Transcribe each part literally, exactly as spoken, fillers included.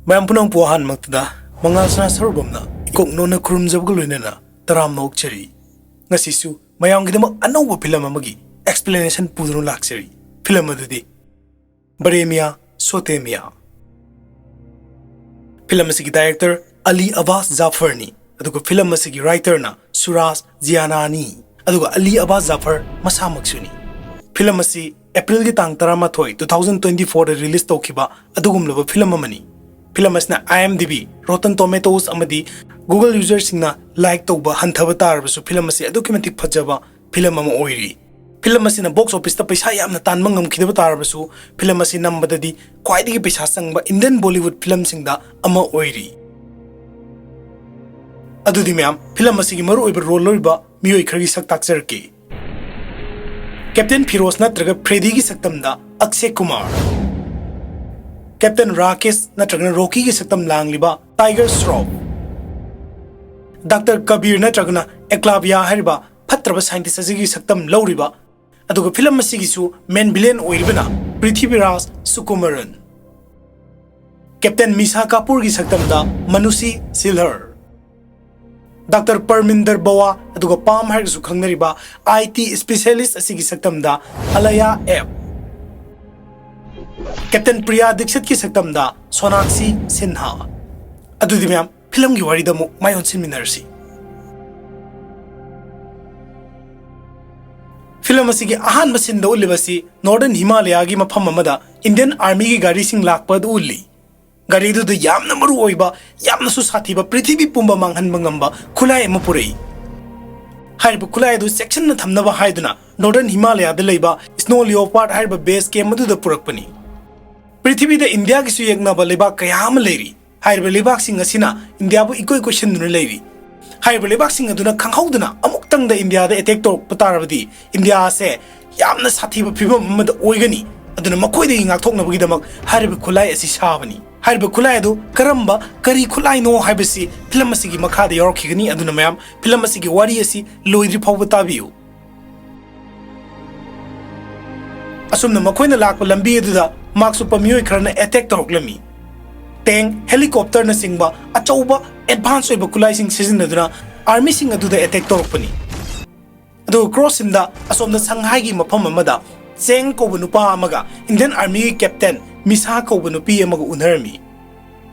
ꯃꯌꯥꯝ ꯄꯨꯝꯅꯃꯛꯄꯨ ꯑꯍꯥꯟꯕꯃꯛꯇꯗ ꯃꯉꯥꯜ ꯁꯅꯥ ꯁꯔꯨꯕꯝꯅ ꯏꯀꯣꯛ ꯅꯣꯟꯅ ꯈꯨꯔꯨꯝꯖꯕꯒ ꯂꯣꯏꯅꯅ ꯇꯔꯥꯝꯅ ꯑꯣꯛꯆꯔꯤ꯫ ꯉꯁꯤꯁꯨ ꯃꯌꯥꯝꯒꯤꯗꯃꯛ ꯑꯅꯧꯕ ꯐꯤꯂꯝ ꯑꯃꯒꯤ explanation ꯄꯨꯗꯨꯅ ꯂꯥꯛꯆꯔꯤ꯫ ꯐꯤꯂꯝ ꯑꯗꯨꯗꯤ ꯕꯔꯦꯃꯤꯌꯥ ꯁꯣꯇꯦꯃꯤꯌꯥ꯫ ꯐꯤꯂꯝ ꯑꯁꯤꯒꯤ director ꯑꯂꯤ ꯑꯕꯥꯁ ꯖꯥꯐꯔꯅꯤ, ꯑꯗꯨꯒ ꯐꯤꯂꯝ ꯑꯁꯤꯒꯤ writerꯅ ꯁꯨꯔꯥꯖ ꯖꯤꯌꯥꯅꯥꯅꯤ, ꯑꯗꯨꯒ ꯑꯂꯤ ꯑꯕꯥꯁ ꯖꯥꯐꯔ ꯃꯁꯥꯃꯛꯁꯨꯅꯤ꯫ ꯐꯤꯂꯝ ꯑꯁꯤ ꯑꯦꯄ꯭ꯔꯤꯜꯒꯤ ꯇꯥꯡ ꯇꯔꯥꯃꯥꯊꯣꯏ, two thousand twenty fourꯗ release ꯇꯧꯈꯤꯕ ꯑꯗꯨꯒꯨꯝꯂꯕ ꯐꯤꯂꯝ ꯑꯃꯅꯤ꯫ ꯐꯤꯂꯝ ꯑꯁꯤꯅ IMDb, Rotten Tomatoes ꯑꯃꯗꯤ Google userꯁꯤꯡꯅ like ꯇꯧꯕ ꯍꯟꯊꯕ ꯇꯥꯔꯕꯁꯨ, ꯐꯤꯂꯝ ꯑꯁꯤ ꯑꯗꯨꯛꯀꯤ ꯃꯇꯤꯛ ꯐꯖꯕ ꯐꯤꯂꯝ ꯑꯃ ꯑꯣꯏꯔꯤ꯫ ꯐꯤꯂꯝ ꯑꯁꯤꯅ box officeꯇ ꯄꯩꯁꯥ ꯌꯥꯝꯅ ꯇꯥꯟꯕ ꯉꯝꯈꯤꯗꯕ ꯇꯥꯔꯕꯁꯨ, ꯐꯤꯂꯝ ꯑꯁꯤ ꯅꯝꯕꯗꯗꯤ ꯈ꯭ꯋꯥꯏꯗꯒꯤ ꯄꯩꯁꯥ ꯆꯪꯕ Indian Bollywood ꯐꯤꯂꯝꯁꯤꯡꯗ ꯑꯃ ꯑꯣꯏꯔꯤ꯫ ꯑꯗꯨꯗꯤ ꯃꯌꯥꯝ, ꯐꯤꯂꯝ ꯑꯁꯤꯒꯤ ꯃꯔꯨꯑꯣꯏꯕ role ꯂꯧꯔꯤꯕ ꯃꯤꯑꯣꯏ ꯈꯔꯒꯤ ꯁꯛ ꯇꯥꯛꯆꯔꯛꯀꯦ꯫ Captain ꯐꯤꯔꯣꯖ ꯅꯠꯇ꯭ꯔꯒ ꯐ꯭ꯔꯦꯗꯤꯒꯤ ꯁꯛꯇꯝꯗ ꯑꯛꯁꯦ ꯀꯨꯃꯥꯔ, Captain ꯔꯥꯀꯦꯁ ꯅꯠꯇ꯭ꯔꯒꯅ ꯔꯣꯀꯤꯒꯤ ꯁꯛꯇꯝ ꯂꯥꯡꯂꯤꯕ ꯇꯥꯏꯒꯔ ꯁ꯭ꯔꯣꯐ, ꯗꯥꯛꯇꯔ ꯀꯕꯤꯔ ꯅꯠꯇ꯭ꯔꯒꯅ ꯑꯦꯛꯂꯥꯕꯤꯌꯥ ꯍꯥꯏꯔꯤꯕ ꯐꯠꯇ꯭ꯔꯕ scientist ꯑꯁꯤꯒꯤ ꯁꯛꯇꯝ ꯂꯧꯔꯤꯕ, ꯑꯗꯨꯒ ꯐꯤꯂꯝ ꯑꯁꯤꯒꯤꯁꯨ main villain ꯑꯣꯏꯔꯤꯕꯅ Prithviraj ꯁꯨꯀꯨꯃꯔꯟ, Captain ꯃꯤꯁꯥ ꯀꯥꯄꯨꯔꯒꯤ ꯁꯛꯇꯝꯗ ꯃꯅꯨꯁꯤ ꯁꯤꯜꯍꯔ, doctor ꯄꯔꯃꯤꯟꯗꯔ ꯕꯋꯥ, ꯑꯗꯨꯒ ꯄꯥꯝ ꯍꯥꯏꯔꯒꯁꯨ ꯈꯪꯅꯔꯤꯕ IT specialist ꯑꯁꯤꯒꯤ ꯁꯛꯇꯝꯗ ꯑꯂꯌꯥ ꯑꯦꯞ, Captain ꯄ꯭ꯔꯤꯌꯥ ꯗꯤꯛꯁꯤꯠꯀꯤ ꯁꯛꯇꯝꯗ ꯁꯣꯅꯥꯛꯁꯤ ꯁꯤꯟꯍꯥ꯫ ꯑꯗꯨꯗꯤ ꯃꯌꯥꯝ, ꯐꯤꯂꯝꯒꯤ ꯋꯥꯔꯤꯗ ꯑꯃꯨꯛ ꯃꯥꯏ ꯑꯣꯟꯁꯤꯟꯃꯤꯟꯅꯔꯁꯤ꯫ ꯐꯤꯂꯝ ꯑꯁꯤꯒꯤ ꯑꯍꯥꯟꯕ sceneꯗ ꯎꯠꯂꯤꯕ ꯑꯁꯤ Northern ꯍꯤꯃꯥꯂꯌꯥꯒꯤ ꯃꯐꯝ ꯑꯃꯗ Indian Armyꯒꯤ ꯒꯥꯔꯤꯁꯤꯡ ꯂꯥꯛꯄ ꯑꯗꯨ ꯎꯠꯂꯤ꯫ ꯒꯥꯔꯤꯗꯨꯗ ꯌꯥꯝꯅ ꯃꯔꯨ ꯑꯣꯏꯕ, ꯌꯥꯝꯅꯁꯨ ꯁꯥꯊꯤꯕ, ꯄ꯭ꯔꯤꯊꯤꯕꯤ ꯄꯨꯝꯕ ꯃꯥꯡꯍꯟꯕ ꯉꯝꯕ ꯈꯨꯠꯂꯥꯏ ꯑꯃ ꯄꯨꯔꯛꯏ꯫ ꯍꯥꯏꯔꯤꯕ ꯈꯨꯠꯂꯥꯏ ꯑꯗꯨ ꯆꯦꯛꯁꯤꯟꯅ ꯊꯝꯅꯕ ꯍꯥꯏꯗꯨꯅ Northern ꯍꯤꯃꯥꯂꯌꯥꯗ ꯂꯩꯕ Snow Leopard ꯍꯥꯏꯔꯤꯕ base camp ꯑꯗꯨꯗ ꯄꯨꯔꯛꯄꯅꯤ꯫ ꯄ꯭ꯔꯤꯊꯤꯕꯤꯗ ꯏꯟꯗꯤꯌꯥꯒꯤꯁꯨ ꯌꯦꯛꯅꯕ ꯂꯩꯕꯥꯛ ꯀꯌꯥ ꯑꯃ ꯂꯩꯔꯤ꯫ ꯍꯥꯏꯔꯤꯕ ꯂꯩꯕꯥꯛꯁꯤꯡ ꯑꯁꯤꯅ ꯏꯟꯗꯤꯌꯥꯕꯨ ꯏꯀꯣꯏ ꯀꯣꯏꯁꯤꯟꯗꯨꯅ ꯂꯩꯔꯤ꯫ ꯍꯥꯏꯔꯤꯕ ꯂꯩꯕꯥꯛꯁꯤꯡ ꯑꯗꯨꯅ ꯈꯪꯍꯧꯗꯅ ꯑꯃꯨꯛꯇꯪꯗ ꯏꯟꯗꯤꯌꯥꯗ attack ꯇꯧꯔꯛꯄ ꯇꯥꯔꯕꯗꯤ, ꯏꯟꯗꯤꯌꯥ ꯑꯁꯦ ꯌꯥꯝꯅ ꯁꯥꯊꯤꯕ ꯐꯤꯕꯝ ꯑꯃꯗ ꯑꯣꯏꯒꯅꯤ꯫ ꯑꯗꯨꯅ ꯃꯈꯣꯏꯗꯒꯤ ꯉꯥꯛꯊꯣꯛꯅꯕꯒꯤꯗꯃꯛ ꯍꯥꯏꯔꯤꯕ ꯈꯨꯠꯂꯥꯏ ꯑꯁꯤ ꯁꯥꯕꯅꯤ꯫ ꯍꯥꯏꯔꯤꯕ ꯈꯨꯠꯂꯥꯏ ꯑꯗꯨ ꯀꯔꯝꯕ, ꯀꯔꯤ ꯈꯨꯠꯂꯥꯏꯅꯣ ꯍꯥꯏꯕꯁꯤ ꯐꯤꯂꯝ ꯑꯁꯤꯒꯤ ꯃꯈꯥꯗ ꯌꯥꯎꯔꯛꯈꯤꯒꯅꯤ꯫ ꯑꯗꯨꯅ ꯃꯌꯥꯝ, ꯐꯤꯂꯝ ꯑꯁꯤꯒꯤ ꯋꯥꯔꯤ ꯑꯁꯤ ꯂꯣꯏꯗ꯭ꯔꯤ ꯐꯥꯎꯕ ꯇꯥꯕꯤꯌꯨ꯫ ꯑꯁꯨꯝꯅ ꯃꯈꯣꯏꯅ ꯂꯥꯛꯄ ꯂꯝꯕꯤ ꯑꯗꯨꯗ ꯃꯥꯛꯁ ꯎꯞꯄ ꯃꯤꯑꯣꯏ ꯈꯔꯅ attack ꯇꯧꯔꯛꯂꯝꯃꯤ꯫ ꯇꯦꯡ, ꯍꯦꯂꯤꯀꯣꯞꯇꯔꯅꯆꯤꯡꯕ ꯑꯆꯧꯕ ꯑꯦꯗꯚꯥꯟꯁ ꯑꯣꯏꯕ ꯈꯨꯠꯂꯥꯏꯁꯤꯡ ꯁꯤꯖꯤꯟꯅꯗꯨꯅ ꯑꯥꯔꯃꯤꯁꯤꯡ ꯑꯗꯨꯗ ꯑꯦꯇꯦꯛ ꯇꯧꯔꯛꯄꯅꯤ꯫ ꯑꯗꯨꯒ ꯀ꯭ꯔꯣꯁ ꯁꯤꯟꯗ ꯑꯁꯣꯝꯗ ꯁꯪꯍꯥꯏꯒꯤ ꯃꯐꯝ ꯑꯃꯗ ꯆꯦꯡ ꯀꯧꯕ ꯅꯨꯄꯥ ꯑꯃꯒ ꯏꯟꯗꯤꯌꯟ ꯑꯥꯔꯃꯤꯒꯤ ꯀꯦꯞꯇꯦꯟ ꯃꯤꯁꯥ ꯀꯧꯕ ꯅꯨꯄꯤ ꯑꯃꯒ ꯎꯅꯔꯝꯃꯤ꯫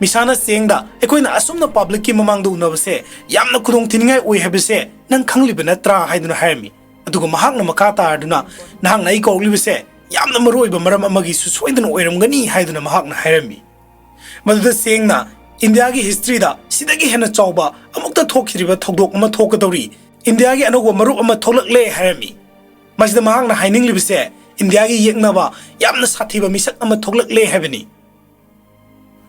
ꯃꯤꯁꯥꯅ ꯆꯦꯡꯗ, "ꯑꯩꯈꯣꯏꯅ ꯑꯁꯨꯝꯅ ꯄꯕ꯭ꯂꯤꯛꯀꯤ ꯃꯃꯥꯡꯗ ꯎꯅꯕꯁꯦ ꯌꯥꯝꯅ ꯈꯨꯗꯣꯡꯊꯤꯅꯤꯡꯉꯥꯏ ꯑꯣꯏ ꯍꯥꯏꯕꯁꯦ ꯅꯪ ꯈꯪꯂꯤꯕ ꯅꯠꯇ꯭ꯔꯥ?" ꯍꯥꯏꯗꯨꯅ ꯍꯥꯏꯔꯝꯃꯤ꯫ ꯑꯗꯨꯒ ꯃꯍꯥꯛꯅ ꯃꯈꯥ ꯇꯥꯔꯗꯨꯅ, "ꯅꯍꯥꯛꯅ ꯑꯩ ꯀꯧꯔꯛꯂꯤꯕꯁꯦ ꯌꯥꯝꯅ ꯃꯔꯨ ꯑꯣꯏꯕ ꯃꯔꯝ ꯑꯃꯒꯤꯁꯨ ꯁꯣꯏꯗꯅ ꯑꯣꯏꯔꯝꯒꯅꯤ" ꯍꯥꯏꯗꯨꯅ ꯃꯍꯥꯛꯅ ꯍꯥꯏꯔꯝꯃꯤ꯫ ꯃꯗꯨꯗ ꯆꯦꯡꯅ, "ꯏꯟꯗꯤꯌꯥꯒꯤ ꯍꯤꯁꯇ꯭ꯔꯤꯗ ꯁꯤꯗꯒꯤ ꯍꯦꯟꯅ ꯆꯥꯎꯕ ꯑꯃꯨꯛꯇ ꯊꯣꯛꯈꯤꯗ꯭ꯔꯤꯕ ꯊꯧꯗꯣꯛ ꯑꯃ ꯊꯣꯛꯀꯗꯧꯔꯤ, ꯏꯟꯗꯤꯌꯥꯒꯤ ꯑꯅꯧꯕ ꯃꯔꯨꯞ ꯑꯃ ꯊꯣꯛꯂꯛꯂꯦ" ꯍꯥꯏꯔꯝꯃꯤ꯫ ꯃꯁꯤꯗ ꯃꯍꯥꯛꯅ ꯍꯥꯏꯅꯤꯡꯂꯤꯕꯁꯦ ꯏꯟꯗꯤꯌꯥꯒꯤ ꯌꯦꯛꯅꯕ ꯌꯥꯝꯅ ꯁꯥꯊꯤꯕ ꯃꯤꯁꯛ ꯑꯃ ꯊꯣꯛꯂꯛꯂꯦ ꯍꯥꯏꯕꯅꯤ꯫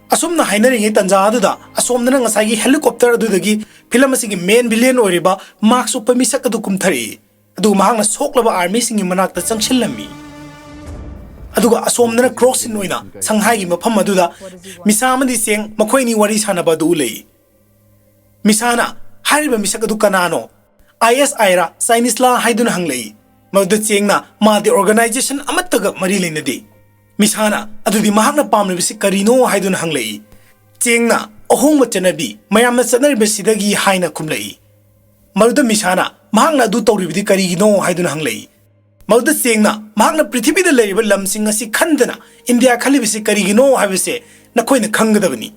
ꯑꯁꯨꯝꯅ ꯍꯥꯏꯅꯔꯤꯉꯩ ꯇꯥꯟꯖꯥ ꯑꯗꯨꯗ ꯑꯁꯣꯝꯗꯅ ꯉꯁꯥꯏꯒꯤ ꯍꯦꯂꯤꯀꯣꯞꯇꯔ ꯑꯗꯨꯗꯒꯤ ꯐꯤꯂꯝ ꯑꯁꯤꯒꯤ ꯃꯦꯟ ꯚꯤꯂꯤꯌꯟ ꯑꯣꯏꯔꯤꯕ ꯃꯥꯛꯁ ꯎꯞꯄ ꯃꯤꯁꯛ ꯑꯗꯨ ꯀꯨꯝꯊꯔꯛꯏ꯫ ꯑꯗꯨꯒ ꯃꯍꯥꯛꯅ ꯁꯣꯛꯂꯕ ꯑꯥꯔꯃꯤꯁꯤꯡꯒꯤ ꯃꯅꯥꯛꯇ ꯆꯪꯁꯤꯜꯂꯝꯃꯤ꯫ ꯑꯗꯨꯒ ꯑꯁꯣꯝꯗꯅ ꯀ꯭ꯔꯣꯁ ꯁꯤꯟ ꯑꯣꯏꯅ ꯁꯪꯍꯥꯏꯒꯤ ꯃꯐꯝ ꯑꯗꯨꯗ ꯃꯤꯁꯥ ꯑꯃꯗꯤ ꯆꯦꯡ ꯃꯈꯣꯏ ꯑꯅꯤ ꯋꯥꯔꯤ ꯁꯥꯟꯅꯕ ꯑꯗꯨ ꯎꯠꯂꯛꯏ꯫ ꯃꯤꯁꯥꯅ, "ꯍꯥꯏꯔꯤꯕ ꯃꯤꯁꯛ ꯑꯗꯨ ꯀꯅꯥꯅꯣ? ꯑꯥꯏ ꯑꯦꯁ ꯑꯥꯏꯔꯥ, ꯆꯥꯏꯅꯤꯁꯂꯥ?" ꯍꯥꯏꯗꯨꯅ ꯍꯪꯂꯛꯏ꯫ ꯃꯗꯨꯗ ꯆꯦꯡꯅ, "ꯃꯥꯗꯤ ꯑꯣꯔꯒꯅꯥꯏꯖꯦꯁꯟ ꯑꯃꯠꯇꯒ ꯃꯔꯤ ꯂꯩꯅꯗꯦ"꯫ ꯃꯤꯁꯥꯅ, "ꯑꯗꯨꯗꯤ ꯃꯍꯥꯛꯅ ꯄꯥꯝꯂꯤꯕꯁꯤ ꯀꯔꯤꯅꯣ?" ꯍꯥꯏꯗꯨꯅ ꯍꯪꯂꯛꯏ꯫ ꯆꯦꯡꯅ, "ꯑꯍꯣꯡꯕ ꯆꯠꯅꯕꯤ, ꯃꯌꯥꯝꯅ ꯆꯠꯅꯔꯤꯕꯁꯤꯗꯒꯤ" ꯍꯥꯏꯅ ꯈꯨꯝꯂꯛꯏ꯫ ꯃꯗꯨꯗ ꯃꯤꯁꯥꯅ, "ꯃꯍꯥꯛꯅ ꯑꯗꯨ ꯇꯧꯔꯤꯕꯗꯤ ꯀꯔꯤꯒꯤꯅꯣ?" ꯍꯥꯏꯗꯨꯅ ꯍꯪꯂꯛꯏ꯫ ꯃꯗꯨꯗ ꯆꯦꯡꯅ, "ꯃꯍꯥꯛꯅ ꯄ꯭ꯔꯤꯊꯤꯕꯤꯗ ꯂꯩꯔꯤꯕ ꯂꯝꯁꯤꯡ ꯑꯁꯤ ꯈꯟꯗꯅ ꯏꯟꯗꯤꯌꯥ ꯈꯜꯂꯤꯕꯁꯤ ꯀꯔꯤꯒꯤꯅꯣ ꯍꯥꯏꯕꯁꯦ ꯅꯈꯣꯏꯅ ꯈꯪꯒꯗꯕꯅꯤ꯫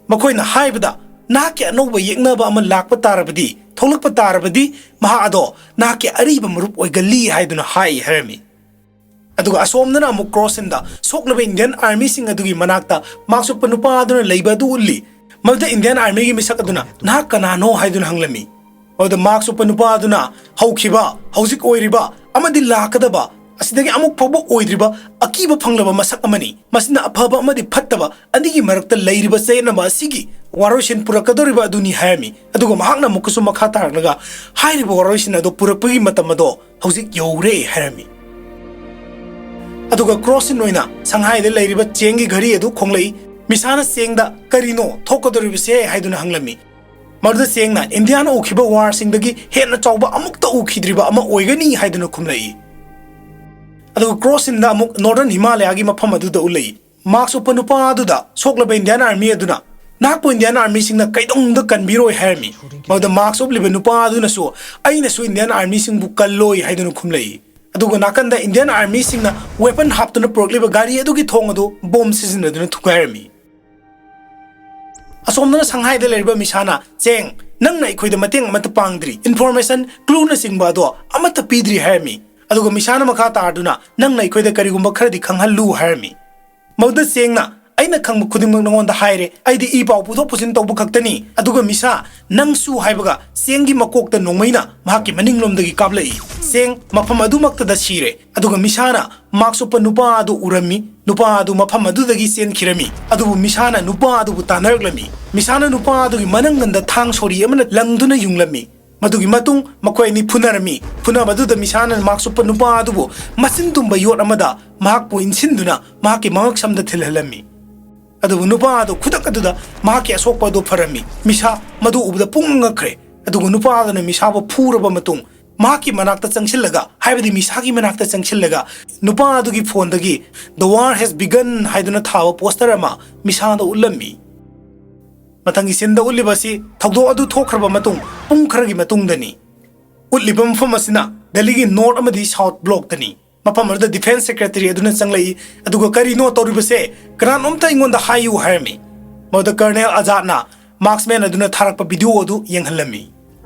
ꯃꯈꯣꯏꯅ ꯍꯥꯏꯕꯗ ꯅꯍꯥꯛꯀꯤ ꯑꯅꯧꯕ ꯌꯦꯛꯅꯕ ꯑꯃ ꯂꯥꯛꯄ ꯇꯥꯔꯕꯗꯤ, ꯊꯣꯛꯂꯛꯄ ꯇꯥꯔꯕꯗꯤ, ꯃꯍꯥꯛ ꯑꯗꯣ ꯅꯍꯥꯛꯀꯤ ꯑꯔꯤꯕ ꯃꯔꯨꯞ ꯑꯣꯏꯒꯜꯂꯤ" ꯍꯥꯏꯗꯨꯅ ꯍꯥꯏ ꯍꯥꯏꯔꯝꯃꯤ꯫ ꯑꯗꯨꯒ ꯑꯁꯣꯝꯗꯅ ꯑꯃꯨꯛ ꯀ꯭ꯔꯣꯁ ꯁꯤꯟꯗ ꯁꯣꯛꯂꯕ ꯏꯟꯗꯤꯌꯟ ꯑꯥꯔꯃꯤꯁꯤꯡ ꯑꯗꯨꯒꯤ ꯃꯅꯥꯛꯇ ꯃꯥꯛꯁ ꯎꯞꯄ ꯅꯨꯄꯥ ꯑꯗꯨꯅ ꯂꯩꯕ ꯑꯗꯨ ꯎꯠꯂꯤ꯫ ꯃꯗꯨꯗ ꯏꯟꯗꯤꯌꯟ ꯑꯥꯔꯃꯤꯒꯤ ꯃꯤꯁꯛ ꯑꯗꯨꯅ, "ꯅꯍꯥꯛ ꯀꯅꯥꯅꯣ?" ꯍꯥꯏꯗꯨꯅ ꯍꯪꯂꯝꯃꯤ꯫ ꯃꯗꯨꯗ ꯃꯥꯛꯁ ꯎꯞꯄ ꯅꯨꯄꯥ ꯑꯗꯨꯅ, "ꯍꯧꯈꯤꯕ, ꯍꯧꯖꯤꯛ ꯑꯣꯏꯔꯤꯕ ꯑꯃꯗꯤ ꯂꯥꯛꯀꯗꯕ, ꯑꯁꯤꯗꯒꯤ ꯑꯃꯨꯛ ꯐꯥꯎꯕ ꯑꯣꯏꯗ꯭ꯔꯤꯕ ꯑꯀꯤꯕ ꯐꯪꯂꯕ ꯃꯁꯛ ꯑꯃꯅꯤ꯫ ꯃꯁꯤꯅ ꯑꯐꯕ ꯑꯃꯗꯤ ꯐꯠꯇꯕ ꯑꯅꯤꯒꯤ ꯃꯔꯛꯇ ꯂꯩꯔꯤꯕ ꯆꯌꯦꯠꯅꯕ ꯑꯁꯤꯒꯤ ꯋꯥꯔꯣꯏꯁꯤꯟ ꯄꯨꯔꯛꯀꯗꯧꯔꯤꯕ ꯑꯗꯨꯅꯤ" ꯍꯥꯏꯔꯝꯃꯤ꯫ ꯑꯗꯨꯒ ꯃꯍꯥꯛꯅ ꯑꯃꯨꯛꯀꯁꯨ ꯃꯈꯥ ꯇꯥꯔꯛꯂꯒ, "ꯍꯥꯏꯔꯤꯕ ꯋꯥꯔꯣꯏꯁꯤꯟ ꯑꯗꯨ ꯄꯨꯔꯛꯄꯒꯤ ꯃꯇꯝ ꯑꯗꯣ ꯍꯧꯖꯤꯛ ꯌꯧꯔꯦ" ꯍꯥꯏꯔꯝꯃꯤ꯫ ꯑꯗꯨꯒ ꯀ꯭ꯔꯣꯁ ꯁꯤꯟ ꯑꯣꯏꯅ ꯁꯪꯍꯥꯏꯗ ꯂꯩꯔꯤꯕ ꯆꯦꯡꯒꯤ ꯘꯔꯤ ꯑꯗꯨ ꯈꯣꯡꯂꯛꯏ꯫ ꯃꯤꯁꯥꯅ ꯆꯦꯡꯗ, "ꯀꯔꯤꯅꯣ ꯊꯣꯛꯀꯗꯧꯔꯤꯕꯁꯦ?" ꯍꯥꯏꯗꯨꯅ ꯍꯪꯂꯝꯃꯤ꯫ ꯃꯗꯨꯗ ꯆꯦꯡꯅ, "ꯏꯟꯗꯤꯌꯥꯅ ꯎꯈꯤꯕ ꯋꯥꯔꯁꯤꯡꯗꯒꯤ ꯍꯦꯟꯅ ꯆꯥꯎꯕ ꯑꯃꯨꯛꯇ ꯎꯈꯤꯗ꯭ꯔꯤꯕ ꯑꯃ ꯑꯣꯏꯒꯅꯤ" ꯍꯥꯏꯗꯨꯅ ꯈꯨꯝꯂꯛꯏ꯫ ꯑꯗꯨꯒ ꯀ꯭ꯔꯣꯁ ꯁꯤꯟꯗ ꯑꯃꯨꯛ ꯅꯣꯔꯗꯔꯟ ꯍꯤꯃꯥꯂꯌꯥꯒꯤ ꯃꯐꯝ ꯑꯗꯨꯗ ꯎꯠꯂꯛꯏ꯫ ꯃꯥꯛꯁ ꯎꯞꯄ ꯅꯨꯄꯥ ꯑꯗꯨꯗ ꯁꯣꯛꯂꯕ ꯏꯟꯗꯤꯌꯥꯟ ꯑꯥꯔꯃꯤ ꯑꯗꯨꯅ, "ꯅꯍꯥꯛꯄꯨ ꯏꯟꯗꯤꯌꯥꯟ ꯑꯥꯔꯃꯤꯁꯤꯡꯅ ꯀꯩꯗꯧꯅꯨꯡꯗ ꯀꯟꯕꯤꯔꯣꯏ" ꯍꯥꯏꯔꯝꯃꯤ꯫ ꯃꯗꯨꯗ ꯃꯥꯛꯁ ꯎꯞꯂꯤꯕ ꯅꯨꯄꯥ ꯑꯗꯨꯅꯁꯨ, "ꯑꯩꯅꯁꯨ ꯏꯟꯗꯤꯌꯥꯟ ꯑꯥꯔꯃꯤꯁꯤꯡꯕꯨ ꯀꯜꯂꯣꯏ" ꯍꯥꯏꯗꯨꯅ ꯈꯨꯝꯂꯛꯏ꯫ ꯑꯗꯨꯒ ꯅꯥꯀꯟꯗ ꯏꯟꯗꯤꯌꯥꯟ ꯑꯥꯔꯃꯤꯁꯤꯡꯅ ꯋꯦꯄꯟ ꯍꯥꯞꯇꯨꯅ ꯄꯨꯔꯛꯂꯤꯕ ꯒꯥꯔꯤ ꯑꯗꯨꯒꯤ ꯊꯣꯡ ꯑꯗꯨ ꯕꯣꯝ ꯁꯤꯖꯤꯟꯅꯗꯨꯅ ꯊꯨꯒꯥꯏꯔꯝꯃꯤ꯫ ꯑꯁꯣꯝꯗꯅ ꯁꯪꯍꯥꯏꯗ ꯂꯩꯔꯤꯕ ꯃꯤꯁꯥꯅ, "ꯆꯦꯡ, ꯅꯪꯅ ꯑꯩꯈꯣꯏꯗ ꯃꯇꯦꯡ ꯑꯃꯠꯇ ꯄꯥꯡꯗ꯭ꯔꯤ, ꯏꯟꯐꯣꯔꯃꯦꯁꯟ, ꯀ꯭ꯂꯨꯅꯆꯤꯡꯕ ꯑꯗꯣ ꯑꯃꯠꯇ ꯄꯤꯗ꯭ꯔꯤ" ꯍꯥꯏꯔꯝꯃꯤ꯫ ꯑꯗꯨꯒ ꯃꯤꯁꯥꯅ ꯃꯈꯥ ꯇꯥꯔꯗꯨꯅ, "ꯅꯪꯅ ꯑꯩꯈꯣꯏꯗ ꯀꯔꯤꯒꯨꯝꯕ ꯈꯔꯗꯤ ꯈꯪꯍꯜꯂꯨ" ꯍꯥꯏꯔꯝꯃꯤ꯫ ꯃꯗꯨꯗ ꯆꯦꯡꯅ, "ꯑꯩꯅ ꯈꯪꯕ ꯈꯨꯗꯤꯡꯃꯛ ꯅꯉꯣꯟꯗ ꯍꯥꯏꯔꯦ, ꯑꯩꯗꯤ ꯏ ꯄꯥꯎ ꯄꯨꯊꯣꯛ ꯄꯨꯁꯤꯟ ꯇꯧꯕ ꯈꯛꯇꯅꯤ"꯫ ꯑꯗꯨꯒ ꯃꯤꯁꯥ, "ꯅꯪꯁꯨ" ꯍꯥꯏꯕꯒ ꯆꯦꯡꯒꯤ ꯃꯀꯣꯛꯇ ꯅꯣꯡꯃꯩꯅ ꯃꯍꯥꯛꯀꯤ ꯃꯅꯤꯡꯂꯣꯝꯗꯒꯤ ꯀꯥꯞꯂꯛꯏ꯫ ꯆꯦꯡ ꯃꯐꯝ ꯑꯗꯨꯃꯛꯇꯗ ꯁꯤꯔꯦ꯫ ꯑꯗꯨꯒ ꯃꯤꯁꯥꯅ ꯃꯥꯛꯁ ꯎꯞꯄ ꯅꯨꯄꯥ ꯑꯗꯨ ꯎꯔꯝꯃꯤ꯫ ꯅꯨꯄꯥ ꯑꯗꯨ ꯃꯐꯝ ꯑꯗꯨꯗꯒꯤ ꯆꯦꯟꯈꯤꯔꯝꯃꯤ꯫ ꯑꯗꯨꯕꯨ ꯃꯤꯁꯥꯅ ꯅꯨꯄꯥ ꯑꯗꯨꯕꯨ ꯇꯥꯟꯅꯔꯛꯂꯝꯃꯤ꯫ ꯃꯤꯁꯥꯅ ꯅꯨꯄꯥ ꯑꯗꯨꯒꯤ ꯃꯅꯪꯒꯟꯗ ꯊꯥꯡ ꯁꯣꯔꯤ ꯑꯃꯅ ꯂꯪꯗꯨꯅ ꯌꯨꯡꯂꯝꯃꯤ꯫ ꯃꯗꯨꯒꯤ ꯃꯇꯨꯡ ꯃꯈꯣꯏ ꯑꯅꯤ ꯐꯨꯅꯔꯝꯃꯤ꯫ ꯐꯨꯅꯕꯗꯨꯗ ꯃꯤꯁꯥꯅ ꯃꯥꯛꯁ ꯎꯞꯄ ꯅꯨꯄꯥ ꯑꯗꯨꯕꯨ ꯃꯆꯤꯟ ꯇꯨꯝꯕ ꯌꯣꯠ ꯑꯃꯗ ꯃꯍꯥꯛꯄꯨ ꯏꯟꯁꯤꯟꯗꯨꯅ ꯃꯍꯥꯛꯀꯤ ꯃꯉꯛꯁꯝꯗ ꯊꯤꯜꯍꯜꯂꯝꯃꯤ꯫ ꯑꯗꯨꯕꯨ ꯅꯨꯄꯥ ꯑꯗꯨ ꯈꯨꯗꯛ ꯑꯗꯨꯗ ꯃꯍꯥꯛꯀꯤ ꯑꯁꯣꯛꯄ ꯑꯗꯨ ꯐꯔꯝꯃꯤ꯫ ꯃꯤꯁꯥ ꯃꯗꯨ ꯎꯕꯗ ꯄꯨꯡ ꯉꯛꯈ꯭ꯔꯦ꯫ ꯑꯗꯨꯒ ꯅꯨꯄꯥ ꯑꯗꯨꯅ ꯃꯤꯁꯥꯕꯨ ꯐꯨꯔꯕ ꯃꯇꯨꯡ ꯃꯍꯥꯛꯀꯤ ꯃꯅꯥꯛꯇ ꯆꯪꯁꯤꯜꯂꯒ, ꯍꯥꯏꯕꯗꯤ ꯃꯤꯁꯥꯒꯤ ꯃꯅꯥꯛꯇ ꯆꯪꯁꯤꯜꯂꯒ, ꯅꯨꯄꯥ ꯑꯗꯨꯒꯤ ꯐꯣꯟꯗꯒꯤ "The war has begun" ꯍꯥꯏꯗꯨꯅ ꯊꯥꯕ ꯄꯣꯁꯇꯔ ꯑꯃ ꯃꯤꯁꯥꯗ ꯎꯠꯂꯝꯃꯤ꯫ ꯃꯊꯪꯒꯤ ꯁꯤꯟꯗ ꯎꯠꯂꯤꯕ ꯑꯁꯤ ꯊꯧꯗꯣꯛ ꯑꯗꯨ ꯊꯣꯛꯈ꯭ꯔꯕ ꯃꯇꯨꯡ ꯄꯨꯡ ꯈꯔꯒꯤ ꯃꯇꯨꯡꯗꯅꯤ꯫ ꯎꯠꯂꯤꯕ ꯃꯐꯝ ꯑꯁꯤꯅ ꯗꯦꯜꯂꯤꯒꯤ ꯅꯣꯔꯠ ꯑꯃꯗꯤ ꯁꯥꯎꯠ ꯕ꯭ꯂꯣꯛꯇꯅꯤ꯫ ꯃꯐꯝ ꯑꯗꯨꯗ ꯗꯤꯐꯦꯟꯁ ꯁꯦꯀ꯭ꯔꯦꯇꯔꯤ ꯑꯗꯨꯅ ꯆꯪꯂꯛꯏ, ꯑꯗꯨꯒ "ꯀꯔꯤꯅꯣ ꯇꯧꯔꯤꯕꯁꯦ? ꯀꯅꯥꯅꯣꯝꯇ ꯑꯩꯉꯣꯟꯗ ꯍꯥꯏꯌꯨ" ꯍꯥꯏꯔꯝꯃꯤ꯫ ꯃꯗꯨꯗ ꯀꯔꯅꯦꯜ ꯑꯖꯥꯗꯅ ꯃꯥꯛꯁꯃꯦꯟ ꯑꯗꯨꯅ ꯊꯥꯔꯛꯄ ꯚꯤꯗꯤꯑꯣ ꯑꯗꯨ ꯌꯦꯡꯍꯜꯂꯝꯃꯤ꯫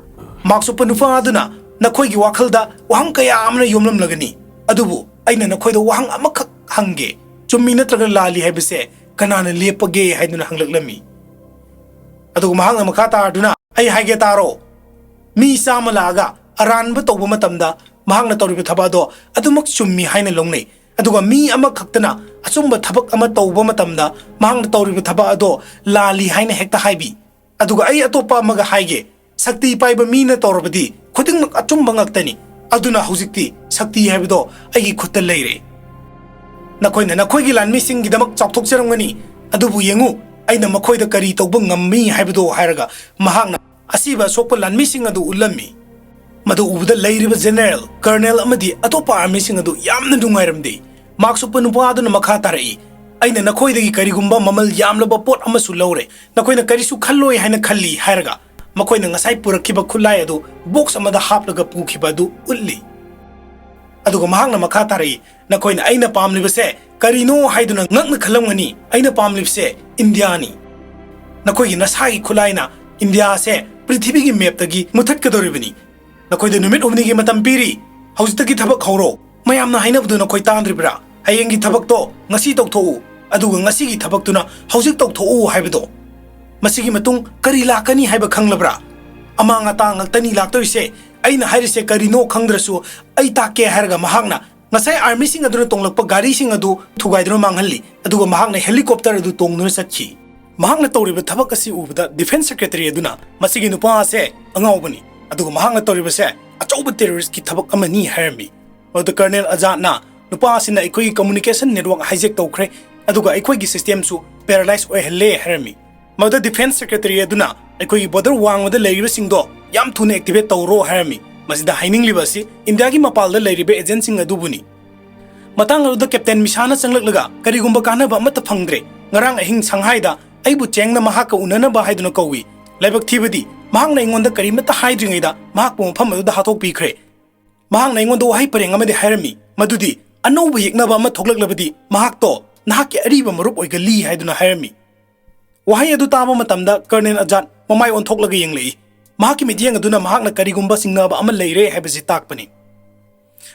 ꯃꯥꯛꯁ ꯎꯞꯄ ꯅꯨꯄꯥ ꯑꯗꯨꯅ, "ꯅꯈꯣꯏꯒꯤ ꯋꯥꯈꯜꯗ ꯋꯥꯍꯪ ꯀꯌꯥ ꯑꯃꯅ ꯌꯣꯝꯂꯝꯂꯒꯅꯤ, ꯑꯗꯨꯕꯨ ꯑꯩꯅ ꯅꯈꯣꯏꯗ ꯋꯥꯍꯪ ꯑꯃꯈꯛ ꯍꯪꯒꯦ, ꯆꯨꯝꯃꯤ ꯅꯠꯇ꯭ꯔꯒ ꯂꯥꯜꯂꯤ ꯍꯥꯏꯕꯁꯦ ꯀꯅꯥꯅ ꯂꯦꯞꯄꯒꯦ?" ꯍꯥꯏꯗꯨꯅ ꯍꯪꯂꯛꯂꯝꯃꯤ꯫ ꯑꯗꯨꯒ ꯃꯍꯥꯛꯅ ꯃꯈꯥ ꯇꯥꯔꯗꯨꯅ, "ꯑꯩ ꯍꯥꯏꯒꯦ ꯇꯥꯔꯣ, ꯃꯤ ꯆꯥꯝꯃ ꯂꯥꯛꯑꯒ ꯑꯔꯥꯟꯕ ꯇꯧꯕ ꯃꯇꯝꯗ ꯃꯍꯥꯛꯅ ꯇꯧꯔꯤꯕ ꯊꯕꯛ ꯑꯗꯣ ꯑꯗꯨꯃꯛ ꯆꯨꯝꯃꯤ ꯍꯥꯏꯅ ꯂꯧꯅꯩ, ꯑꯗꯨꯒ ꯃꯤ ꯑꯃꯈꯛꯇꯅ ꯑꯆꯨꯝꯕ ꯊꯕꯛ ꯑꯃ ꯇꯧꯕ ꯃꯇꯝꯗ ꯃꯍꯥꯛꯅ ꯇꯧꯔꯤꯕ ꯊꯕꯛ ꯑꯗꯣ ꯂꯥꯜꯂꯤ ꯍꯥꯏꯅ ꯍꯦꯛꯇ ꯍꯥꯏꯕꯤ꯫ ꯑꯗꯨꯒ ꯑꯩ ꯑꯇꯣꯞꯄ ꯑꯃꯒ ꯍꯥꯏꯒꯦ, ꯁꯛꯇꯤ ꯄꯥꯏꯕ ꯃꯤꯅ ꯇꯧꯔꯕꯗꯤ ꯈꯨꯗꯤꯡꯃꯛ ꯑꯆꯨꯝꯕ ꯉꯥꯛꯇꯅꯤ꯫ ꯑꯗꯨꯅ ꯍꯧꯖꯤꯛꯇꯤ ꯁꯛꯇꯤ ꯍꯥꯏꯕꯗꯣ ꯑꯩꯒꯤ ꯈꯨꯠꯇ ꯂꯩꯔꯦ꯫ ꯅꯈꯣꯏꯅ ꯅꯈꯣꯏꯒꯤ ꯂꯥꯟꯃꯤꯁꯤꯡꯒꯤꯗꯃꯛ ꯆꯥꯎꯊꯣꯛꯆꯔꯝꯒꯅꯤ, ꯑꯗꯨꯕꯨ ꯌꯦꯡꯉꯨ, ꯑꯩꯅ ꯃꯈꯣꯏꯗ ꯀꯔꯤ ꯇꯧꯕ ꯉꯝꯃꯤ ꯍꯥꯏꯕꯗꯣ" ꯍꯥꯏꯔꯒ ꯃꯍꯥꯛꯅ ꯑꯁꯤꯕ ꯑꯁꯣꯛꯄ ꯂꯥꯟꯃꯤꯁꯤꯡ ꯑꯗꯨ ꯎꯠꯂꯝꯃꯤ꯫ ꯃꯗꯨ ꯎꯕꯗ ꯂꯩꯔꯤꯕ ꯖꯦꯅꯔꯦꯜ, ꯀꯔꯅꯦꯜ ꯑꯃꯗꯤ ꯑꯇꯣꯞꯄ ꯑꯥꯔꯃꯤꯁꯤꯡ ꯑꯗꯨ ꯌꯥꯝꯅ ꯅꯨꯡꯉꯥꯏꯔꯝꯗꯦ꯫ ꯃꯥꯛꯁ ꯎꯞꯄ ꯅꯨꯄꯥ ꯑꯗꯨꯅ ꯃꯈꯥ ꯇꯥꯔꯛꯏ, "ꯑꯩꯅ ꯅꯈꯣꯏꯗꯒꯤ ꯀꯔꯤꯒꯨꯝꯕ ꯃꯃꯜ ꯌꯥꯝꯂꯕ ꯄꯣꯠ ꯑꯃꯁꯨ ꯂꯧꯔꯦ, ꯅꯈꯣꯏꯅ ꯀꯔꯤꯁꯨ ꯈꯜꯂꯣꯏ ꯍꯥꯏꯅ ꯈꯜꯂꯤ" ꯍꯥꯏꯔꯒ ꯃꯈꯣꯏꯅ ꯉꯁꯥꯏ ꯄꯨꯔꯛꯈꯤꯕ ꯈꯨꯠꯂꯥꯏ ꯑꯗꯨ ꯕꯣꯛꯁ ꯑꯃꯗ ꯍꯥꯞꯂꯒ ꯄꯨꯈꯤꯕ ꯑꯗꯨ ꯎꯠꯂꯤ꯫ ꯑꯗꯨꯒ ꯃꯍꯥꯛꯅ ꯃꯈꯥ ꯇꯥꯔꯛꯏ, "ꯅꯈꯣꯏꯅ ꯑꯩꯅ ꯄꯥꯝꯂꯤꯕꯁꯦ ꯀꯔꯤꯅꯣ ꯍꯥꯏꯗꯨꯅ ꯉꯛꯅ ꯈꯜꯂꯝꯒꯅꯤ꯫ ꯑꯩꯅ ꯄꯥꯝꯂꯤꯕꯁꯦ ꯏꯟꯗꯤꯌꯥꯅꯤ꯫ ꯅꯈꯣꯏꯒꯤ ꯅꯁꯥꯒꯤ ꯈꯨꯠꯂꯥꯏꯅ ꯏꯟꯗꯤꯌꯥꯁꯦ ꯄ꯭ꯔꯤꯊꯤꯕꯤꯒꯤ ꯃꯦꯞꯇꯒꯤ ꯃꯨꯊꯠꯀꯗꯧꯔꯤꯕꯅꯤ꯫ ꯅꯈꯣꯏꯗ ꯅꯨꯃꯤꯠ ꯍꯨꯝꯅꯤꯒꯤ ꯃꯇꯝ ꯄꯤꯔꯤ꯫ ꯍꯧꯖꯤꯛꯇꯒꯤ ꯊꯕꯛ ꯍꯧꯔꯣ꯫ ꯃꯌꯥꯝꯅ ꯍꯥꯏꯅꯕꯗꯨ ꯅꯈꯣꯏ ꯇꯥꯗ꯭ꯔꯤꯕ꯭ꯔꯥ? ꯍꯌꯦꯡꯒꯤ ꯊꯕꯛꯇꯣ ꯉꯁꯤ ꯇꯧꯊꯣꯛꯎ, ꯑꯗꯨꯒ ꯉꯁꯤꯒꯤ ꯊꯕꯛꯇꯨꯅ ꯍꯧꯖꯤꯛ ꯇꯧꯊꯣꯛꯎ ꯍꯥꯏꯕꯗꯣ꯫ ꯃꯁꯤꯒꯤ ꯃꯇꯨꯡ ꯀꯔꯤ ꯂꯥꯛꯀꯅꯤ ꯍꯥꯏꯕ ꯈꯪꯂꯕ꯭ꯔꯥ? ꯑꯃꯥꯡ ꯑꯇꯥ ꯉꯥꯛꯇꯅꯤ ꯂꯥꯛꯇꯣꯏꯁꯦ꯫ ꯑꯩꯅ ꯍꯥꯏꯔꯤꯁꯦ ꯀꯔꯤꯅꯣ ꯈꯪꯗ꯭ꯔꯁꯨ ꯑꯩ ꯇꯥꯛꯀꯦ" ꯍꯥꯏꯔꯒ ꯃꯍꯥꯛꯅ ꯉꯁꯥꯏ ꯑꯥꯔꯃꯤꯁꯤꯡ ꯑꯗꯨꯅ ꯇꯣꯡꯂꯛꯄ ꯒꯥꯔꯤꯁꯤꯡ ꯑꯗꯨ ꯊꯨꯒꯥꯏꯗꯨꯅ ꯃꯥꯡꯍꯜꯂꯤ, ꯑꯗꯨꯒ ꯃꯍꯥꯛꯅ ꯍꯦꯂꯤꯀꯣꯞꯇꯔ ꯑꯗꯨ ꯇꯣꯡꯗꯨꯅ ꯆꯠꯈꯤ꯫ ꯃꯍꯥꯛꯅ ꯇꯧꯔꯤꯕ ꯊꯕꯛ ꯑꯁꯤ ꯎꯕꯗ ꯗꯤꯐꯦꯟꯁ ꯁꯦꯀ꯭ꯔꯦꯇꯔꯤ ꯑꯗꯨꯅ, "ꯃꯁꯤꯒꯤ ꯅꯨꯄꯥ ꯑꯁꯦ ꯑꯉꯥꯎꯕꯅꯤ, ꯑꯗꯨꯒ ꯃꯍꯥꯛꯅ ꯇꯧꯔꯤꯕꯁꯦ ꯑꯆꯧꯕ ꯇꯦꯔꯣꯔꯤꯁꯀꯤ ꯊꯕꯛ ꯑꯃꯅꯤ" ꯍꯥꯏꯔꯝꯃꯤ꯫ ꯃꯗꯨꯗ ꯀꯔꯅꯦꯜ ꯑꯖꯥꯗꯅ, "ꯅꯨꯄꯥ ꯑꯁꯤꯅ ꯑꯩꯈꯣꯏꯒꯤ ꯀꯝꯃꯨꯅꯤꯀꯦꯁꯟ ꯅꯦꯠꯋꯥꯔꯛ ꯍꯥꯏꯖꯦꯛ ꯇꯧꯈ꯭ꯔꯦ, ꯑꯗꯨꯒ ꯑꯩꯈꯣꯏꯒꯤ ꯁꯤꯁꯇꯦꯝꯁꯨ ꯄꯦꯔꯥꯂꯥꯏꯁ ꯑꯣꯏꯍꯜꯂꯦ" ꯍꯥꯏꯔꯝꯃꯤ꯫ ꯃꯗꯨꯗ ꯗꯤꯐꯦꯟꯁ ꯁꯦꯀ꯭ꯔꯦꯇꯔꯤ ꯑꯗꯨꯅ, "ꯑꯩꯈꯣꯏꯒꯤ ꯕꯣꯔꯗꯔ ꯋꯥꯡꯃꯗ ꯂꯩꯔꯤꯕꯁꯤꯡꯗꯣ ꯌꯥꯝ ꯊꯨꯅ ꯑꯦꯛꯇꯤꯚꯦꯠ ꯇꯧꯔꯣ" ꯍꯥꯏꯔꯝꯃꯤ꯫ ꯃꯁꯤꯗ ꯍꯥꯏꯅꯤꯡꯂꯤꯕ ꯑꯁꯤ ꯏꯟꯗꯤꯌꯥꯒꯤ ꯃꯄꯥꯜꯗ ꯂꯩꯔꯤꯕ ꯑꯦꯖꯦꯟꯁꯤꯡ ꯑꯗꯨꯕꯨꯅꯤ꯫ ꯃꯇꯥꯡ ꯑꯗꯨꯗ ꯀꯦꯞꯇꯦꯟ ꯃꯤꯁꯥꯅ ꯆꯪꯂꯛꯂꯒ, "ꯀꯔꯤꯒꯨꯝꯕ ꯀꯥꯟꯅꯕ ꯑꯃꯠꯇ ꯐꯪꯗ꯭ꯔꯦ꯫ ꯉꯔꯥꯡ ꯑꯍꯤꯡ ꯁꯪꯍꯥꯏꯗ ꯑꯩꯕꯨ ꯆꯦꯡꯅ ꯃꯍꯥꯛꯀ ꯎꯅꯅꯕ ꯍꯥꯏꯗꯨꯅ ꯀꯧꯏ꯫ ꯂꯥꯏꯕꯛ ꯊꯤꯕꯗꯤ ꯃꯍꯥꯛꯅ ꯑꯩꯉꯣꯟꯗ ꯀꯔꯤꯃꯠꯇ ꯍꯥꯏꯗ꯭ꯔꯤꯉꯩꯗ ꯃꯍꯥꯛꯄꯨ ꯃꯐꯝ ꯑꯗꯨꯗ ꯍꯥꯠꯇꯣꯛꯄꯤꯈ꯭ꯔꯦ꯫ ꯃꯍꯥꯛꯅ ꯑꯩꯉꯣꯟꯗ ꯋꯥꯍꯩ ꯄꯔꯦꯡ ꯑꯃꯗꯤ ꯍꯥꯏꯔꯝꯃꯤ, ꯃꯗꯨꯗꯤ ꯑꯅꯧꯕ ꯌꯦꯛꯅꯕ ꯑꯃ ꯊꯣꯛꯂꯛꯂꯕꯗꯤ ꯃꯍꯥꯛꯇꯣ ꯅꯍꯥꯛꯀꯤ ꯑꯔꯤꯕ ꯃꯔꯨꯞ ꯑꯣꯏꯒꯜꯂꯤ" ꯍꯥꯏꯗꯨꯅ ꯍꯥꯏꯔꯝꯃꯤ꯫ ꯋꯥꯍꯩ ꯑꯗꯨ ꯇꯥꯕ ꯃꯇꯝꯗ ꯀꯔꯅꯦꯜ ꯑꯖꯥꯗ ꯃꯃꯥꯏ ꯑꯣꯟꯊꯣꯛꯂꯒ ꯌꯦꯡꯂꯛꯏ꯫ ꯃꯍꯥꯛꯀꯤ ꯃꯤꯠꯌꯦꯡ ꯑꯗꯨꯅ ꯃꯍꯥꯛꯅ ꯀꯔꯤꯒꯨꯝꯕ ꯆꯤꯡꯅꯕ ꯑꯃ ꯂꯩꯔꯦ ꯍꯥꯏꯕꯁꯤ ꯇꯥꯛꯄꯅꯤ꯫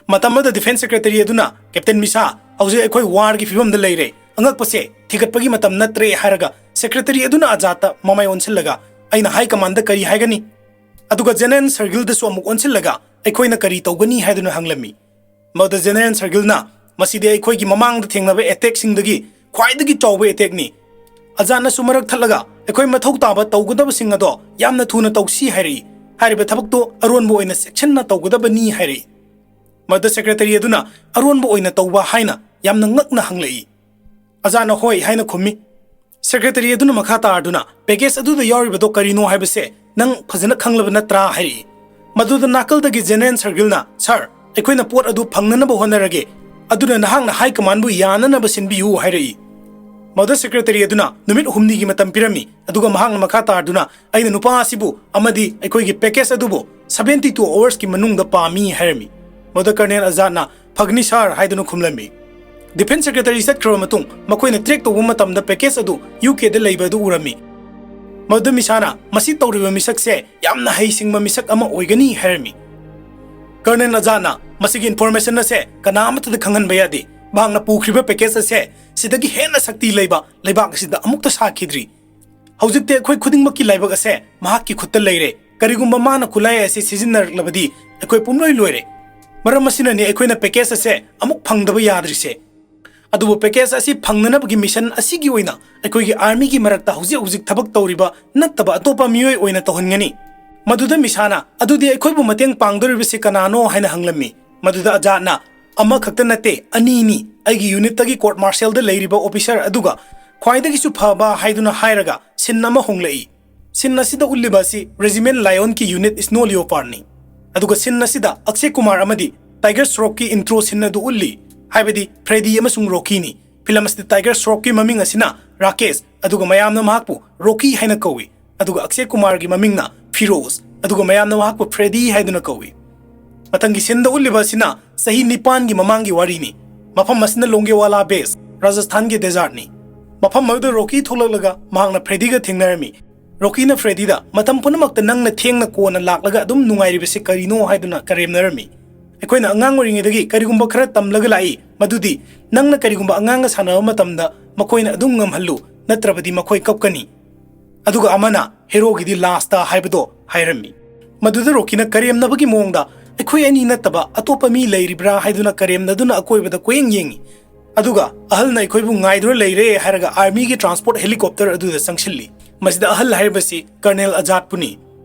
ꯃꯇꯝ ꯑꯃꯗ ꯗꯤꯐꯦꯟꯁ ꯁꯦꯀ꯭ꯔꯦꯇꯔꯤ ꯑꯗꯨꯅ, "ꯀꯦꯞꯇꯦꯟ ꯃꯤꯁꯥ, ꯍꯧꯖꯤꯛ ꯑꯩꯈꯣꯏ ꯋꯥꯔꯒꯤ ꯐꯤꯕꯝꯗ ꯂꯩꯔꯦ꯫ ꯑꯉꯛꯄꯁꯦ ꯊꯤꯒꯠꯄꯒꯤ ꯃꯇꯝ ꯅꯠꯇ꯭ꯔꯦ" ꯍꯥꯏꯔꯒ ꯁꯦꯀ꯭ꯔꯦꯇꯔꯤ ꯑꯗꯨꯅ ꯑꯖꯥꯗꯇ ꯃꯃꯥꯏ ꯑꯣꯟꯁꯤꯜꯂꯒ, "ꯑꯩꯅ ꯍꯥꯏ ꯀꯃꯥꯟꯗ ꯀꯔꯤ ꯍꯥꯏꯒꯅꯤ?" ꯑꯗꯨꯒ ꯖꯦꯅꯦꯔꯦꯜ ꯁꯔꯒꯤꯜꯗꯁꯨ ꯑꯃꯨꯛ ꯑꯣꯟꯁꯤꯜꯂꯒ, "ꯑꯩꯈꯣꯏꯅ ꯀꯔꯤ ꯇꯧꯒꯅꯤ?" ꯍꯥꯏꯗꯨꯅ ꯍꯪꯂꯝꯃꯤ꯫ ꯃꯗꯨꯗ ꯖꯦꯅꯦꯔꯦꯜ ꯁꯔꯒꯤꯜꯅ, "ꯃꯁꯤꯗꯤ ꯑꯩꯈꯣꯏꯒꯤ ꯃꯃꯥꯡꯗ ꯊꯦꯡꯅꯕ ꯑꯦꯇꯦꯛꯁꯤꯡꯗꯒꯤ ꯈ꯭ꯋꯥꯏꯗꯒꯤ ꯆꯥꯎꯕ ꯑꯦꯇꯦꯛꯅꯤ꯫" ꯑꯖꯥꯗꯅꯁꯨ ꯃꯔꯛ ꯊꯠꯂꯒ, "ꯑꯩꯈꯣꯏ ꯃꯊꯧ ꯇꯥꯕ ꯇꯧꯒꯗꯕꯁꯤꯡ ꯑꯗꯣ ꯌꯥꯝꯅ ꯊꯨꯅ ꯇꯧꯁꯤ" ꯍꯥꯏꯔꯛꯏ꯫ "ꯍꯥꯏꯔꯤꯕ ꯊꯕꯛꯇꯣ ꯑꯔꯣꯟꯕ ꯑꯣꯏꯅ ꯆꯦꯛꯁꯤꯟꯅ ꯇꯧꯒꯗꯕꯅꯤ" ꯍꯥꯏꯔꯛꯏ꯫ ꯃꯗꯨꯗ ꯁꯦꯀ꯭ꯔꯦꯇꯔꯤ ꯑꯗꯨꯅ, "ꯑꯔꯣꯟꯕ ꯑꯣꯏꯅ ꯇꯧꯕ?" ꯍꯥꯏꯅ ꯌꯥꯝꯅ ꯉꯛꯅ ꯍꯪꯂꯛꯏ꯫ ꯑꯖꯥꯗꯅ "ꯍꯣꯏ" ꯍꯥꯏꯅ ꯈꯨꯝꯃꯤ꯫ ꯁꯦꯀ꯭ꯔꯦꯇꯔꯤ ꯑꯗꯨꯅ ꯃꯈꯥ ꯇꯥꯔꯗꯨꯅ, "ꯄꯦꯀꯦꯖ ꯑꯗꯨꯗ ꯌꯥꯎꯔꯤꯕꯗꯣ ꯀꯔꯤꯅꯣ ꯍꯥꯏꯕꯁꯦ ꯅꯪ ꯐꯖꯅ ꯈꯪꯂꯕ ꯅꯠꯇ꯭ꯔꯥ?" ꯍꯥꯏꯔꯛꯏ꯫ ꯃꯗꯨꯗ ꯅꯥꯀꯜꯗꯒꯤ ꯖꯦꯅꯦꯔꯦꯜ ꯁꯔꯒꯤꯜꯅ, "ꯁꯥꯔ, ꯑꯩꯈꯣꯏꯅ ꯄꯣꯠ ꯑꯗꯨ ꯐꯪꯅꯅꯕ ꯍꯣꯠꯅꯔꯒꯦ, ꯑꯗꯨꯅ ꯅꯍꯥꯛꯅ ꯍꯥꯏ ꯀꯃꯥꯟꯕꯨ ꯌꯥꯅꯅꯕ ꯁꯤꯟꯕꯤꯌꯨ" ꯍꯥꯏꯔꯛꯏ꯫ ꯃꯗꯨꯗ ꯁꯦꯀ꯭ꯔꯦꯇꯔꯤ ꯑꯗꯨꯅ ꯅꯨꯃꯤꯠ ꯍꯨꯝꯅꯤꯒꯤ ꯃꯇꯝ ꯄꯤꯔꯝꯃꯤ, ꯑꯗꯨꯒ ꯃꯍꯥꯛꯅ ꯃꯈꯥ ꯇꯥꯗꯨꯅ ꯑꯩꯅ ꯅꯨꯄꯥ ꯑꯁꯤꯕꯨ ꯑꯃꯗꯤ ꯑꯩꯈꯣꯏꯒꯤ ꯄꯦꯀꯦꯖ ꯑꯗꯨꯕꯨ seventy two ꯑꯋꯥꯔꯁꯀꯤ ꯃꯅꯨꯡꯗ ꯄꯥꯝꯃꯤ ꯍꯥꯏꯔꯝꯃꯤ꯫ ꯃꯗꯨꯗ ꯀꯔꯅꯦꯜ ꯑꯖꯥꯗꯅ "ꯐꯒꯅꯤ ꯁꯥꯔ" ꯍꯥꯏꯗꯨꯅ ꯈꯨꯝꯂꯝꯃꯤ꯫ ꯗꯤꯐꯦꯟꯁ ꯁꯦꯀ꯭ꯔꯦꯇꯔꯤ ꯆꯠꯈ꯭ꯔꯕ ꯃꯇꯨꯡ ꯃꯈꯣꯏꯅ ꯇ꯭ꯔꯦꯛ ꯇꯧꯕ ꯃꯇꯝꯗ ꯄꯦꯀꯦꯖ ꯑꯗꯨ ꯌꯨ ꯀꯦꯗ ꯂꯩꯕ ꯑꯗꯨ ꯎꯔꯝꯃꯤ꯫ ꯃꯗꯨꯗ ꯃꯤꯁꯥꯅ "ꯃꯁꯤ ꯇꯧꯔꯤꯕ ꯃꯤꯁꯛꯁꯦ ꯌꯥꯝꯅ ꯍꯩꯁꯤꯡꯕ ꯃꯤꯁꯛ ꯑꯃ ꯑꯣꯏꯒꯅꯤ" ꯍꯥꯏꯔꯝꯃꯤ꯫ ꯀꯔꯅꯦꯜ ꯑꯖꯥꯗꯅ "ꯃꯁꯤꯒꯤ ꯏꯟꯐꯣꯔꯃꯦꯁꯟ ꯑꯁꯦ ꯀꯅꯥ ꯑꯃꯠꯇꯗ ꯈꯪꯍꯟꯕ ꯌꯥꯗꯦ꯫ ꯃꯍꯥꯛꯅ ꯄꯨꯈ꯭ꯔꯤꯕ ꯄꯦꯀꯦꯖ ꯑꯁꯦ ꯁꯤꯗꯒꯤ ꯍꯦꯟꯅ ꯁꯛꯇꯤ ꯂꯩꯕ ꯂꯩꯕꯥꯛ ꯑꯁꯤꯗ ꯑꯃꯨꯛꯇ ꯁꯥꯈꯤꯗ꯭ꯔꯤ꯫ ꯍꯧꯖꯤꯛꯇꯤ ꯑꯩꯈꯣꯏ ꯈꯨꯗꯤꯡꯃꯛꯀꯤ ꯂꯥꯏꯕꯛ ꯑꯁꯦ ꯃꯍꯥꯛꯀꯤ ꯈꯨꯠꯇ ꯂꯩꯔꯦ꯫ ꯀꯔꯤꯒꯨꯝꯕ ꯃꯥꯅ ꯈꯨꯠꯂꯥꯏ ꯑꯁꯤ ꯁꯤꯖꯤꯟꯅꯔꯛꯂꯕꯗꯤ ꯑꯩꯈꯣꯏ ꯄꯨꯝꯂꯣꯏ ꯂꯣꯏꯔꯦ꯫ ꯃꯔꯝ ꯑꯁꯤꯅꯅꯤ ꯑꯩꯈꯣꯏꯅ ꯄꯦꯀꯦꯖ ꯑꯁꯦ ꯑꯃꯨꯛ ꯐꯪꯗꯕ ꯌꯥꯗ꯭ꯔꯤꯁꯦ꯫ ꯑꯗꯨꯕꯨ ꯄꯦꯀꯦꯖ ꯑꯁꯤ ꯐꯪꯅꯅꯕꯒꯤ ꯃꯤꯁꯟ ꯑꯁꯤꯒꯤ ꯑꯣꯏꯅ ꯑꯩꯈꯣꯏꯒꯤ ꯑꯥꯔꯃꯤꯒꯤ ꯃꯔꯛꯇ ꯍꯧꯖꯤꯛ ꯍꯧꯖꯤꯛ ꯊꯕꯛ ꯇꯧꯔꯤꯕ ꯅꯠꯇꯕ ꯑꯇꯣꯞꯄ ꯃꯤꯑꯣꯏ ꯑꯣꯏꯅ ꯇꯧꯍꯟꯒꯅꯤ"꯫ ꯃꯗꯨꯗ ꯃꯤꯁꯥꯅ "ꯑꯗꯨꯗꯤ ꯑꯩꯈꯣꯏꯕꯨ ꯃꯇꯦꯡ ꯄꯥꯡꯗꯧꯔꯤꯕꯁꯤ ꯀꯅꯥꯅꯣ?" ꯍꯥꯏꯅ ꯍꯪꯂꯝꯃꯤ꯫ ꯃꯗꯨꯗ ꯑꯖꯥꯗꯅ "ꯑꯃꯈꯛꯇ ꯅꯠꯇꯦ, ꯑꯅꯤꯅꯤ꯫ ꯑꯩꯒꯤ ꯌꯨꯅꯤꯠꯇꯒꯤ ꯀꯣꯔꯠ ꯃꯥꯔꯁꯦꯜꯗ ꯂꯩꯔꯤꯕ ꯑꯣꯐꯤꯁꯔ ꯑꯗꯨꯒ ꯈ꯭ꯋꯥꯏꯗꯒꯤꯁꯨ ꯐꯕ" ꯍꯥꯏꯗꯨꯅ ꯍꯥꯏꯔꯒ ꯁꯤꯟ ꯑꯃ ꯍꯣꯡꯂꯛꯏ꯫ ꯁꯤꯟ ꯑꯁꯤꯗ ꯎꯠꯂꯤꯕ ꯑꯁꯤ ꯔꯦꯖꯤꯃꯦꯟ ꯂꯥꯏꯑꯣꯟꯒꯤ ꯌꯨꯅꯤꯠ ꯁ꯭ꯅꯣ ꯂꯤꯑꯣꯄꯥꯔꯗꯅꯤ꯫ ꯑꯗꯨꯒ ꯁꯤꯟ ꯑꯁꯤꯗ ꯑꯛꯁꯦ ꯀꯨꯃꯥꯔ ꯑꯃꯗꯤ ꯇꯥꯏꯒꯔ ꯁ꯭ꯔꯣꯐꯀꯤ ꯏꯟꯇ꯭ꯔꯣ ꯁꯤꯟ ꯑꯗꯨ ꯎꯠꯂꯤ, ꯍꯥꯏꯕꯗꯤ ꯐ꯭ꯔꯦꯗꯤ ꯑꯃꯁꯨꯡ ꯔꯣꯀꯤꯅꯤ꯫ ꯐꯤꯂꯝ ꯑꯁꯤꯗ ꯇꯥꯏꯒꯔ ꯁ꯭ꯔꯣꯐꯀꯤ ꯃꯃꯤꯡ ꯑꯁꯤꯅ ꯔꯥꯀꯦꯁ, ꯑꯗꯨꯒ ꯃꯌꯥꯝꯅ ꯃꯍꯥꯛꯄꯨ ꯔꯣꯀꯤ ꯍꯥꯏꯅ ꯀꯧꯏ꯫ ꯑꯗꯨꯒ ꯑꯛꯁꯦ ꯀꯨꯃꯥꯔꯒꯤ ꯃꯃꯤꯡꯅ ꯐꯤꯔꯣꯖ, ꯑꯗꯨꯒ ꯃꯌꯥꯝꯅ ꯃꯍꯥꯛꯄꯨ ꯐ꯭ꯔꯦꯗꯤ ꯍꯥꯏꯗꯨꯅ ꯀꯧꯏ꯫ ꯃꯊꯪꯒꯤ ꯁꯤꯟꯗ ꯎꯠꯂꯤꯕ ꯑꯁꯤꯅ ꯆꯍꯤ ꯅꯤꯄꯥꯟꯒꯤ ꯃꯃꯥꯡꯒꯤ ꯋꯥꯔꯤꯅꯤ꯫ ꯃꯐꯝ ꯑꯁꯤꯅ ꯂꯣꯡꯒꯦꯋꯥꯂꯥ ꯕꯦꯁ, ꯔꯥꯖꯁꯊꯥꯟꯒꯤ ꯗꯦꯖꯥꯔꯠꯅꯤ꯫ ꯃꯐꯝ ꯑꯗꯨꯗ ꯔꯣꯀꯤ ꯊꯣꯛꯂꯛꯂꯒ ꯃꯍꯥꯛꯅ ꯐ꯭ꯔꯦꯗꯤꯒ ꯊꯦꯡꯅꯔꯝꯃꯤ꯫ ꯔꯣꯀꯤꯅ ꯐ꯭ꯔꯦꯗꯤꯗ "ꯃꯇꯝ ꯄꯨꯝꯅꯃꯛꯇ ꯅꯪꯅ ꯊꯦꯡꯅ ꯀꯣꯟꯅ ꯂꯥꯛꯂꯒ ꯑꯗꯨꯝ ꯅꯨꯡꯉꯥꯏꯔꯤꯕꯁꯤ ꯀꯔꯤꯅꯣ?" ꯍꯥꯏꯗꯨꯅ ꯀꯔꯦꯝꯅꯔꯝꯃꯤ꯫ "ꯑꯩꯈꯣꯏꯅ ꯑꯉꯥꯡ ꯑꯣꯏꯔꯤꯉꯩꯗꯒꯤ ꯀꯔꯤꯒꯨꯝꯕ ꯈꯔ ꯇꯝꯂꯒ ꯂꯥꯛꯏ, ꯃꯗꯨꯗꯤ ꯅꯪꯅ ꯀꯔꯤꯒꯨꯝꯕ ꯑꯉꯥꯡꯒ ꯁꯥꯟꯅꯕ ꯃꯇꯝꯗ ꯃꯈꯣꯏꯅ ꯑꯗꯨꯝ ꯉꯝꯍꯜꯂꯨ, ꯅꯠꯇ꯭ꯔꯕꯗꯤ ꯃꯈꯣꯏ ꯀꯞꯀꯅꯤ꯫ ꯑꯗꯨꯒ ꯑꯃꯅ ꯍꯦꯔꯣꯒꯤꯗꯤ ꯂꯥꯁꯇ" ꯍꯥꯏꯕꯗꯣ ꯍꯥꯏꯔꯝꯃꯤ꯫ ꯃꯗꯨꯗ ꯔꯣꯀꯤꯅ ꯀꯔꯦꯝꯅꯕꯒꯤ ꯃꯑꯣꯡꯗ "ꯑꯩꯈꯣꯏ ꯑꯅꯤ ꯅꯠꯇꯕ ꯑꯇꯣꯞꯄ ꯃꯤ ꯂꯩꯔꯤꯕ꯭ꯔꯥ?" ꯍꯥꯏꯗꯨꯅ ꯀꯔꯦꯝꯅꯗꯨꯅ ꯑꯀꯣꯏꯕꯗ ꯀꯣꯏꯌꯦꯡ ꯌꯦꯡꯉꯤ꯫ ꯑꯗꯨꯒ "ꯑꯍꯜꯅ ꯑꯩꯈꯣꯏꯕꯨ ꯉꯥꯏꯗꯨꯅ ꯂꯩꯔꯦ" ꯍꯥꯏꯔꯒ ꯑꯥꯔꯃꯤꯒꯤ ꯇ꯭ꯔꯥꯟꯁꯄꯣꯔꯠ ꯍꯦꯂꯤꯀꯣꯞꯇꯔ ꯑꯗꯨꯗ ꯆꯪꯁꯤꯜꯂꯤ꯫ ꯃꯁꯤꯗ ꯑꯍꯜ ꯍꯥꯏꯔꯤꯕꯁꯤ ꯀꯔꯅꯦꯜ ꯑꯖꯥꯗꯄꯨꯅꯤ꯫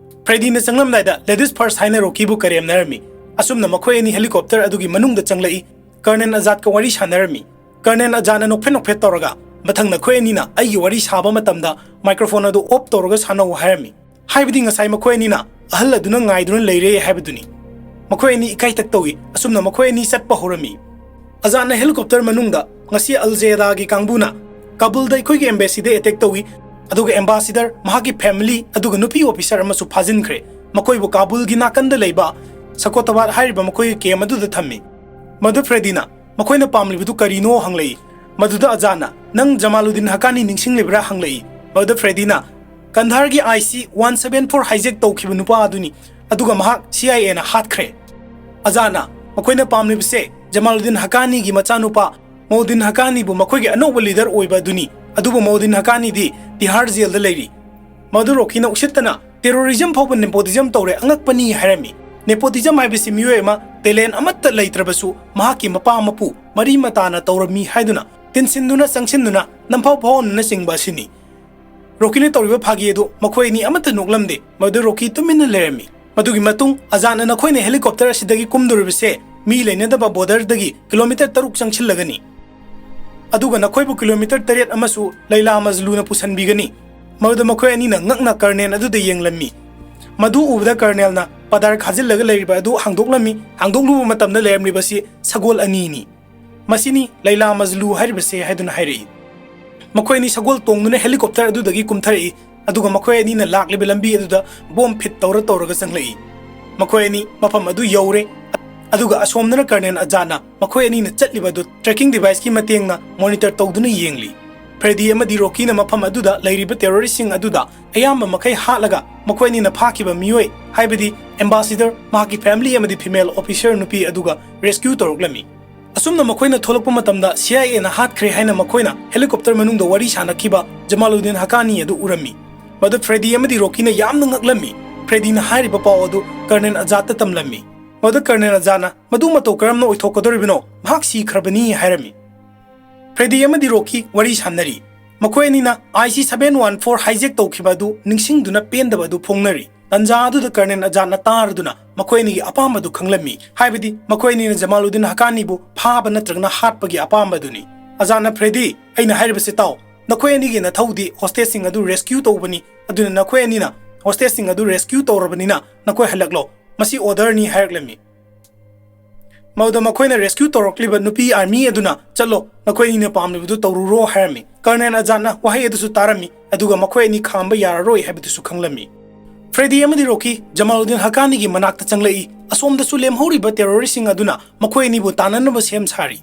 ꯐ꯭ꯔꯦꯗꯤꯅ ꯆꯪꯂꯝꯗꯥꯏꯗ "ꯂꯦꯗꯤꯁ ꯐꯥꯔꯁ" ꯍꯥꯏꯅ ꯔꯣꯀꯤꯕꯨ ꯀꯔꯦꯝꯅꯔꯝꯃꯤ꯫ ꯑꯁꯨꯝꯅ ꯃꯈꯣꯏ ꯑꯅꯤ ꯍꯦꯂꯤꯀꯣꯞꯇꯔ ꯑꯗꯨꯒꯤ ꯃꯅꯨꯡꯗ ꯆꯪꯂꯛꯏ꯫ ꯀꯔꯅꯦꯜ ꯑꯖꯥꯗꯀ ꯋꯥꯔꯤ ꯁꯥꯟꯅꯔꯝꯃꯤ꯫ ꯀꯔꯅꯦꯜ ꯑꯖꯥꯗꯅ ꯅꯣꯛꯐꯦꯠ ꯅꯣꯛꯐꯦꯠ ꯇꯧꯔꯒ "ꯃꯊꯪ ꯅꯈꯣꯏ ꯑꯅꯤꯅ ꯑꯩꯒꯤ ꯋꯥꯔꯤ ꯁꯥꯕ ꯃꯇꯝꯗ ꯃꯥꯏꯀ꯭ꯔꯣꯐꯣꯟ ꯑꯗꯨ ꯑꯣꯐ ꯇꯧꯔꯒ ꯁꯥꯟꯅꯧ" ꯍꯥꯏꯔꯝꯃꯤ꯫ ꯍꯥꯏꯕꯗꯤ ꯉꯁꯥꯏ ꯃꯈꯣꯏ ꯑꯅꯤꯅ ꯑꯍꯜ ꯑꯗꯨꯅ ꯉꯥꯏꯗꯨꯅ ꯂꯩꯔꯦ ꯍꯥꯏꯕꯗꯨꯅꯤ꯫ ꯃꯈꯣꯏ ꯑꯅꯤ ꯏꯀꯥꯏ ꯇꯛ ꯇꯧꯏ꯫ ꯑꯁꯨꯝꯅ ꯃꯈꯣꯏ ꯑꯅꯤ ꯆꯠꯄ ꯍꯧꯔꯝꯃꯤ꯫ ꯑꯖꯥꯗꯅ ꯍꯦꯂꯤꯀꯣꯞꯇꯔ ꯃꯅꯨꯡꯗ "ꯉꯁꯤ ꯑꯜ ꯖꯦꯗꯥꯒꯤ ꯀꯥꯡꯕꯨꯅ ꯀꯥꯕꯨꯜꯗ ꯑꯩꯈꯣꯏꯒꯤ ꯑꯦꯝꯕꯦꯁꯤꯗ ꯑꯦꯇꯦꯛ ꯇꯧꯏ, ꯑꯗꯨꯒ ꯑꯦꯝꯕꯥꯁꯤꯗꯔ, ꯃꯍꯥꯛꯀꯤ ꯐꯦꯃꯤꯂꯤ, ꯑꯗꯨꯒ ꯅꯨꯄꯤ ꯑꯣꯐꯤꯁꯔ ꯑꯃꯁꯨ ꯐꯥꯖꯤꯟꯈ꯭ꯔꯦ꯫ ꯃꯈꯣꯏꯕꯨ ꯀꯥꯕꯨꯜꯒꯤ ꯅꯥꯀꯟꯗ ꯂꯩꯕ ꯁꯀꯣꯇꯕꯥꯗ ꯍꯥꯏꯔꯤꯕ ꯃꯈꯣꯏꯒꯤ ꯀꯦꯝ ꯑꯗꯨꯗ ꯊꯝꯃꯤ꯫ ꯃꯗꯨ ꯐ꯭ꯔꯦꯗꯤꯅ ꯃꯈꯣꯏꯅ ꯄꯥꯝꯂꯤꯕꯗꯨ ꯀꯔꯤꯅꯣ ꯍꯪꯂꯛꯏ꯫ ꯃꯗꯨꯗ ꯑꯖꯥꯅ, "ꯅꯪ ꯖꯃꯥꯂꯨꯗꯤꯟ ꯍꯀꯥꯅꯤ ꯅꯤꯡꯁꯤꯡꯂꯤꯕ꯭ꯔꯥ?" ꯍꯪꯂꯛꯏ꯫ ꯃꯗꯨꯗ ꯐ꯭ꯔꯦꯗꯤꯅ, "ꯀꯟꯙꯥꯔꯒꯤ I C one seven four ꯍꯥꯏꯖꯦꯛ ꯇꯧꯈꯤꯕ ꯅꯨꯄꯥ ꯑꯗꯨꯅꯤ, ꯑꯗꯨꯒ ꯃꯍꯥꯛ ꯁꯤ ꯑꯥꯏ ꯑꯦꯅ ꯍꯥꯠꯈ꯭ꯔꯦ꯫" ꯑꯖꯥꯅ, "ꯃꯈꯣꯏꯅ ꯄꯥꯝꯂꯤꯕꯁꯦ ꯖꯃꯥꯂꯨꯗꯤꯟ ꯍꯀꯥꯅꯤꯒꯤ ꯃꯆꯥꯅꯨꯄꯥ ꯃꯣꯗꯤꯟ ꯍꯀꯥꯅꯤꯕꯨ ꯃꯈꯣꯏꯒꯤ ꯑꯅꯧꯕ ꯂꯤꯗꯔ ꯑꯣꯏꯕ ꯑꯗꯨꯅꯤ, ꯑꯗꯨꯕꯨ ꯃꯣꯗꯤꯟ ꯍꯀꯥꯅꯤꯗꯤ ꯇꯤꯍꯥꯔ ꯖꯦꯜꯗ ꯂꯩꯔꯤ꯫" ꯃꯗꯨ ꯔꯣꯀꯤꯅ ꯎꯁꯤꯠꯇꯅ, "ꯇꯦꯔꯣꯔꯤꯖꯝ ꯐꯥꯎꯕ ꯅꯦꯄꯣꯇꯤꯖꯝ ꯇꯧꯔꯦ, ꯑꯉꯛꯄꯅꯤ" ꯍꯥꯏꯔꯝꯃꯤ꯫ ꯅꯦꯄꯣꯇꯤꯖꯝ ꯍꯥꯏꯕꯁꯤ ꯃꯤꯑꯣꯏ ꯑꯃ ꯇꯦꯂꯦꯟ ꯑꯃꯠꯇ ꯂꯩꯇ꯭ꯔꯕꯁꯨ ꯃꯍꯥꯛꯀꯤ ꯃꯄꯥ ꯃꯄꯨ ꯃꯔꯤ ꯃꯇꯥꯅ ꯇꯧꯔꯝꯃꯤ ꯍꯥꯏꯗꯨꯅ ꯇꯤꯟꯁꯤꯟꯗꯨꯅ ꯆꯪꯁꯤꯟꯗꯨꯅ ꯅꯝꯐꯥꯎ ꯐꯥꯎꯍꯟꯕꯅꯆꯤꯡꯕ ꯑꯁꯤꯅꯤ꯫ ꯔꯣꯀꯤꯅ ꯇꯧꯔꯤꯕ ꯐꯥꯒꯤ ꯑꯗꯨ ꯃꯈꯣꯏ ꯑꯅꯤ ꯑꯃꯠꯇ ꯅꯣꯛꯂꯝꯗꯦ꯫ ꯃꯗꯨ ꯔꯣꯀꯤ ꯇꯨꯃꯤꯟꯅ ꯂꯩꯔꯝꯃꯤ꯫ ꯃꯗꯨꯒꯤ ꯃꯇꯨꯡ ꯑꯖꯥꯠꯅ ꯅꯈꯣꯏꯅ ꯍꯦꯂꯤꯀꯣꯞꯇꯔ ꯑꯁꯤꯗꯒꯤ ꯀꯨꯝꯗꯣꯔꯤꯕꯁꯦ ꯃꯤ ꯂꯩꯅꯗꯕ ꯕꯣꯔꯗꯔꯗꯒꯤ ꯀꯤꯂꯣꯃꯤꯇꯔ ꯇꯔꯨꯛ ꯆꯪꯁꯤꯜꯂꯒꯅꯤ, ꯑꯗꯨꯒ ꯅꯈꯣꯏꯕꯨ ꯀꯤꯂꯣꯃꯤꯇꯔ ꯇꯔꯦꯠ ꯑꯃꯁꯨ ꯂꯩꯂꯥ ꯃꯖꯂꯨꯅ ꯄꯨꯁꯟꯕꯤꯒꯅꯤ꯫ ꯃꯗꯨꯗ ꯃꯈꯣꯏ ꯑꯅꯤꯅ ꯉꯛꯅ ꯀꯔꯅꯦꯜ ꯑꯗꯨꯗ ꯌꯦꯡꯂꯝꯃꯤ꯫ ꯃꯗꯨ ꯎꯕꯗ ꯀꯔꯅꯦꯜꯅ ꯄꯗꯥꯔ ꯈꯥꯖꯤꯜꯂꯒ ꯂꯩꯔꯤꯕ ꯑꯗꯨ ꯍꯥꯡꯗꯣꯛꯂꯝꯃꯤ꯫ ꯍꯥꯡꯗꯣꯛꯂꯨꯕ ꯃꯇꯝꯗ ꯂꯩꯔꯝꯂꯤꯕꯁꯤ ꯁꯒꯣꯜ ꯑꯅꯤꯅꯤ꯫ "ꯃꯁꯤꯅꯤ ꯂꯩꯂꯥ ꯃꯖꯂꯨ ꯍꯥꯏꯔꯤꯕꯁꯦ" ꯍꯥꯏꯗꯨꯅ ꯍꯥꯏꯔꯛꯏ꯫ ꯃꯈꯣꯏ ꯑꯅꯤ ꯁꯒꯣꯜ ꯇꯣꯡꯗꯨꯅ ꯍꯦꯂꯤꯀꯣꯞꯇꯔ ꯑꯗꯨꯗꯒꯤ ꯀꯨꯝꯊꯔꯛꯏ, ꯑꯗꯨꯒ ꯃꯈꯣꯏ ꯑꯅꯤꯅ ꯂꯥꯛꯂꯤꯕ ꯂꯝꯕꯤ ꯑꯗꯨꯗ ꯕꯣꯝ ꯐꯤꯠ ꯇꯧꯔ ꯇꯧꯔꯒ ꯆꯪꯂꯛꯏ꯫ ꯃꯈꯣꯏ ꯑꯅꯤ ꯃꯐꯝ ꯑꯗꯨ ꯌꯧꯔꯦ, ꯑꯗꯨꯒ ꯑꯁꯣꯝꯗꯅ ꯀꯔꯅꯦꯜ ꯑꯖꯥꯅ ꯃꯈꯣꯏ ꯑꯅꯤꯅ ꯆꯠꯂꯤꯕ ꯑꯗꯨ ꯇ꯭ꯔꯦꯀꯤꯡ ꯗꯤꯚꯥꯏꯁꯀꯤ ꯃꯇꯦꯡꯅ ꯃꯣꯅꯤꯇꯔ ꯇꯧꯗꯨꯅ ꯌꯦꯡꯂꯤ꯫ ꯐ꯭ꯔꯦꯗꯤ ꯑꯃꯗꯤ ꯔꯣꯀꯤꯅ ꯃꯐꯝ ꯑꯗꯨꯗ ꯂꯩꯔꯤꯕ ꯇꯦꯔꯣꯔꯤꯁꯁꯤꯡ ꯑꯗꯨꯗ ꯑꯌꯥꯝꯕ ꯃꯈꯩ ꯍꯥꯠꯂꯒ ꯃꯈꯣꯏ ꯑꯅꯤꯅ ꯐꯥꯈꯤꯕ ꯃꯤꯑꯣꯏ, ꯍꯥꯏꯕꯗꯤ ꯑꯦꯝꯕꯥꯁꯤꯗꯔ, ꯃꯍꯥꯛꯀꯤ ꯐꯦꯃꯤꯂꯤ ꯑꯃꯗꯤ ꯐꯤꯃꯦꯜ ꯑꯣꯐꯤꯁꯔ ꯅꯨꯄꯤ ꯑꯗꯨꯒ ꯔꯦꯁꯀ꯭ꯌꯨ ꯇꯧꯔꯛꯂꯝꯃꯤ꯫ ꯑꯁꯨꯝꯅ ꯃꯈꯣꯏꯅ ꯊꯣꯛꯂꯛꯄ ꯃꯇꯝꯗ ꯁꯤ ꯑꯥꯏ ꯑꯦꯅ ꯍꯥꯠꯈ꯭ꯔꯦ ꯍꯥꯏꯅ ꯃꯈꯣꯏꯅ ꯍꯦꯂꯤꯀꯣꯞꯇꯔ ꯃꯅꯨꯡꯗ ꯋꯥꯔꯤ ꯁꯥꯟꯅꯈꯤꯕ ꯖꯃꯥꯂꯨꯗꯤꯟ ꯍꯀꯥꯅꯤ ꯑꯗꯨ ꯎꯔꯝꯃꯤ꯫ ꯃꯗꯨ ꯐ꯭ꯔꯦꯗꯤ ꯑꯃꯗꯤ ꯔꯣꯀꯤꯅ ꯌꯥꯝꯅ ꯉꯛꯂꯝꯃꯤ꯫ ꯐ꯭ꯔꯦꯗꯤꯅ ꯍꯥꯏꯔꯤꯕ ꯄꯥꯎ ꯑꯗꯨ ꯀꯔꯅꯦꯜ ꯑꯖꯥꯠꯇ ꯇꯝꯂꯝꯃꯤ꯫ ꯃꯗꯨ ꯀꯔꯅꯦꯜ ꯑꯖꯥꯠꯅ, "ꯃꯗꯨ ꯃꯇꯧ ꯀꯔꯝꯅ ꯑꯣꯏꯊꯣꯛꯀꯗꯧꯔꯤꯕꯅꯣ? ꯃꯍꯥꯛ ꯁꯤꯈ꯭ꯔꯕꯅꯤ" ꯍꯥꯏꯔꯝꯃꯤ꯫ ꯐ꯭ꯔꯦꯗꯤ ꯑꯃꯗꯤ ꯔꯣꯀꯤ ꯋꯥꯔꯤ ꯁꯥꯟꯅꯔꯤ꯫ ꯃꯈꯣꯏ ꯑꯅꯤꯅ I C seven one four ꯍꯥꯏꯖꯦꯛ ꯇꯧꯈꯤꯕ ꯑꯗꯨ ꯅꯤꯡꯁꯤꯡꯗꯨꯅ ꯄꯦꯟꯗꯕ ꯑꯗꯨ ꯐꯣꯡꯅꯔꯤ꯫ ꯇꯟꯖꯥ ꯑꯗꯨꯗ ꯀꯔꯅꯦꯜ ꯑꯖꯥꯠꯅ ꯇꯥꯔꯗꯨꯅ ꯃꯈꯣꯏ ꯑꯅꯤꯒꯤ ꯑꯄꯥꯝꯕꯗꯨ ꯈꯪꯂꯝꯃꯤ, ꯍꯥꯏꯕꯗꯤ ꯃꯈꯣꯏ ꯑꯅꯤꯅ ꯖꯃꯥꯂꯨꯗꯤꯟ ꯍꯀꯥꯅꯤꯕꯨ ꯐꯥꯕ ꯅꯠꯇ꯭ꯔꯒꯅ ꯍꯥꯠꯄꯒꯤ ꯑꯄꯥꯝꯕꯗꯨꯅꯤ꯫ ꯑꯖꯥꯠꯅ, "ꯐ꯭ꯔꯦꯗꯤ, ꯑꯩꯅ ꯍꯥꯏꯔꯤꯕꯁꯤ ꯇꯥꯎ꯫ ꯅꯈꯣꯏ ꯑꯅꯤꯒꯤ ꯅꯊꯧꯗꯤ ꯍꯣꯁꯇꯦꯖꯁꯤꯡ ꯑꯗꯨ ꯔꯦꯁꯀ꯭ꯌꯨ ꯇꯧꯕꯅꯤ, ꯑꯗꯨꯅ ꯅꯈꯣꯏ ꯑꯅꯤꯅ ꯍꯣꯁꯇꯦꯖꯁꯤꯡ ꯑꯗꯨ ꯔꯦꯁꯀ꯭ꯌꯨ ꯇꯧꯔꯕꯅꯤꯅ ꯅꯈꯣꯏ ꯍꯜꯂꯛꯂꯣ꯫ ꯃꯁꯤ ꯑꯣꯔꯗꯔꯅꯤ" ꯍꯥꯏꯔꯛꯂꯝꯃꯤ꯫ ꯃꯗꯨꯗ ꯃꯈꯣꯏꯅ ꯔꯦꯁꯀ꯭ꯌꯨ ꯇꯧꯔꯛꯂꯤꯕ ꯅꯨꯄꯤ ꯑꯥꯔꯃꯤ ꯑꯗꯨꯅ, "ꯆꯠꯂꯣ, ꯅꯈꯣꯏ ꯑꯅꯤꯅ ꯄꯥꯝꯂꯤꯕꯗꯨ ꯇꯧꯔꯨꯔꯣ" ꯍꯥꯏꯔꯝꯃꯤ꯫ ꯀꯔꯅꯦꯜ ꯑꯖꯥꯠꯅ ꯋꯥꯍꯩ ꯑꯗꯨꯁꯨ ꯇꯥꯔꯝꯃꯤ, ꯑꯗꯨꯒ ꯃꯈꯣꯏ ꯑꯅꯤ ꯈꯥꯝꯕ ꯌꯥꯔꯔꯣꯏ ꯍꯥꯏꯕꯗꯨꯁꯨ ꯈꯪꯂꯝꯃꯤ꯫ ꯐ꯭ꯔꯦꯗꯤ ꯑꯃꯗꯤ ꯔꯣꯀꯤ ꯖꯃꯥꯂꯨꯗꯤꯟ ꯍꯀꯥꯅꯤꯒꯤ ꯃꯅꯥꯛꯇ ꯆꯪꯂꯛꯏ꯫ ꯑꯁꯣꯝꯗꯁꯨ ꯂꯦꯝꯍꯧꯔꯤꯕ ꯇꯦꯔꯣꯔꯤꯁꯁꯤꯡ ꯑꯗꯨꯅ ꯃꯈꯣꯏ ꯑꯅꯤꯕꯨ ꯇꯥꯟꯅꯅꯕ ꯁꯦꯝ ꯁꯥꯔꯤ꯫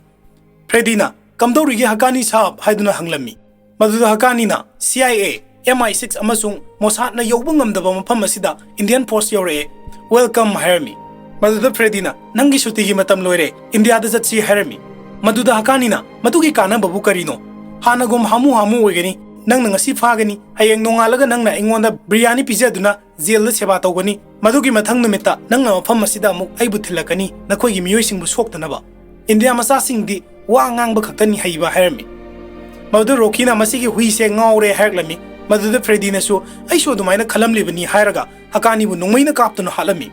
ꯐ꯭ꯔꯦꯗꯤꯅ, "ꯀꯝꯗꯧꯔꯤꯒꯦ ꯍꯀꯥꯅꯤ ꯁꯥꯍꯕ?" ꯍꯥꯏꯗꯨꯅ ꯍꯪꯂꯝꯃꯤ꯫ ꯃꯗꯨꯗ ꯍꯀꯥꯅꯤꯅ, "C I A, M I six ꯑꯃꯁꯨꯡ ꯃꯣꯁꯥꯗꯅ ꯌꯧꯕ ꯉꯝꯗꯕ ꯃꯐꯝ ꯑꯁꯤꯗ ꯏꯟꯗꯤꯌꯥꯟ ꯐꯣꯔꯁ ꯌꯧꯔꯛꯑꯦ꯫ Welcome" ꯍꯥꯏꯔꯝꯃꯤ꯫ ꯃꯗꯨꯗ ꯐ꯭ꯔꯦꯗꯤꯅ, "ꯅꯪꯒꯤ ꯁꯨꯇꯤꯒꯤ ꯃꯇꯝ ꯂꯣꯏꯔꯦ, ꯏꯟꯗꯤꯌꯥꯗ ꯆꯠꯁꯤ" ꯍꯥꯏꯔꯝꯃꯤ꯫ ꯃꯗꯨꯗ ꯍꯀꯥꯅꯤꯅ, "ꯃꯗꯨꯒꯤ ꯀꯥꯟꯅꯕꯕꯨ ꯀꯔꯤꯅꯣ? ꯍꯥꯟꯅꯒꯨꯝ ꯍꯥꯃꯨ ꯍꯥꯃꯨ ꯑꯣꯏꯒꯅꯤ꯫ ꯅꯪꯅ ꯉꯁꯤ ꯐꯥꯒꯅꯤ, ꯍꯌꯦꯡ ꯅꯣꯡꯉꯥꯜꯂꯒ ꯅꯪꯅ ꯑꯩꯉꯣꯟꯗ ꯕꯤꯔꯌꯥꯅꯤ ꯄꯤꯖꯗꯨꯅ ꯖꯦꯜꯗ ꯁꯦꯕꯥ ꯇꯧꯒꯅꯤ꯫ ꯃꯗꯨꯒꯤ ꯃꯊꯪ ꯅꯨꯃꯤꯠꯇ ꯅꯪꯅ ꯃꯐꯝ ꯑꯁꯤꯗ ꯑꯃꯨꯛ ꯑꯩꯕꯨ ꯊꯤꯜꯂꯛꯀꯅꯤ, ꯅꯈꯣꯏꯒꯤ ꯃꯤꯑꯣꯏꯁꯤꯡꯕꯨ ꯁꯣꯛꯇꯅꯕ꯫ ꯏꯟꯗꯤꯌꯥ ꯃꯆꯥꯁꯤꯡꯗꯤ ꯋꯥ ꯉꯥꯡꯕ ꯈꯛꯇꯅꯤ ꯍꯩꯕ" ꯍꯥꯏꯔꯝꯃꯤ꯫ ꯃꯗꯨꯗ ꯔꯣꯀꯤꯅ, "ꯃꯁꯤꯒꯤ ꯍꯨꯏꯁꯦ ꯉꯥꯎꯔꯦ" ꯍꯥꯏꯔꯛꯂꯝꯃꯤ꯫ ꯃꯗꯨꯗ ꯐ꯭ꯔꯦꯗꯤꯅꯁꯨ, "ꯑꯩꯁꯨ ꯑꯗꯨꯃꯥꯏꯅ ꯈꯜꯂꯝꯂꯤꯕꯅꯤ" ꯍꯥꯏꯔꯒ ꯍꯀꯥꯅꯤꯕꯨ ꯅꯣꯡꯃꯩꯅ ꯀꯥꯞꯇꯨꯅ ꯍꯥꯠꯂꯝꯃꯤ꯫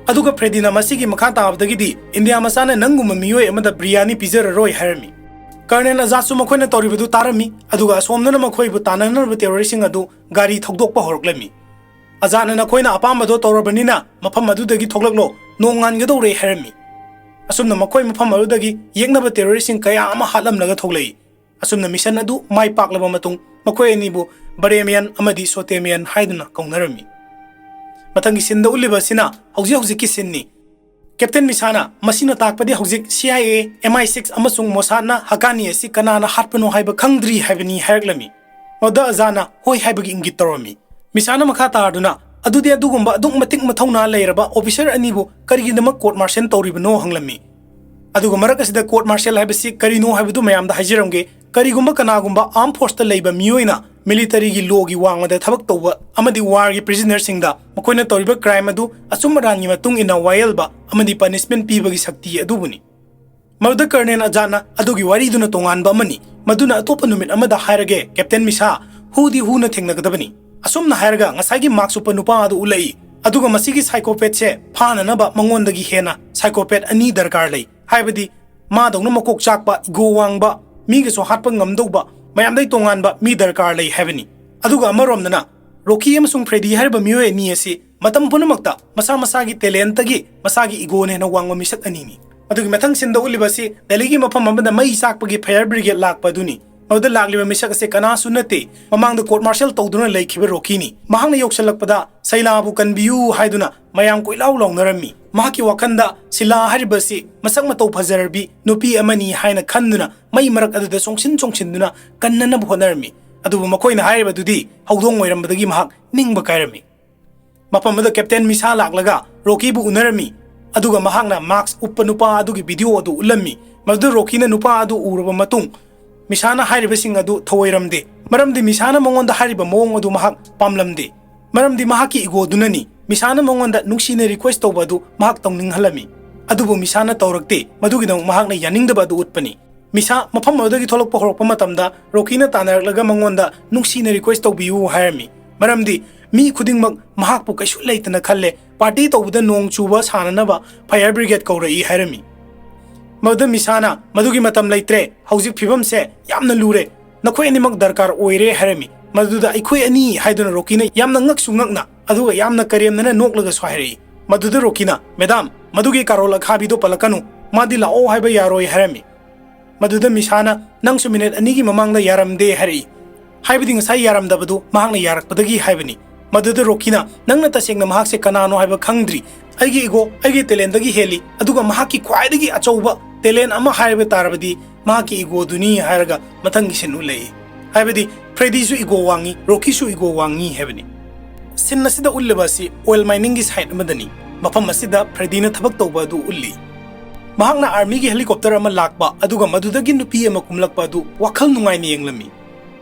ꯑꯗꯨꯒ ꯐ꯭ꯔꯦꯗꯤꯅ ꯃꯁꯤꯒꯤ ꯃꯈꯥ ꯇꯥꯕꯗꯒꯤꯗꯤ ꯏꯟꯗꯤꯌꯥ ꯃꯆꯥꯅ ꯅꯪꯒꯨꯝꯕ ꯃꯤꯑꯣꯏ ꯑꯃꯗ ꯕꯤꯔꯌꯥꯅꯤ ꯄꯤꯖꯔꯔꯣꯏ ꯍꯥꯏꯔꯝꯃꯤ꯫ ꯀꯔꯅꯦꯜ ꯑꯖꯥꯠꯁꯨ ꯃꯈꯣꯏꯅ ꯇꯧꯔꯤꯕꯗꯨ ꯇꯥꯔꯝꯃꯤ, ꯑꯗꯨꯒ ꯑꯁꯣꯝꯗꯅ ꯃꯈꯣꯏꯕꯨ ꯇꯥꯟꯅꯅꯕ ꯇꯦꯔꯣꯔꯤꯁꯁꯤꯡ ꯑꯗꯨ ꯒꯥꯔꯤ ꯊꯧꯗꯣꯛꯄ ꯍꯧꯔꯛꯂꯝꯃꯤ꯫ ꯑꯖꯥꯠꯅ, "ꯅꯈꯣꯏꯅ ꯑꯄꯥꯝꯕꯗꯣ ꯇꯧꯔꯕꯅꯤꯅ ꯃꯐꯝ ꯑꯗꯨꯗꯒꯤ ꯊꯣꯛꯂꯛꯂꯣ, ꯅꯣꯡ ꯉꯥꯟꯒꯗꯧꯔꯦ" ꯍꯥꯏꯔꯝꯃꯤ꯫ ꯑꯁꯨꯝꯅ ꯃꯈꯣꯏ ꯃꯐꯝ ꯑꯗꯨꯗꯒꯤ ꯌꯦꯛꯅꯕ ꯇꯦꯔꯣꯔꯤꯁꯁꯤꯡ ꯀꯌꯥ ꯑꯃ ꯍꯥꯠꯂꯝꯂꯒ ꯊꯣꯛꯂꯛꯏ꯫ ꯑꯁꯨꯝꯅ ꯃꯤꯁꯟ ꯑꯗꯨ ꯃꯥꯏ ꯄꯥꯛꯂꯕ ꯃꯇꯨꯡ ꯃꯈꯣꯏ ꯑꯅꯤꯕꯨ ꯕꯔꯦꯃꯤꯌꯟ ꯑꯃꯗꯤ ꯁꯣꯇꯦꯃꯤꯌꯟ ꯍꯥꯏꯗꯨꯅ ꯀꯧꯅꯔꯝꯃꯤ꯫ ꯃꯊꯪꯒꯤ ꯁꯤꯟꯗ ꯎꯠꯂꯤꯕ ꯑꯁꯤꯅ ꯍꯧꯖꯤꯛ ꯍꯧꯖꯤꯛꯀꯤ ꯁꯤꯟꯅꯤ꯫ ꯀꯦꯞꯇꯦꯟ ꯃꯤꯁꯥꯅ, "ꯃꯁꯤꯅ ꯇꯥꯛꯄꯗꯤ ꯍꯧꯖꯤꯛ C I A, M I six ꯑꯃꯁꯨꯡ ꯃꯣꯁꯥꯗꯅ ꯍꯀꯥꯅꯤ ꯑꯁꯤ ꯀꯅꯥꯅ ꯍꯥꯠꯄꯅꯣ ꯍꯥꯏꯕ ꯈꯪꯗ꯭ꯔꯤ ꯍꯥꯏꯕꯅꯤ" ꯍꯥꯏꯔꯛꯂꯝꯃꯤ꯫ ꯃꯗꯨꯗ ꯑꯖꯥꯠꯅ ꯍꯣꯏ ꯍꯥꯏꯕꯒꯤ ꯏꯪꯒꯤꯠ ꯇꯧꯔꯝꯃꯤ꯫ ꯃꯤꯁꯥꯅ ꯃꯈꯥ ꯇꯥꯗꯨꯅ, "ꯑꯗꯨꯗꯤ ꯑꯗꯨꯒꯨꯝꯕ ꯑꯗꯨꯛ ꯃꯇꯤꯛ ꯃꯊꯧꯅꯥ ꯂꯩꯔꯕ ꯑꯣꯐꯤꯁꯔ ꯑꯅꯤꯕꯨ ꯀꯔꯤꯒꯤꯗꯃꯛ ꯀꯣꯔꯠ ꯃꯥꯔꯁꯦꯜ ꯇꯧꯔꯤꯕꯅꯣ?" ꯍꯪꯂꯝꯃꯤ꯫ ꯑꯗꯨꯒ ꯃꯔꯛ ꯑꯁꯤꯗ ꯀꯣꯔꯠ ꯃꯥꯔꯁꯦꯜ ꯍꯥꯏꯕꯁꯤ ꯀꯔꯤꯅꯣ ꯍꯥꯏꯕꯗꯨ ꯃꯌꯥꯝꯗ ꯍꯥꯏꯖꯔꯝꯒꯦ꯫ ꯀꯔꯤꯒꯨꯝꯕ ꯀꯅꯥꯒꯨꯝꯕ ꯑꯥꯔꯝ ꯐꯣꯔꯁꯇ ꯂꯩꯕ ꯃꯤꯑꯣꯏꯅ ꯃꯤꯂꯤꯇꯔꯤꯒꯤ ꯂꯣꯒꯤ ꯋꯥꯡꯃꯗ ꯊꯕꯛ ꯇꯧꯕ ꯑꯃꯗꯤ ꯋꯥꯔꯒꯤ ꯄ꯭ꯔꯤꯖꯅꯔꯁꯤꯡꯗ ꯃꯈꯣꯏꯅ ꯇꯧꯔꯤꯕ ꯀ꯭ꯔꯥꯏꯝ ꯑꯗꯨ ꯑꯆꯨꯝ ꯑꯔꯥꯟꯒꯤ ꯃꯇꯨꯡ ꯏꯟꯅ ꯋꯥꯌꯦꯜꯕ ꯑꯃꯗꯤ ꯄꯅꯤꯁꯃꯦꯟ ꯄꯤꯕꯒꯤ ꯁꯛꯇꯤ ꯑꯗꯨꯕꯨꯅꯤ꯫ ꯃꯗꯨꯗ ꯀꯔꯅꯦꯜ ꯑꯖꯥꯠꯅ, "ꯑꯗꯨꯒꯤ ꯋꯥꯔꯤꯗꯨꯅ ꯇꯣꯉꯥꯟꯕ ꯑꯃꯅꯤ, ꯃꯗꯨꯅ ꯑꯇꯣꯞꯄ ꯅꯨꯃꯤꯠ ꯑꯃꯗ ꯍꯥꯏꯔꯒꯦ, ꯀꯦꯞꯇꯦꯟ ꯃꯤꯁꯥ, ꯍꯨꯗꯤ ꯍꯨꯅ ꯊꯦꯡꯅꯒꯗꯕꯅꯤ"꯫ ꯑꯁꯨꯝꯅ ꯍꯥꯏꯔꯒ ꯉꯁꯥꯏꯒꯤ ꯃꯥꯛꯁ ꯎꯞꯄ ꯅꯨꯄꯥ ꯑꯗꯨ ꯎꯠꯂꯛꯏ꯫ ꯑꯗꯨꯒ ꯃꯁꯤꯒꯤ ꯁꯥꯏꯀꯣꯄꯦꯠꯁꯦ ꯐꯥꯅꯅꯕ ꯃꯉꯣꯟꯗꯒꯤ ꯍꯦꯟꯅ ꯁꯥꯏꯀꯣꯄꯦꯠ ꯑꯅꯤ ꯗꯔꯀꯥꯔ ꯂꯩ, ꯍꯥꯏꯕꯗꯤ ꯃꯥꯗꯧꯅ ꯃꯀꯣꯛ ꯆꯥꯛꯄ, ꯏꯒꯣ ꯋꯥꯡꯕ, ꯃꯤꯒꯁꯨ ꯍꯥꯠꯄ ꯉꯝꯗꯧꯕ, ꯃꯌꯥꯝꯗꯩ ꯇꯣꯉꯥꯟꯕ ꯃꯤ ꯗꯔꯀꯥꯔ ꯂꯩ ꯍꯥꯏꯕꯅꯤ꯫ ꯑꯗꯨꯒ ꯑꯃꯔꯣꯝꯗꯅ ꯔꯣꯀꯤ ꯑꯃꯁꯨꯡ ꯐ꯭ꯔꯦꯗꯤ ꯍꯥꯏꯔꯤꯕ ꯃꯤꯑꯣꯏ ꯑꯅꯤ ꯑꯁꯤ ꯃꯇꯝ ꯄꯨꯝꯅꯃꯛꯇ ꯃꯁꯥ ꯃꯁꯥꯒꯤ ꯇꯦꯂꯦꯟꯇꯒꯤ ꯃꯁꯥꯒꯤ ꯏꯒꯣꯅ ꯍꯦꯟꯅ ꯋꯥꯡꯕ ꯃꯤꯁꯛ ꯑꯅꯤꯅꯤ꯫ ꯑꯗꯨꯒꯤ ꯃꯊꯪ ꯁꯤꯟꯗ ꯎꯠꯂꯤꯕ ꯑꯁꯤ ꯗꯦꯜꯂꯤꯒꯤ ꯃꯐꯝ ꯑꯃꯗ ꯃꯩ ꯆꯥꯛꯄꯒꯤ ꯐꯥꯌꯔ ꯕ꯭ꯔꯤꯒꯦꯗ ꯂꯥꯛꯄ ꯑꯗꯨꯅꯤ꯫ ꯃꯗꯨꯗ ꯂꯥꯛꯂꯤꯕ ꯃꯤꯁꯛ ꯑꯁꯤ ꯀꯅꯥꯁꯨ ꯅꯠꯇꯦ, ꯃꯃꯥꯡꯗ ꯀꯣꯔꯠ ꯃꯥꯔꯁꯦꯜ ꯇꯧꯗꯨꯅ ꯂꯩꯈꯤꯕ ꯔꯣꯀꯤꯅꯤ꯫ ꯃꯍꯥꯛꯅ ꯌꯧꯁꯤꯜꯂꯛꯄꯗ ꯁꯩꯂꯥꯕꯨ ꯀꯟꯕꯤꯌꯨ ꯍꯥꯏꯗꯨꯅ ꯃꯌꯥꯝ ꯀꯣꯏꯂꯥꯎ ꯂꯥꯎꯅꯔꯝꯃꯤ꯫ ꯃꯍꯥꯛꯀꯤ ꯋꯥꯈꯜꯗ ꯁꯤꯂꯥ ꯍꯥꯏꯔꯤꯕ ꯑꯁꯤ ꯃꯁꯛ ꯃꯇꯧ ꯐꯖꯔꯕꯤ ꯅꯨꯄꯤ ꯑꯃꯅꯤ ꯍꯥꯏꯅ ꯈꯟꯗꯨꯅ ꯃꯩ ꯃꯔꯛ ꯑꯗꯨꯗ ꯆꯣꯡꯁꯤꯟ ꯆꯣꯡꯁꯤꯟꯗꯨꯅ ꯀꯟꯅꯅꯕ ꯍꯣꯠꯅꯔꯝꯃꯤ꯫ ꯑꯗꯨꯕꯨ ꯃꯈꯣꯏꯅ ꯍꯥꯏꯔꯤꯕꯗꯨꯗꯤ ꯍꯧꯗꯣꯡ ꯑꯣꯏꯔꯝꯕꯗꯒꯤ ꯃꯍꯥꯛ ꯅꯤꯡꯕ ꯀꯥꯏꯔꯝꯃꯤ꯫ ꯃꯐꯝ ꯑꯗꯨꯗ ꯀꯦꯞꯇꯦꯟ ꯃꯤꯁꯥ ꯂꯥꯛꯂꯒ ꯔꯣꯀꯤꯕꯨ ꯎꯅꯔꯝꯃꯤ, ꯑꯗꯨꯒ ꯃꯍꯥꯛꯅ ꯃꯥꯛꯁ ꯎꯞꯄ ꯅꯨꯄꯥ ꯑꯗꯨꯒꯤ ꯚꯤꯗꯤꯑꯣ ꯑꯗꯨ ꯎꯠꯂꯝꯃꯤ꯫ ꯃꯗꯨꯗ ꯔꯣꯀꯤꯅ ꯅꯨꯄꯥ ꯑꯗꯨ ꯎꯔꯕ ꯃꯇꯨꯡ ꯃꯤꯁꯥꯅ ꯍꯥꯏꯔꯤꯕꯁꯤꯡ ꯑꯗꯨ ꯊꯧꯑꯣꯏꯔꯝꯗꯦ, ꯃꯔꯝꯗꯤ ꯃꯤꯁꯥꯅ ꯃꯉꯣꯟꯗ ꯍꯥꯏꯔꯤꯕ ꯃꯑꯣꯡ ꯑꯗꯨ ꯃꯍꯥꯛ ꯄꯥꯝꯂꯝꯗꯦ, ꯃꯔꯝꯗꯤ ꯃꯍꯥꯛꯀꯤ ꯏꯒꯣꯗꯨꯅꯅꯤ꯫ ꯃꯤꯁꯥꯅ ꯃꯉꯣꯟꯗ ꯅꯨꯡꯁꯤꯅ ꯔꯤꯀ꯭ꯋꯦꯁ ꯇꯧꯕ ꯑꯗꯨ ꯃꯍꯥꯛ ꯇꯧꯅꯤꯡꯍꯜꯂꯝꯃꯤ, ꯑꯗꯨꯕꯨ ꯃꯤꯁꯥꯅ ꯇꯧꯔꯛꯇꯦ꯫ ꯃꯗꯨꯒꯤꯗꯃꯛ ꯃꯍꯥꯛꯅ ꯌꯥꯅꯤꯡꯗꯕ ꯑꯗꯨ ꯎꯠꯄꯅꯤ꯫ ꯃꯤꯁꯥ ꯃꯐꯝ ꯑꯗꯨꯗꯒꯤ ꯊꯣꯛꯂꯛꯄ ꯍꯧꯔꯛꯄ ꯃꯇꯝꯗ ꯔꯣꯀꯤꯅ ꯇꯥꯟꯅꯔꯛꯂꯒ ꯃꯉꯣꯟꯗ ꯅꯨꯡꯁꯤꯅ ꯔꯤꯀ꯭ꯋꯦꯁ ꯇꯧꯕꯤꯌꯨ ꯍꯥꯏꯔꯝꯃꯤ, ꯃꯔꯝꯗꯤ ꯃꯤ ꯈꯨꯗꯤꯡꯃꯛ ꯃꯍꯥꯛꯄꯨ ꯀꯩꯁꯨ ꯂꯩꯇꯅ ꯈꯜꯂꯦ, ꯄꯥꯔꯇꯤ ꯇꯧꯕꯗ ꯅꯣꯡ ꯆꯨꯕ ꯁꯥꯅꯅꯕ ꯐꯥꯌꯔ ꯕ꯭ꯔꯤꯒꯦꯗ ꯀꯧꯔꯛꯏ ꯍꯥꯏꯔꯝꯃꯤ꯫ ꯃꯗꯨꯗ ꯃꯤꯁꯥꯅ, "ꯃꯗꯨꯒꯤ ꯃꯇꯝ ꯂꯩꯇ꯭ꯔꯦ, ꯍꯧꯖꯤꯛ ꯐꯤꯕꯝꯁꯦ ꯌꯥꯝꯅ ꯂꯨꯔꯦ, ꯅꯈꯣꯏ ꯑꯅꯤꯃꯛ ꯗꯔꯀꯥꯔ ꯑꯣꯏꯔꯦ" ꯍꯥꯏꯔꯝꯃꯤ꯫ ꯃꯗꯨꯗ "ꯑꯩꯈꯣꯏ ꯑꯅꯤ" ꯍꯥꯏꯗꯨꯅ ꯔꯣꯀꯤꯅ ꯌꯥꯝꯅ ꯉꯛꯁꯨ ꯉꯛꯅ ꯑꯗꯨꯒ ꯌꯥꯝꯅ ꯀꯔꯦꯝꯅꯅ ꯅꯣꯛꯂꯒꯁꯨ ꯍꯥꯏꯔꯛꯏ꯫ ꯃꯗꯨꯗ ꯔꯣꯀꯤꯅ, "ꯃꯦꯗꯥꯝ, ꯃꯗꯨꯒꯤ ꯀꯥꯔꯣꯜ ꯑꯈꯥꯕꯤꯗꯣ ꯄꯜꯂꯛꯀꯅꯨ, ꯃꯥꯗꯤ ꯂꯥꯛꯑꯣ ꯍꯥꯏꯕ ꯌꯥꯔꯣꯏ" ꯍꯥꯏꯔꯝꯃꯤ꯫ ꯃꯗꯨꯗ ꯃꯤꯁꯥꯅ, "ꯅꯪꯁꯨ ꯃꯤꯅꯤꯠ ꯑꯅꯤꯒꯤ ꯃꯃꯥꯡꯗ ꯌꯥꯔꯝꯗꯦ" ꯍꯥꯏꯔꯛꯏ, ꯍꯥꯏꯕꯗꯤ ꯉꯁꯥꯏ ꯌꯥꯔꯝꯗꯕꯗꯨ ꯃꯍꯥꯛꯅ ꯌꯥꯔꯛꯄꯗꯒꯤ ꯍꯥꯏꯕꯅꯤ꯫ ꯃꯗꯨꯗ ꯔꯣꯀꯤꯅ, "ꯅꯪꯅ ꯇꯁꯦꯡꯅ ꯃꯍꯥꯛꯁꯦ ꯀꯅꯥꯅꯣ ꯍꯥꯏꯕ ꯈꯪꯗ꯭ꯔꯤ꯫ ꯑꯩꯒꯤ ꯏꯒꯣ ꯑꯩꯒꯤ ꯇꯦꯂꯦꯟꯗꯒꯤ ꯍꯦꯜꯂꯤ, ꯑꯗꯨꯒ ꯃꯍꯥꯛꯀꯤ ꯈ꯭ꯋꯥꯏꯗꯒꯤ ꯑꯆꯧꯕ ꯇꯦꯂꯦꯟ ꯑꯃ ꯍꯥꯏꯕ ꯇꯥꯔꯕꯗꯤ ꯃꯍꯥꯛꯀꯤ ꯏꯒꯣꯗꯨꯅꯤ" ꯍꯥꯏꯔꯒ ꯃꯊꯪꯒꯤ ꯁꯤꯟ ꯎꯠꯂꯛꯏ꯫ ꯍꯥꯏꯕꯗꯤ ꯐ꯭ꯔꯦꯗꯤꯁꯨ ꯏꯒꯣ ꯋꯥꯡꯉꯤ, ꯔꯣꯀꯤꯁꯨ ꯏꯒꯣ ꯋꯥꯡꯉꯤ ꯍꯥꯏꯕꯅꯤ꯫ ꯁꯤꯟ ꯑꯁꯤꯗ ꯎꯠꯂꯤꯕ ꯑꯁꯤ ꯑꯣꯏꯜ ꯃꯥꯏꯅꯤꯡꯒꯤ ꯁꯥꯏꯠ ꯑꯃꯗꯅꯤ꯫ ꯃꯐꯝ ꯑꯁꯤꯗ ꯐ꯭ꯔꯦꯗꯤꯅ ꯊꯕꯛ ꯇꯧꯕ ꯑꯗꯨ ꯎꯠꯂꯤ꯫ ꯃꯍꯥꯛꯅ ꯑꯥꯔꯃꯤꯒꯤ ꯍꯦꯂꯤꯀꯣꯞꯇꯔ ꯑꯃ ꯂꯥꯛꯄ ꯑꯗꯨꯒ ꯃꯗꯨꯗꯒꯤ ꯅꯨꯄꯤ ꯑꯃ ꯀꯨꯝꯂꯛꯄ ꯑꯗꯨ ꯋꯥꯈꯜ ꯅꯨꯡꯉꯥꯏꯅ ꯌꯦꯡꯂꯝꯃꯤ꯫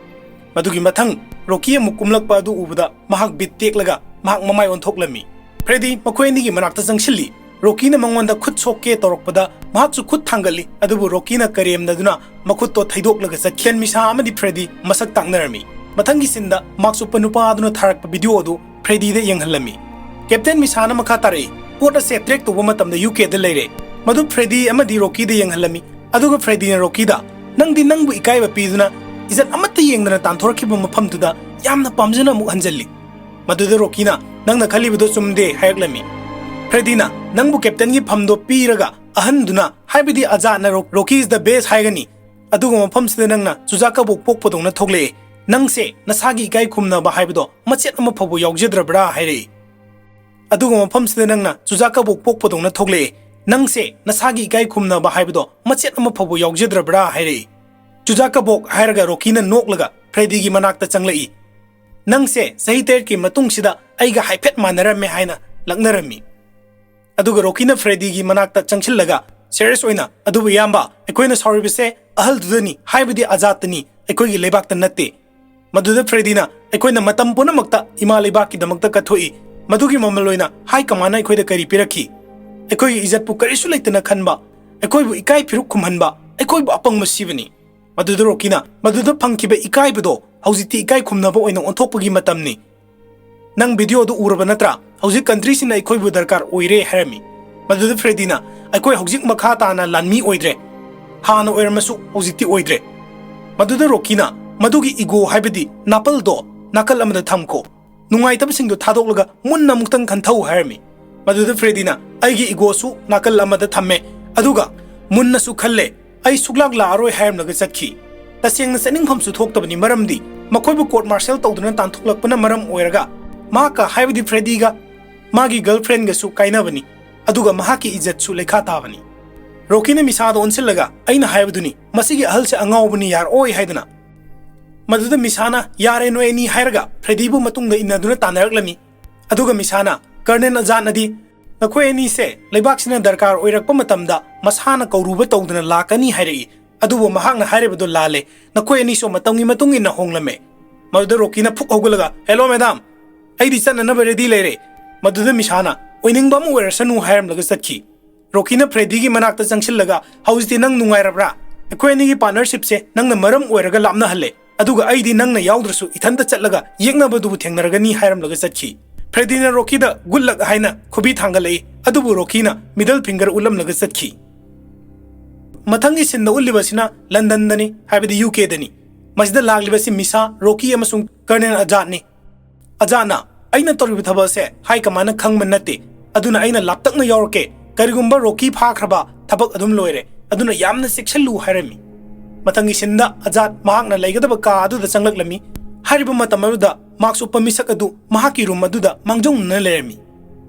ꯃꯗꯨꯒꯤ ꯃꯊꯪ ꯔꯣꯀꯤ ꯑꯃꯨꯛ ꯀꯨꯝꯂꯛꯄ ꯑꯗꯨ ꯎꯕꯗ ꯃꯍꯥꯛ ꯕꯤꯠ ꯇꯦꯛꯂꯒ ꯃꯍꯥꯛ ꯃꯃꯥꯏ ꯑꯣꯟꯊꯣꯛꯂꯝꯃꯤ꯫ ꯐ꯭ꯔꯦꯗꯤ ꯃꯈꯣꯏ ꯑꯅꯤꯒꯤ ꯃꯅꯥꯛꯇ ꯆꯪꯁꯤꯜꯂꯤ꯫ ꯔꯣꯀꯤꯅ ꯃꯉꯣꯟꯗ ꯈꯨꯠ ꯁꯣꯛꯀꯦ ꯇꯧꯔꯛꯄꯗ ꯃꯍꯥꯛꯁꯨ ꯈꯨꯠ ꯊꯥꯡꯒꯠꯂꯤ, ꯑꯗꯨꯕꯨ ꯔꯣꯀꯤꯅ ꯀꯔꯦꯝꯅꯗꯨꯅ ꯃꯈꯨꯠꯇꯣ ꯊꯩꯗꯣꯛꯂꯒ ꯆꯠꯈꯤ꯫ ꯃꯤꯁꯥ ꯑꯃꯗꯤ ꯐ꯭ꯔꯦꯗꯤ ꯃꯁꯛ ꯇꯥꯛꯅꯔꯝꯃꯤ꯫ ꯃꯊꯪꯒꯤ ꯁꯤꯟꯗ ꯃꯥꯛꯁ ꯎꯞꯄ ꯅꯨꯄꯥ ꯑꯗꯨꯅ ꯊꯥꯔꯛꯄ ꯚꯤꯗꯤꯑꯣ ꯑꯗꯨ ꯐ꯭ꯔꯦꯗꯤꯗ ꯌꯦꯡꯍꯜꯂꯝꯃꯤ꯫ ꯀꯦꯞꯇꯦꯟ ꯃꯤꯁꯥꯅ ꯃꯈꯥ ꯇꯥꯔꯛꯏ, "ꯄꯣꯠ ꯑꯁꯦ ꯇ꯭ꯔꯦꯛ ꯇꯧꯕ ꯃꯇꯝꯗ ꯌꯨ ꯀꯦꯗ ꯂꯩꯔꯦ"꯫ ꯃꯗꯨ ꯐ꯭ꯔꯦꯗꯤ ꯑꯃꯗꯤ ꯔꯣꯀꯤꯗ ꯌꯦꯡꯍꯜꯂꯝꯃꯤ, ꯑꯗꯨꯒ ꯐ꯭ꯔꯦꯗꯤꯅ ꯔꯣꯀꯤꯗ, "ꯅꯪꯗꯤ ꯅꯪꯕꯨ ꯏꯀꯥꯏꯕ ꯄꯤꯗꯨꯅ ꯏꯖꯠ ꯑꯃꯠꯇ ꯌꯦꯡꯗꯅ ꯇꯥꯟꯊꯣꯔꯛꯈꯤꯕ ꯃꯐꯝꯗꯨꯗ ꯌꯥꯝꯅ ꯄꯥꯝꯖꯅ ꯑꯃꯨꯛ ꯍꯟꯖꯜꯂꯤ"꯫ ꯃꯗꯨꯗ ꯔꯣꯀꯤꯅ, "ꯅꯪꯅ ꯈꯜꯂꯤꯕꯗꯣ ꯆꯨꯝꯗꯦ" ꯍꯥꯏꯔꯛꯂꯝꯃꯤ꯫ ꯐ꯭ꯔꯦꯗꯤꯅ, "ꯅꯪꯕꯨ ꯀꯦꯞꯇꯦꯟꯒꯤ ꯐꯝꯗꯣ ꯄꯤꯔꯒ ꯑꯍꯟꯗꯨꯅ, ꯍꯥꯏꯕꯗꯤ ꯑꯖꯥꯠꯅ, "Ro-, Rocky is the best" ꯍꯥꯏꯒꯅꯤ꯫ ꯑꯗꯨꯒ ꯃꯐꯝꯁꯤꯗ ꯅꯪꯅ ꯆꯨꯖꯥꯛ ꯀꯕꯣꯛ ꯄꯣꯛꯄꯗꯧꯅ ꯊꯣꯛꯂꯛꯑꯦ꯫ ꯅꯪꯁꯦ ꯅꯁꯥꯒꯤ ꯏꯀꯥꯏ ꯈꯨꯝꯅꯕ ꯍꯥꯏꯕꯗꯣ ꯃꯆꯦꯠ ꯑꯃ ꯐꯥꯎꯕ ꯌꯥꯎꯖꯗ꯭ꯔꯕ꯭ꯔꯥ ꯍꯥꯏꯔꯛꯏ꯫ ꯑꯗꯨꯒ ꯃꯐꯝꯁꯤꯗ ꯅꯪꯅ ꯆꯨꯖꯥꯛ ꯀꯕꯣꯛ ꯄꯣꯛꯄꯗꯧꯅ ꯊꯣꯛꯂꯛꯑꯦ꯫ ꯅꯪꯁꯦ ꯅꯁꯥꯒꯤ ꯏꯀꯥꯏ ꯈꯨꯝꯅꯕ ꯍꯥꯏꯕꯗꯣ ꯃꯆꯦꯠ ꯑꯃ ꯐꯥꯎꯕ ꯌꯥꯎꯖꯗ꯭ꯔꯕ꯭ꯔꯥ ꯍꯥꯏꯔꯛꯏ꯫ ꯆꯨꯖꯥꯛ ꯀꯕꯣꯛ ꯍꯥꯏꯔꯒ ꯔꯣꯀꯤꯅ ꯅꯣꯛꯂꯒ ꯐ꯭ꯔꯦꯗꯤꯒꯤ ꯃꯅꯥꯛꯇ ꯆꯪꯂꯛꯏ꯫ "ꯅꯪꯁꯦ ꯆꯍꯤ ꯇꯔꯦꯠꯀꯤ ꯃꯇꯨꯡꯁꯤꯗ ꯑꯩꯒ ꯍꯥꯏꯐꯦꯠ ꯃꯥꯟꯅꯔꯝꯃꯦ" ꯍꯥꯏꯅ ꯂꯛꯅꯔꯝꯃꯤ꯫ ꯑꯗꯨꯒ ꯔꯣꯀꯤꯅ ꯐ꯭ꯔꯦꯗꯤꯒꯤ ꯃꯅꯥꯛꯇ ꯆꯪꯁꯤꯜꯂꯒ ꯁꯦꯔꯤꯌꯁ ꯑꯣꯏꯅ, "ꯑꯗꯨꯕꯨ ꯏꯌꯥꯝꯕ, ꯑꯩꯈꯣꯏꯅ ꯁꯥꯎꯔꯤꯕꯁꯦ ꯑꯍꯜꯗꯨꯗꯅꯤ, ꯍꯥꯏꯕꯗꯤ ꯑꯖꯥꯠꯇꯅꯤ, ꯑꯩꯈꯣꯏꯒꯤ ꯂꯩꯕꯥꯛꯇ ꯅꯠꯇꯦ꯫ ꯃꯗꯨꯗ ꯐ꯭ꯔꯦꯗꯤꯅ ꯑꯩꯈꯣꯏꯅ ꯃꯇꯝ ꯄꯨꯝꯅꯃꯛꯇ ꯏꯃꯥ ꯂꯩꯕꯥꯛꯀꯤꯗꯃꯛꯇ ꯀꯠꯊꯣꯛꯏ꯫ ꯃꯗꯨꯒꯤ ꯃꯃꯜ ꯑꯣꯏꯅ ꯍꯥꯏ ꯀꯃꯥꯟꯅ ꯑꯩꯈꯣꯏꯗ ꯀꯔꯤ ꯄꯤꯔꯛꯈꯤ? ꯑꯩꯈꯣꯏꯒꯤ ꯏꯖꯠꯄꯨ ꯀꯔꯤꯁꯨ ꯂꯩꯇꯅ ꯈꯟꯕ, ꯑꯩꯈꯣꯏꯕꯨ ꯏꯀꯥꯏ ꯐꯤꯔꯨꯛ ꯈꯨꯝꯍꯟꯕ, ꯑꯩꯈꯣꯏꯕꯨ ꯑꯄꯪꯕ ꯁꯤꯕꯅꯤ꯫" ꯃꯗꯨꯗ ꯔꯣꯀꯤꯅ, "ꯃꯗꯨꯗ ꯐꯪꯈꯤꯕ ꯏꯀꯥꯏꯕꯗꯣ ꯍꯧꯖꯤꯛꯇꯤ ꯏꯀꯥꯏ ꯈꯨꯝꯅꯕ ꯑꯣꯏꯅ ꯑꯣꯟꯊꯣꯛꯄꯒꯤ ꯃꯇꯝꯅꯤ꯫ ꯅꯪ ꯚꯤꯗꯤꯑꯣꯗꯨ ꯎꯔꯕ ꯅꯠꯇ꯭ꯔꯥ? ꯍꯧꯖꯤꯛ ꯀꯟꯇ꯭ꯔꯤꯁꯤꯅ ꯑꯩꯈꯣꯏꯕꯨ ꯗꯔꯀꯥꯔ ꯑꯣꯏꯔꯦ" ꯍꯥꯏꯔꯝꯃꯤ꯫ ꯃꯗꯨꯗ ꯐ꯭ꯔꯦꯗꯤꯅ, "ꯑꯩꯈꯣꯏ ꯍꯧꯖꯤꯛ ꯃꯈꯥ ꯇꯥꯅ ꯂꯥꯟꯃꯤ ꯑꯣꯏꯗ꯭ꯔꯦ꯫ ꯍꯥꯟꯅ ꯑꯣꯏꯔꯝꯃꯁꯨ ꯍꯧꯖꯤꯛꯇꯤ ꯑꯣꯏꯗ꯭ꯔꯦ꯫" ꯃꯗꯨꯗ ꯔꯣꯀꯤꯅ, "ꯃꯗꯨꯒꯤ ꯏꯒꯣ ꯍꯥꯏꯕꯗꯤ ꯅꯥꯄꯜꯗꯣ ꯅꯥꯀꯜ ꯑꯃꯗ ꯊꯝꯈꯣ꯫ ꯅꯨꯡꯉꯥꯏꯇꯕꯁꯤꯡꯗꯣ ꯊꯥꯗꯣꯛꯂꯒ ꯃꯨꯟꯅ ꯑꯃꯨꯛꯇꯪ ꯈꯟꯊꯧ" ꯍꯥꯏꯔꯝꯃꯤ꯫ ꯃꯗꯨꯗ ꯐ꯭ꯔꯦꯗꯤꯅ, "ꯑꯩꯒꯤ ꯏꯒꯣꯁꯨ ꯅꯥꯀꯜ ꯑꯃꯗ ꯊꯝꯃꯦ, ꯑꯗꯨꯒ ꯃꯨꯟꯅꯁꯨ ꯈꯜꯂꯦ꯫ ꯑꯩ ꯁꯨꯛꯂꯥꯛ ꯂꯥꯛꯑꯔꯣꯏ" ꯍꯥꯏꯔꯝꯂꯒ ꯆꯠꯈꯤ꯫ ꯇꯁꯦꯡꯅ ꯆꯠꯅꯤꯡꯐꯝꯁꯨ ꯊꯣꯛꯇꯕꯅꯤ, ꯃꯔꯝꯗꯤ ꯃꯈꯣꯏꯕꯨ ꯀꯣꯔꯠ ꯃꯥꯔꯁꯦꯜ ꯇꯧꯗꯨꯅ ꯇꯥꯟꯊꯣꯛꯂꯛꯄꯅ ꯃꯔꯝ ꯑꯣꯏꯔꯒ ꯃꯍꯥꯛꯀ, ꯍꯥꯏꯕꯗꯤ ꯐ꯭ꯔꯦꯗꯤꯒ, ꯃꯥꯒꯤ ꯒꯔꯜꯐ꯭ꯔꯦꯟꯒꯁꯨ ꯀꯥꯏꯅꯕꯅꯤ, ꯑꯗꯨꯒ ꯃꯍꯥꯛꯀꯤ ꯏꯖꯠꯁꯨ ꯂꯩꯈꯥ ꯇꯥꯕꯅꯤ꯫ ꯔꯣꯀꯤꯅ ꯃꯤꯁꯥꯗ ꯑꯣꯟꯁꯤꯜꯂꯒ, "ꯑꯩꯅ ꯍꯥꯏꯕꯗꯨꯅꯤ, ꯃꯁꯤꯒꯤ ꯑꯍꯜꯁꯦ ꯑꯉꯥꯎꯕꯅꯤ, ꯌꯥꯔꯛꯑꯣꯏ" ꯍꯥꯏꯗꯅ꯫ ꯃꯗꯨꯗ ꯃꯤꯁꯥꯅ, "ꯌꯥꯔꯦ ꯅꯣꯏ ꯑꯅꯤ" ꯍꯥꯏꯔꯒ ꯐ꯭ꯔꯦꯗꯤꯕꯨ ꯃꯇꯨꯡꯗ ꯏꯟꯅꯗꯨꯅ ꯇꯥꯟꯅꯔꯛꯂꯝꯃꯤ꯫ ꯑꯗꯨꯒ ꯃꯤꯁꯥꯅ, "ꯀꯔꯅꯦꯜ ꯑꯖꯥꯠꯅꯗꯤ ꯅꯈꯣꯏ ꯑꯅꯤꯁꯦ ꯂꯩꯕꯥꯛꯁꯤꯅ ꯗꯔꯀꯥꯔ ꯑꯣꯏꯔꯛꯄ ꯃꯇꯝꯗ ꯃꯁꯥꯅ ꯀꯧꯔꯨꯕ ꯇꯧꯗꯨꯅ ꯂꯥꯛꯀꯅꯤ ꯍꯥꯏꯔꯛꯏ, ꯑꯗꯨꯕꯨ ꯃꯍꯥꯛꯅ ꯍꯥꯏꯔꯤꯕꯗꯨ ꯂꯥꯜꯂꯦ꯫ ꯅꯈꯣꯏ ꯑꯅꯤꯁꯨ ꯃꯇꯝꯒꯤ ꯃꯇꯨꯡ ꯏꯟꯅ ꯍꯣꯡꯂꯝꯃꯦ꯫" ꯃꯗꯨꯗ ꯔꯣꯀꯤꯅ ꯐꯨꯛ ꯍꯧꯒꯠꯂꯒ, "ꯍꯦꯂꯣ ꯃꯦꯗꯥꯝ, ꯑꯩꯗꯤ ꯆꯠꯅꯅꯕ ꯔꯦꯗꯤ ꯂꯩꯔꯦ꯫" ꯃꯗꯨꯗ ꯃꯤꯁꯥꯅ, "ꯑꯣꯏꯅꯤꯡꯕ ꯑꯃ ꯑꯣꯏꯔꯁꯅꯨ" ꯍꯥꯏꯔꯝꯂꯒ ꯆꯠꯈꯤ꯫ ꯔꯣꯀꯤꯅ ꯐ꯭ꯔꯦꯗꯤꯒꯤ ꯃꯅꯥꯛꯇ ꯆꯪꯁꯤꯜꯂꯒ, "ꯍꯧꯖꯤꯛꯇꯤ ꯅꯪ ꯅꯨꯡꯉꯥꯏꯔꯕ꯭ꯔꯥ? ꯑꯩꯈꯣꯏ ꯑꯅꯤꯒꯤ ꯄꯥꯔꯠꯅꯔꯁꯤꯞꯁꯦ ꯅꯪꯅ ꯃꯔꯝ ꯑꯣꯏꯔꯒ ꯂꯥꯞꯅꯍꯜꯂꯦ, ꯑꯗꯨꯒ ꯑꯩꯗꯤ ꯅꯪꯅ ꯌꯥꯎꯗ꯭ꯔꯁꯨ ꯏꯊꯟꯇ ꯆꯠꯂꯒ ꯌꯦꯛꯅꯕꯗꯨꯕꯨ ꯊꯦꯡꯅꯔꯒꯅꯤ" ꯍꯥꯏꯔꯝꯂꯒ ꯆꯠꯈꯤ꯫ ꯐ꯭ꯔꯦꯗꯤꯅ ꯔꯣꯀꯤꯗ "ꯒꯨꯗ ꯂꯛ" ꯍꯥꯏꯅ ꯈꯨꯕꯤ ꯊꯥꯡꯒꯠꯂꯛꯏ, ꯑꯗꯨꯕꯨ ꯔꯣꯀꯤꯅ ꯃꯤꯗꯜ ꯐꯤꯡꯒꯔ ꯎꯠꯂꯝꯂꯒ ꯆꯠꯈꯤ꯫ ꯃꯊꯪꯒꯤ ꯁꯤꯟꯗ ꯎꯠꯂꯤꯕꯁꯤꯅ ꯂꯟꯗꯟꯗꯅꯤ, ꯍꯥꯏꯕꯗꯤ ꯌꯨ ꯀꯦꯗꯅꯤ꯫ ꯃꯁꯤꯗ ꯂꯥꯛꯂꯤꯕꯁꯤ ꯃꯤꯁꯥ, ꯔꯣꯀꯤ ꯑꯃꯁꯨꯡ ꯀꯔꯅꯦꯜ ꯑꯖꯥꯠꯅꯤ꯫ ꯑꯖꯥꯠꯅ, "ꯑꯩꯅ ꯇꯧꯔꯤꯕ ꯊꯕꯛ ꯑꯁꯦ ꯍꯥꯏ ꯀꯃꯥꯟꯅ ꯈꯪꯕ ꯅꯠꯇꯦ, ꯑꯗꯨꯅ ꯑꯩꯅ ꯂꯥꯞꯇꯛꯅ ꯌꯥꯎꯔꯛꯀꯦ꯫ "ꯀꯔꯤꯒꯨꯝꯕ ꯔꯣꯀꯤ ꯐꯥꯈ꯭ꯔꯕ, ꯊꯕꯛ ꯑꯗꯨꯝ ꯂꯣꯏꯔꯦ, ꯑꯗꯨꯅ ꯌꯥꯝꯅ ꯆꯦꯛꯁꯤꯜꯂꯨ" ꯍꯥꯏꯔꯝꯃꯤ꯫ ꯃꯊꯪꯒꯤ ꯁꯤꯟꯗ ꯑꯖꯥꯗ ꯃꯍꯥꯛꯅ ꯂꯩꯒꯗꯕ ꯀꯥ ꯑꯗꯨꯗ ꯆꯪꯂꯛꯂꯝꯃꯤ꯫ ꯍꯥꯏꯔꯤꯕ ꯃꯇꯝ ꯑꯗꯨꯗ ꯃꯥꯛꯁ ꯎꯞꯄ ꯃꯤꯁꯛ ꯑꯗꯨ ꯃꯍꯥꯛꯀꯤ ꯔꯨꯝ ꯑꯗꯨꯗ ꯃꯥꯡꯖꯧꯅꯅ ꯂꯩꯔꯝꯃꯤ꯫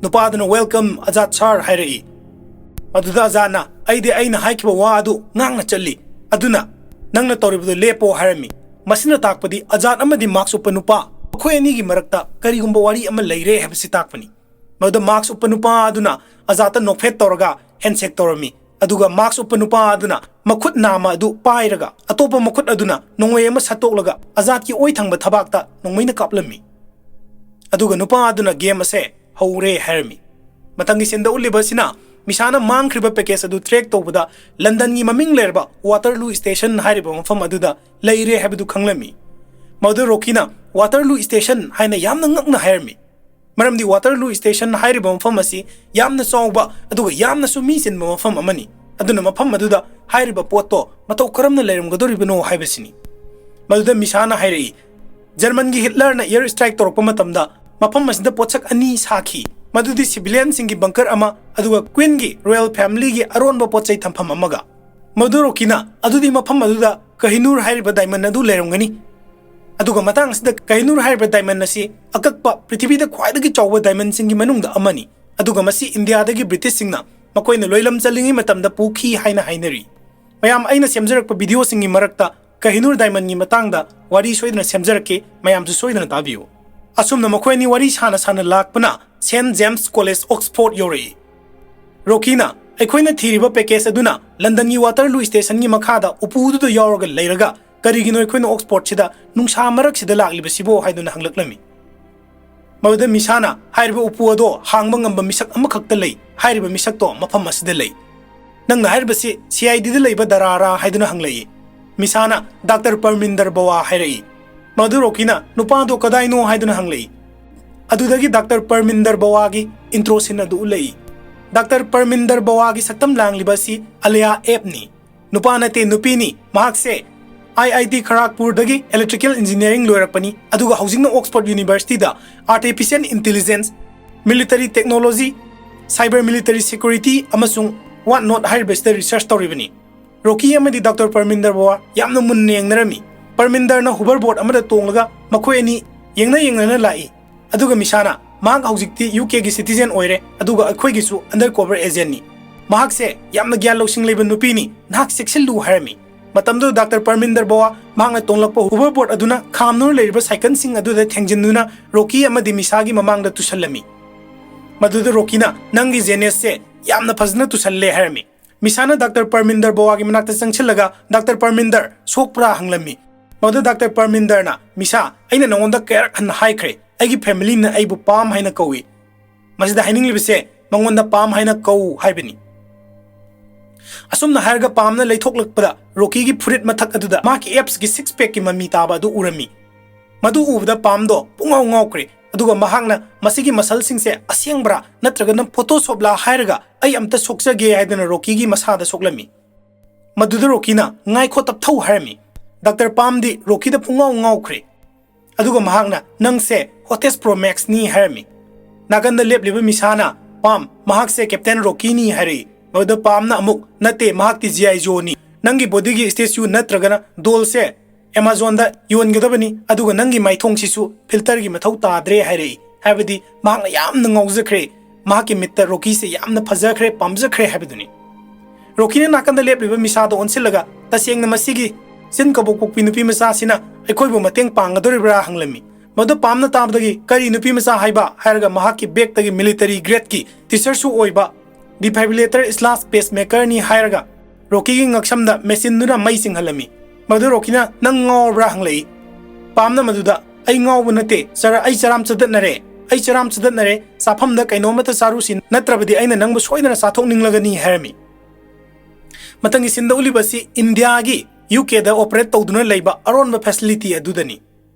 ꯅꯨꯄꯥ ꯑꯗꯨꯅ "Welcome, ꯑꯖꯥꯗ ꯁꯥꯔ" ꯍꯥꯏꯔꯛꯏ꯫ ꯃꯗꯨꯗ ꯑꯖꯥꯗꯅ "ꯑꯩꯗꯤ ꯑꯩꯅ ꯍꯥꯏꯈꯤꯕ ꯋꯥ ꯑꯗꯨ ꯉꯥꯛꯅ ꯆꯠꯂꯤ, ꯑꯗꯨꯅ ꯅꯪꯅ ꯇꯧꯔꯤꯕꯗꯨ ꯂꯦꯞꯄꯣ" ꯍꯥꯏꯔꯝꯃꯤ꯫ ꯃꯁꯤꯅ ꯇꯥꯛꯄꯗꯤ ꯑꯖꯥꯗ ꯑꯃꯗꯤ ꯃꯥꯛꯁ ꯎꯞꯄ ꯅꯨꯄꯥ ꯃꯈꯣꯏ ꯑꯅꯤꯒꯤ ꯃꯔꯛꯇ ꯀꯔꯤꯒꯨꯝꯕ ꯋꯥꯔꯤ ꯑꯃ ꯂꯩꯔꯦ ꯍꯥꯏꯕꯁꯤ ꯇꯥꯛꯄꯅꯤ꯫ ꯃꯗꯨꯗ ꯃꯥꯛꯁ ꯎꯞꯄ ꯅꯨꯄꯥ ꯑꯗꯨꯅ ꯑꯖꯥꯗꯇ ꯅꯣꯛꯐꯦꯠ ꯇꯧꯔꯒ ꯍꯦꯟꯁꯦꯛ ꯇꯧꯔꯝꯃꯤ꯫ ꯑꯗꯨꯒ ꯃꯥꯛꯁ ꯎꯞꯄ ꯅꯨꯄꯥ ꯑꯗꯨꯅ ꯃꯈꯨꯠ ꯅꯥꯝꯃ ꯑꯗꯨ ꯄꯥꯏꯔꯒ ꯑꯇꯣꯞꯄ ꯃꯈꯨꯠ ꯑꯗꯨꯅ ꯅꯣꯡꯃꯩ ꯑꯃ ꯁꯠꯇꯣꯛꯂꯒ ꯑꯖꯥꯗꯀꯤ ꯑꯣꯏ ꯊꯪꯕ ꯊꯕꯥꯛꯇ ꯅꯣꯡꯃꯩꯅ ꯀꯥꯞꯂꯝꯃꯤ꯫ ꯑꯗꯨꯒ ꯅꯨꯄꯥ ꯑꯗꯨꯅ "ꯒꯦꯝ ꯑꯁꯦ ꯍꯧꯔꯦ" ꯍꯥꯏꯔꯝꯃꯤ꯫ ꯃꯊꯪꯒꯤ ꯁꯤꯟꯗ ꯎꯠꯂꯤꯕ ꯑꯁꯤꯅ ꯃꯤꯁꯥꯅ ꯃꯥꯡꯈ꯭ꯔꯤꯕ ꯄꯦꯀꯦꯖ ꯑꯗꯨ ꯇ꯭ꯔꯦꯛ ꯇꯧꯕꯗ ꯂꯟꯗꯟꯒꯤ ꯃꯃꯤꯡ ꯂꯩꯔꯕ ꯋꯥꯇꯔꯂꯨ ꯁ꯭ꯇꯦꯁꯟ ꯍꯥꯏꯔꯤꯕ ꯃꯐꯝ ꯑꯗꯨꯗ ꯂꯩꯔꯦ ꯍꯥꯏꯕꯗꯨ ꯈꯪꯂꯝꯃꯤ꯫ ꯃꯗꯨ ꯔꯣꯀꯤꯅ "ꯋꯥꯇꯔꯂꯨ ꯁ꯭ꯇꯦꯁꯟ" ꯍꯥꯏꯅ ꯌꯥꯝꯅ ꯉꯛꯅ ꯍꯥꯏꯔꯝꯃꯤ, ꯃꯔꯝꯗꯤ ꯋꯥꯇꯔꯂꯨ ꯁ꯭ꯇꯦꯁꯟ ꯍꯥꯏꯔꯤꯕ ꯃꯐꯝ ꯑꯁꯤ ꯌꯥꯝꯅ ꯆꯥꯎꯕ ꯑꯗꯨꯒ ꯌꯥꯝꯅꯁꯨ ꯃꯤ ꯆꯤꯟꯕ ꯃꯐꯝ ꯑꯃꯅꯤ꯫ ꯑꯗꯨꯅ ꯃꯐꯝ ꯑꯗꯨꯗ ꯍꯥꯏꯔꯤꯕ ꯄꯣꯠꯇꯣ ꯃꯇꯧ ꯀꯔꯝꯅ ꯂꯩꯔꯝꯒꯗꯧꯔꯤꯕꯅꯣ ꯍꯥꯏꯕꯁꯤꯅꯤ꯫ ꯃꯗꯨꯗ ꯃꯤꯁꯥꯅ ꯍꯥꯏꯔꯛꯏ, "ꯖꯔꯃꯟꯒꯤ ꯍꯤꯠꯂꯔꯅ ꯑꯦꯌꯔ ꯁ꯭ꯇ꯭ꯔꯥꯏꯛ ꯇꯧꯔꯛꯄ ꯃꯇꯝꯗ ꯃꯐꯝ ꯑꯁꯤꯗ ꯄꯣꯠꯁꯛ ꯑꯅꯤ ꯁꯥꯈꯤ, ꯃꯗꯨꯗꯤ ꯁꯤꯚꯤꯂꯤꯌꯟꯁꯤꯡꯒꯤ ꯕꯪꯀꯔ ꯑꯃ ꯑꯗꯨꯒ ꯀ꯭ꯋꯤꯟꯒꯤ ꯔꯣꯌꯦꯜ ꯐꯦꯃꯤꯂꯤꯒꯤ ꯑꯔꯣꯟꯕ ꯄꯣꯠ ꯆꯩ ꯊꯝꯐꯝ ꯑꯃꯒ"꯫ ꯃꯗꯨ ꯔꯣꯀꯤꯅ "ꯑꯗꯨꯗꯤ ꯃꯐꯝ ꯑꯗꯨꯗ ꯀꯍꯤꯅꯨꯔ ꯍꯥꯏꯔꯤꯕ ꯗꯥꯏꯃꯟ ꯑꯗꯨ ꯂꯩꯔꯝꯒꯅꯤ꯫ ꯑꯗꯨꯒ ꯃꯇꯥꯡ ꯑꯁꯤꯗ ꯀꯍꯤꯅꯨꯔ ꯍꯥꯏꯔꯤꯕ ꯗꯥꯏꯃꯟ ꯑꯁꯤ ꯑꯀꯛꯄ ꯄ꯭ꯔꯤꯊꯤꯕꯤꯗ ꯈ꯭ꯋꯥꯏꯗꯒꯤ ꯆꯥꯎꯕ ꯗꯥꯏꯃꯟꯁꯤꯡꯒꯤ ꯃꯅꯨꯡꯗ ꯑꯃꯅꯤ꯫ ꯑꯗꯨꯒ ꯃꯁꯤ ꯏꯟꯗꯤꯌꯥꯗꯒꯤ ꯕ꯭ꯔꯤꯇꯤꯁꯁꯤꯡꯅ ꯃꯈꯣꯏꯅ ꯂꯣꯏꯂꯝ ꯆꯠꯂꯤꯉꯩ ꯃꯇꯝꯗ ꯄꯨꯈꯤ ꯍꯥꯏꯅ ꯍꯥꯏꯅꯔꯤ꯫ ꯃꯌꯥꯝ, ꯑꯩꯅ ꯁꯦꯝꯖꯔꯛꯄ ꯚꯤꯗꯤꯑꯣꯁꯤꯡꯒꯤ ꯃꯔꯛꯇ ꯀꯍꯤꯅꯨꯔ ꯗꯥꯏꯃꯟꯒꯤ ꯃꯇꯥꯡꯗ ꯋꯥꯔꯤ ꯁꯣꯏꯗꯅ ꯁꯦꯝꯖꯔꯛꯀꯦ, ꯃꯌꯥꯝꯁꯨ ꯁꯣꯏꯗꯅ ꯇꯥꯕꯤꯌꯨ꯫ ꯑꯁꯨꯝꯅ ꯃꯈꯣꯏ ꯑꯅꯤ ꯋꯥꯔꯤ ꯁꯥꯅ ꯁꯥꯅ ꯂꯥꯛꯄꯅ ꯁꯦꯟꯠ ꯖꯦꯝꯁ ꯀꯣꯂꯦꯖ, ꯑꯣꯛꯁꯐꯣꯔꯗ ꯌꯧꯔꯛꯏ꯫ ꯔꯣꯀꯤꯅ "ꯑꯩꯈꯣꯏꯅ ꯊꯤꯔꯤꯕ ꯄꯦꯀꯦꯖ ꯑꯗꯨꯅ ꯂꯟꯗꯟꯒꯤ ꯋꯥꯇꯔꯂꯨ ꯁ꯭ꯇꯦꯁꯟꯒꯤ ꯃꯈꯥꯗ ꯎꯄꯨꯗꯨꯗ ꯌꯥꯎꯔꯒ ꯂꯩꯔꯒ ꯀꯔꯤꯒꯤꯅꯣ ꯑꯩꯈꯣꯏꯅ ꯑꯣꯛꯁꯐꯣꯔꯗꯁꯤꯗ ꯅꯨꯡꯁꯥ ꯃꯔꯛꯁꯤꯗ ꯂꯥꯛꯂꯤꯕꯁꯤꯕꯣ?" ꯍꯥꯏꯗꯨꯅ ꯍꯪꯂꯛꯂꯝꯃꯤ꯫ ꯃꯗꯨꯗ ꯃꯤꯁꯥꯅ "ꯍꯥꯏꯔꯤꯕ ꯎꯄꯨ ꯑꯗꯣ ꯍꯥꯡꯕ ꯉꯝꯕ ꯃꯤꯁꯛ ꯑꯃꯈꯛꯇ ꯂꯩ, ꯍꯥꯏꯔꯤꯕ ꯃꯤꯁꯛꯇꯣ ꯃꯐꯝ ꯑꯁꯤꯗ ꯂꯩ꯫ ꯅꯪꯅ ꯍꯥꯏꯔꯤꯕꯁꯤ ꯁꯤ ꯑꯥꯏ ꯗꯤꯗ ꯂꯩꯕ ꯗꯔꯥꯔꯥ?" ꯍꯥꯏꯗꯨꯅ ꯍꯪꯂꯛꯏ꯫ ꯃꯤꯁꯥꯅ "ꯗꯥꯛꯇꯔ ꯄꯔꯃꯤꯟꯗꯔ ꯕꯋꯥ" ꯍꯥꯏꯔꯛꯏ꯫ ꯃꯗꯨ ꯔꯣꯀꯤꯅ "ꯅꯨꯄꯥꯗꯣ ꯀꯗꯥꯏꯅꯣ?" ꯍꯥꯏꯗꯨꯅ ꯍꯪꯂꯛꯏ꯫ ꯑꯗꯨꯗꯒꯤ ꯗꯥꯛꯇꯔ ꯄꯔꯃꯤꯟꯗꯔ ꯕꯋꯥꯒꯤ ꯏꯟꯇ꯭ꯔꯣ ꯁꯤꯟ ꯑꯗꯨ ꯎꯠꯂꯛꯏ꯫ ꯗꯥꯛꯇꯔ ꯄꯔꯃꯤꯟꯗꯔ ꯕꯋꯥꯒꯤ ꯁꯛꯇꯝ ꯂꯥꯡꯂꯤꯕ ꯑꯁꯤ ꯑꯂꯤꯌꯥ ꯑꯦꯞꯅꯤ꯫ ꯅꯨꯄꯥ ꯅꯠꯇꯦ, ꯅꯨꯄꯤꯅꯤ꯫ ꯃꯍꯥꯛꯁꯦ ꯑꯥꯏ ꯑꯥꯏ ꯇꯤ ꯈꯔꯥꯒꯄꯨꯔꯗꯒꯤ ꯏꯂꯦꯛꯇ꯭ꯔꯤꯀꯦꯜ ꯏꯟꯖꯤꯅꯤꯌꯥꯔꯤꯡ ꯂꯣꯏꯔꯛꯄꯅꯤ, ꯑꯗꯨꯒ ꯍꯧꯖꯤꯛꯅ ꯑꯣꯛꯁꯐꯣꯔꯗ ꯌꯨꯅꯤꯚꯔꯁꯤꯇꯤꯗ artificial intelligence, military technology, cyber military security ꯑꯃꯁꯨꯡ what not ꯍꯥꯏꯔꯤꯕꯁꯤꯗ research ꯇꯧꯔꯤꯕꯅꯤ꯫ ꯔꯣꯀꯤ ꯑꯃꯗꯤ ꯗꯥꯛꯇꯔ ꯄꯔꯃꯤꯟꯗꯔ ꯕꯋꯥ ꯌꯥꯝꯅ ꯃꯨꯟꯅ ꯌꯦꯡꯅꯔꯝꯃꯤ꯫ ꯄꯔꯃꯤꯟꯗꯔꯅ hoverboard ꯑꯃꯗ ꯇꯣꯡꯂꯒ ꯃꯈꯣꯏ ꯑꯅꯤ ꯌꯦꯡꯅ ꯌꯦꯡꯅꯅ ꯂꯥꯛꯏ꯫ ꯑꯗꯨꯒ ꯃꯤꯁꯥꯅ, "ꯃꯍꯥꯛ ꯍꯧꯖꯤꯛꯇꯤ ꯌꯨ ꯀꯦꯒꯤ citizen ꯑꯣꯏꯔꯦ, ꯑꯗꯨꯒ ꯑꯩꯈꯣꯏꯒꯤꯁꯨ undercover agentꯅꯤ꯫ ꯃꯍꯥꯛꯁꯦ ꯌꯥꯝꯅ ꯒ꯭ꯌꯥꯟ ꯂꯧꯁꯤꯡ ꯂꯩꯕ ꯅꯨꯄꯤꯅꯤ, ꯅꯍꯥꯛ ꯆꯦꯛꯁꯤꯜꯂꯨ" ꯍꯥꯏꯔꯝꯃꯤ꯫ ꯃꯇꯝꯗꯨꯗ ꯗꯥꯛꯇꯔ ꯄꯔꯃꯤꯟꯗꯔ ꯕꯋꯥ ꯃꯍꯥꯛꯅ ꯇꯣꯡꯂꯛꯄ hoverboard ꯑꯗꯨꯅ ꯈꯥꯝꯗꯨꯅ ꯂꯩꯔꯤꯕ ꯁꯥꯏꯀꯜꯁꯤꯡ ꯑꯗꯨꯗ ꯊꯦꯡꯖꯤꯟꯗꯨꯅ ꯔꯣꯀꯤ ꯑꯃꯗꯤ ꯃꯤꯁꯥꯒꯤ ꯃꯃꯥꯡꯗ ꯇꯨꯁꯜꯂꯝꯃꯤ꯫ ꯃꯗꯨꯗ ꯔꯣꯀꯤꯅ, "ꯅꯪꯒꯤ geniusꯁꯦ ꯌꯥꯝꯅ ꯐꯖꯅ ꯇꯨꯁꯜꯂꯦ" ꯍꯥꯏꯔꯝꯃꯤ꯫ ꯃꯤꯁꯥꯅ ꯗꯥꯛꯇꯔ ꯄꯔꯃꯤꯟꯗꯔ ꯕꯋꯥꯒꯤ ꯃꯅꯥꯛꯇ ꯆꯪꯁꯤꯜꯂꯒ, "ꯗꯥꯛꯇꯔ ꯄꯔꯃꯤꯟꯗꯔ, ꯁꯣꯛꯄ꯭ꯔꯥ?" ꯍꯪꯂꯝꯃꯤ꯫ ꯃꯗꯨꯗ ꯗꯥꯛꯇꯔ ꯄꯔꯃꯤꯟꯗꯔꯅ, "ꯃꯤꯁꯥ, ꯑꯩꯅ ꯅꯉꯣꯟꯗ ꯀꯌꯥꯔꯛ ꯍꯟꯅ ꯍꯥꯏꯈ꯭ꯔꯦ, ꯑꯩꯒꯤ familyꯅ ꯑꯩꯕꯨ ꯄꯥꯝ ꯍꯥꯏꯅ ꯀꯧꯏ꯫ ꯃꯁꯤꯗ ꯍꯥꯏꯅꯤꯡꯂꯤꯕꯁꯦ ꯃꯉꯣꯟꯗ ꯄꯥꯝ ꯍꯥꯏꯅ ꯀꯧ ꯍꯥꯏꯕꯅꯤ"꯫ ꯑꯁꯨꯝꯅ ꯍꯥꯏꯔꯒ ꯄꯥꯝꯅ ꯂꯩꯊꯣꯛꯂꯛꯄꯗ ꯔꯣꯀꯤꯒꯤ ꯐꯨꯔꯤꯠ ꯃꯊꯛ ꯑꯗꯨꯗ ꯃꯍꯥꯛꯀꯤ absꯀꯤ six packꯀꯤ ꯃꯃꯤ ꯇꯥꯕ ꯑꯗꯨ ꯎꯔꯝꯃꯤ꯫ ꯃꯗꯨ ꯎꯕꯗ ꯄꯥꯝꯗꯣ ꯄꯨꯡꯉꯥꯎ ꯉꯥꯎꯈ꯭ꯔꯦ, ꯑꯗꯨꯒ ꯃꯍꯥꯛꯅ, "ꯃꯁꯤꯒꯤ muscleꯁꯤꯡꯁꯦ ꯑꯁꯦꯡꯕ꯭ꯔꯥ ꯅꯠꯇ꯭ꯔꯒꯅ Photoshopꯂꯥ ꯍꯥꯏꯔꯒ ꯑꯩ ꯑꯝꯇ ꯁꯣꯛꯆꯒꯦ" ꯍꯥꯏꯗꯨꯅ ꯔꯣꯀꯤꯒꯤ ꯃꯁꯥꯗ ꯁꯣꯛꯂꯝꯃꯤ꯫ ꯃꯗꯨꯗ ꯔꯣꯀꯤꯅ, "ꯉꯥꯏꯈꯣ, ꯇꯞꯊꯧ" ꯍꯥꯏꯔꯝꯃꯤ꯫ ꯗꯥꯛꯇꯔ ꯄꯥꯝꯗꯤ ꯔꯣꯀꯤꯗ ꯄꯨꯡꯉꯥꯎ ꯉꯥꯎꯈ꯭ꯔꯦ꯫ ꯑꯗꯨꯒ ꯃꯍꯥꯛꯅ, "ꯅꯪꯁꯦ Hotess Pro Maxꯅꯤ" ꯍꯥꯏꯔꯝꯃꯤ꯫ ꯅꯥꯀꯟꯗ ꯂꯦꯞꯂꯤꯕ ꯃꯤꯁꯥꯅ, "ꯄꯥꯝ, ꯃꯍꯥꯛꯁꯦ Captain Rockyꯅꯤ" ꯍꯥꯏꯔꯛꯏ꯫ ꯃꯗꯨꯗ ꯄꯥꯝꯅ ꯑꯃꯨꯛ, "ꯅꯠꯇꯦ, ꯃꯍꯥꯛꯇꯤ G I Joeꯅꯤ꯫ ꯅꯪꯒꯤ bodyꯒꯤ statue ꯅꯠꯇ꯭ꯔꯒꯅ dollꯁꯦ Amazonꯗ ꯌꯣꯟꯒꯗꯕꯅꯤ, ꯑꯗꯨꯒ ꯅꯪꯒꯤ ꯃꯥꯏꯊꯣꯡꯁꯤꯁꯨ filterꯒꯤ ꯃꯊꯧ ꯇꯥꯗ꯭ꯔꯦ" ꯍꯥꯏꯔꯛꯏ꯫ ꯍꯥꯏꯕꯗꯤ ꯃꯍꯥꯛꯅ ꯌꯥꯝꯅ ꯉꯥꯎꯖꯈ꯭ꯔꯦ, ꯃꯍꯥꯛꯀꯤ ꯃꯤꯠꯇ ꯔꯣꯀꯤꯁꯦ ꯌꯥꯝꯅ ꯐꯖꯈ꯭ꯔꯦ, ꯄꯥꯝꯖꯈ꯭ꯔꯦ ꯍꯥꯏꯕꯗꯨꯅꯤ꯫ ꯔꯣꯀꯤꯅ ꯅꯥꯀꯟꯗ ꯂꯦꯞꯂꯤꯕ ꯃꯤꯁꯥꯗ ꯑꯣꯟꯁꯤꯜꯂꯒ, "ꯇꯁꯦꯡꯅ ꯃꯁꯤꯒꯤ ꯆꯤꯟ ꯀꯕꯣꯛ ꯄꯣꯛꯄꯤ ꯅꯨꯄꯤ ꯃꯆꯥꯁꯤꯅ ꯑꯩꯈꯣꯏꯕꯨ ꯃꯇꯦꯡ ꯄꯥꯡꯒꯗꯧꯔꯤꯕ꯭ꯔꯥ?" ꯍꯪꯂꯝꯃꯤ꯫ ꯃꯗꯨ ꯄꯥꯝꯅ ꯇꯥꯕꯗꯒꯤ, "ꯀꯔꯤ ꯅꯨꯄꯤ ꯃꯆꯥ ꯍꯥꯏꯕ?" ꯍꯥꯏꯔꯒ ꯃꯍꯥꯛꯀꯤ bagꯇꯒꯤ military gradeꯀꯤ teacherꯁꯨ ꯑꯣꯏꯕ defibrillator slash pacemakerꯅꯤ ꯍꯥꯏꯔꯒ ꯔꯣꯀꯤꯒꯤ ꯉꯛꯁꯝꯗ machineꯗꯨꯅ ꯃꯩ ꯆꯤꯡꯍꯜꯂꯝꯃꯤ꯫ ꯃꯗꯨ ꯔꯣꯀꯤꯅ, "ꯅꯪ ꯉꯥꯎꯔꯕ꯭ꯔꯥ?" ꯍꯪꯂꯛꯏ꯫ ꯄꯥꯝꯅ ꯃꯗꯨꯗ, "ꯑꯩ ꯉꯥꯎꯕ ꯅꯠꯇꯦ, ꯆꯔꯥ-, ꯑꯩ ꯆꯔꯥꯝ ꯆꯗꯠꯅꯔꯦ, ꯑꯩ ꯆꯔꯥꯝ ꯆꯗꯠꯅꯔꯦ, ꯆꯥꯐꯝꯗ ꯀꯩꯅꯣꯝꯃꯇ ꯆꯥꯔꯨꯁꯤ, ꯅꯠꯇ꯭ꯔꯕꯗꯤ ꯑꯩꯅ ꯅꯪꯕꯨ ꯁꯣꯏꯗꯅ ꯆꯥꯊꯣꯛꯅꯤꯡꯂꯒꯅꯤ" ꯍꯥꯏꯔꯝꯃꯤ꯫ ꯃꯊꯪꯒꯤ sceneꯗ ꯎꯠꯂꯤꯕ ꯑꯁꯤ ꯏꯟꯗꯤꯌꯥꯒꯤ ꯌꯨ ꯀꯦꯗ operate ꯇꯧꯗꯨꯅ ꯂꯩꯕ ꯑꯔꯣꯟꯕ facility ꯑꯗꯨꯗꯅꯤ꯫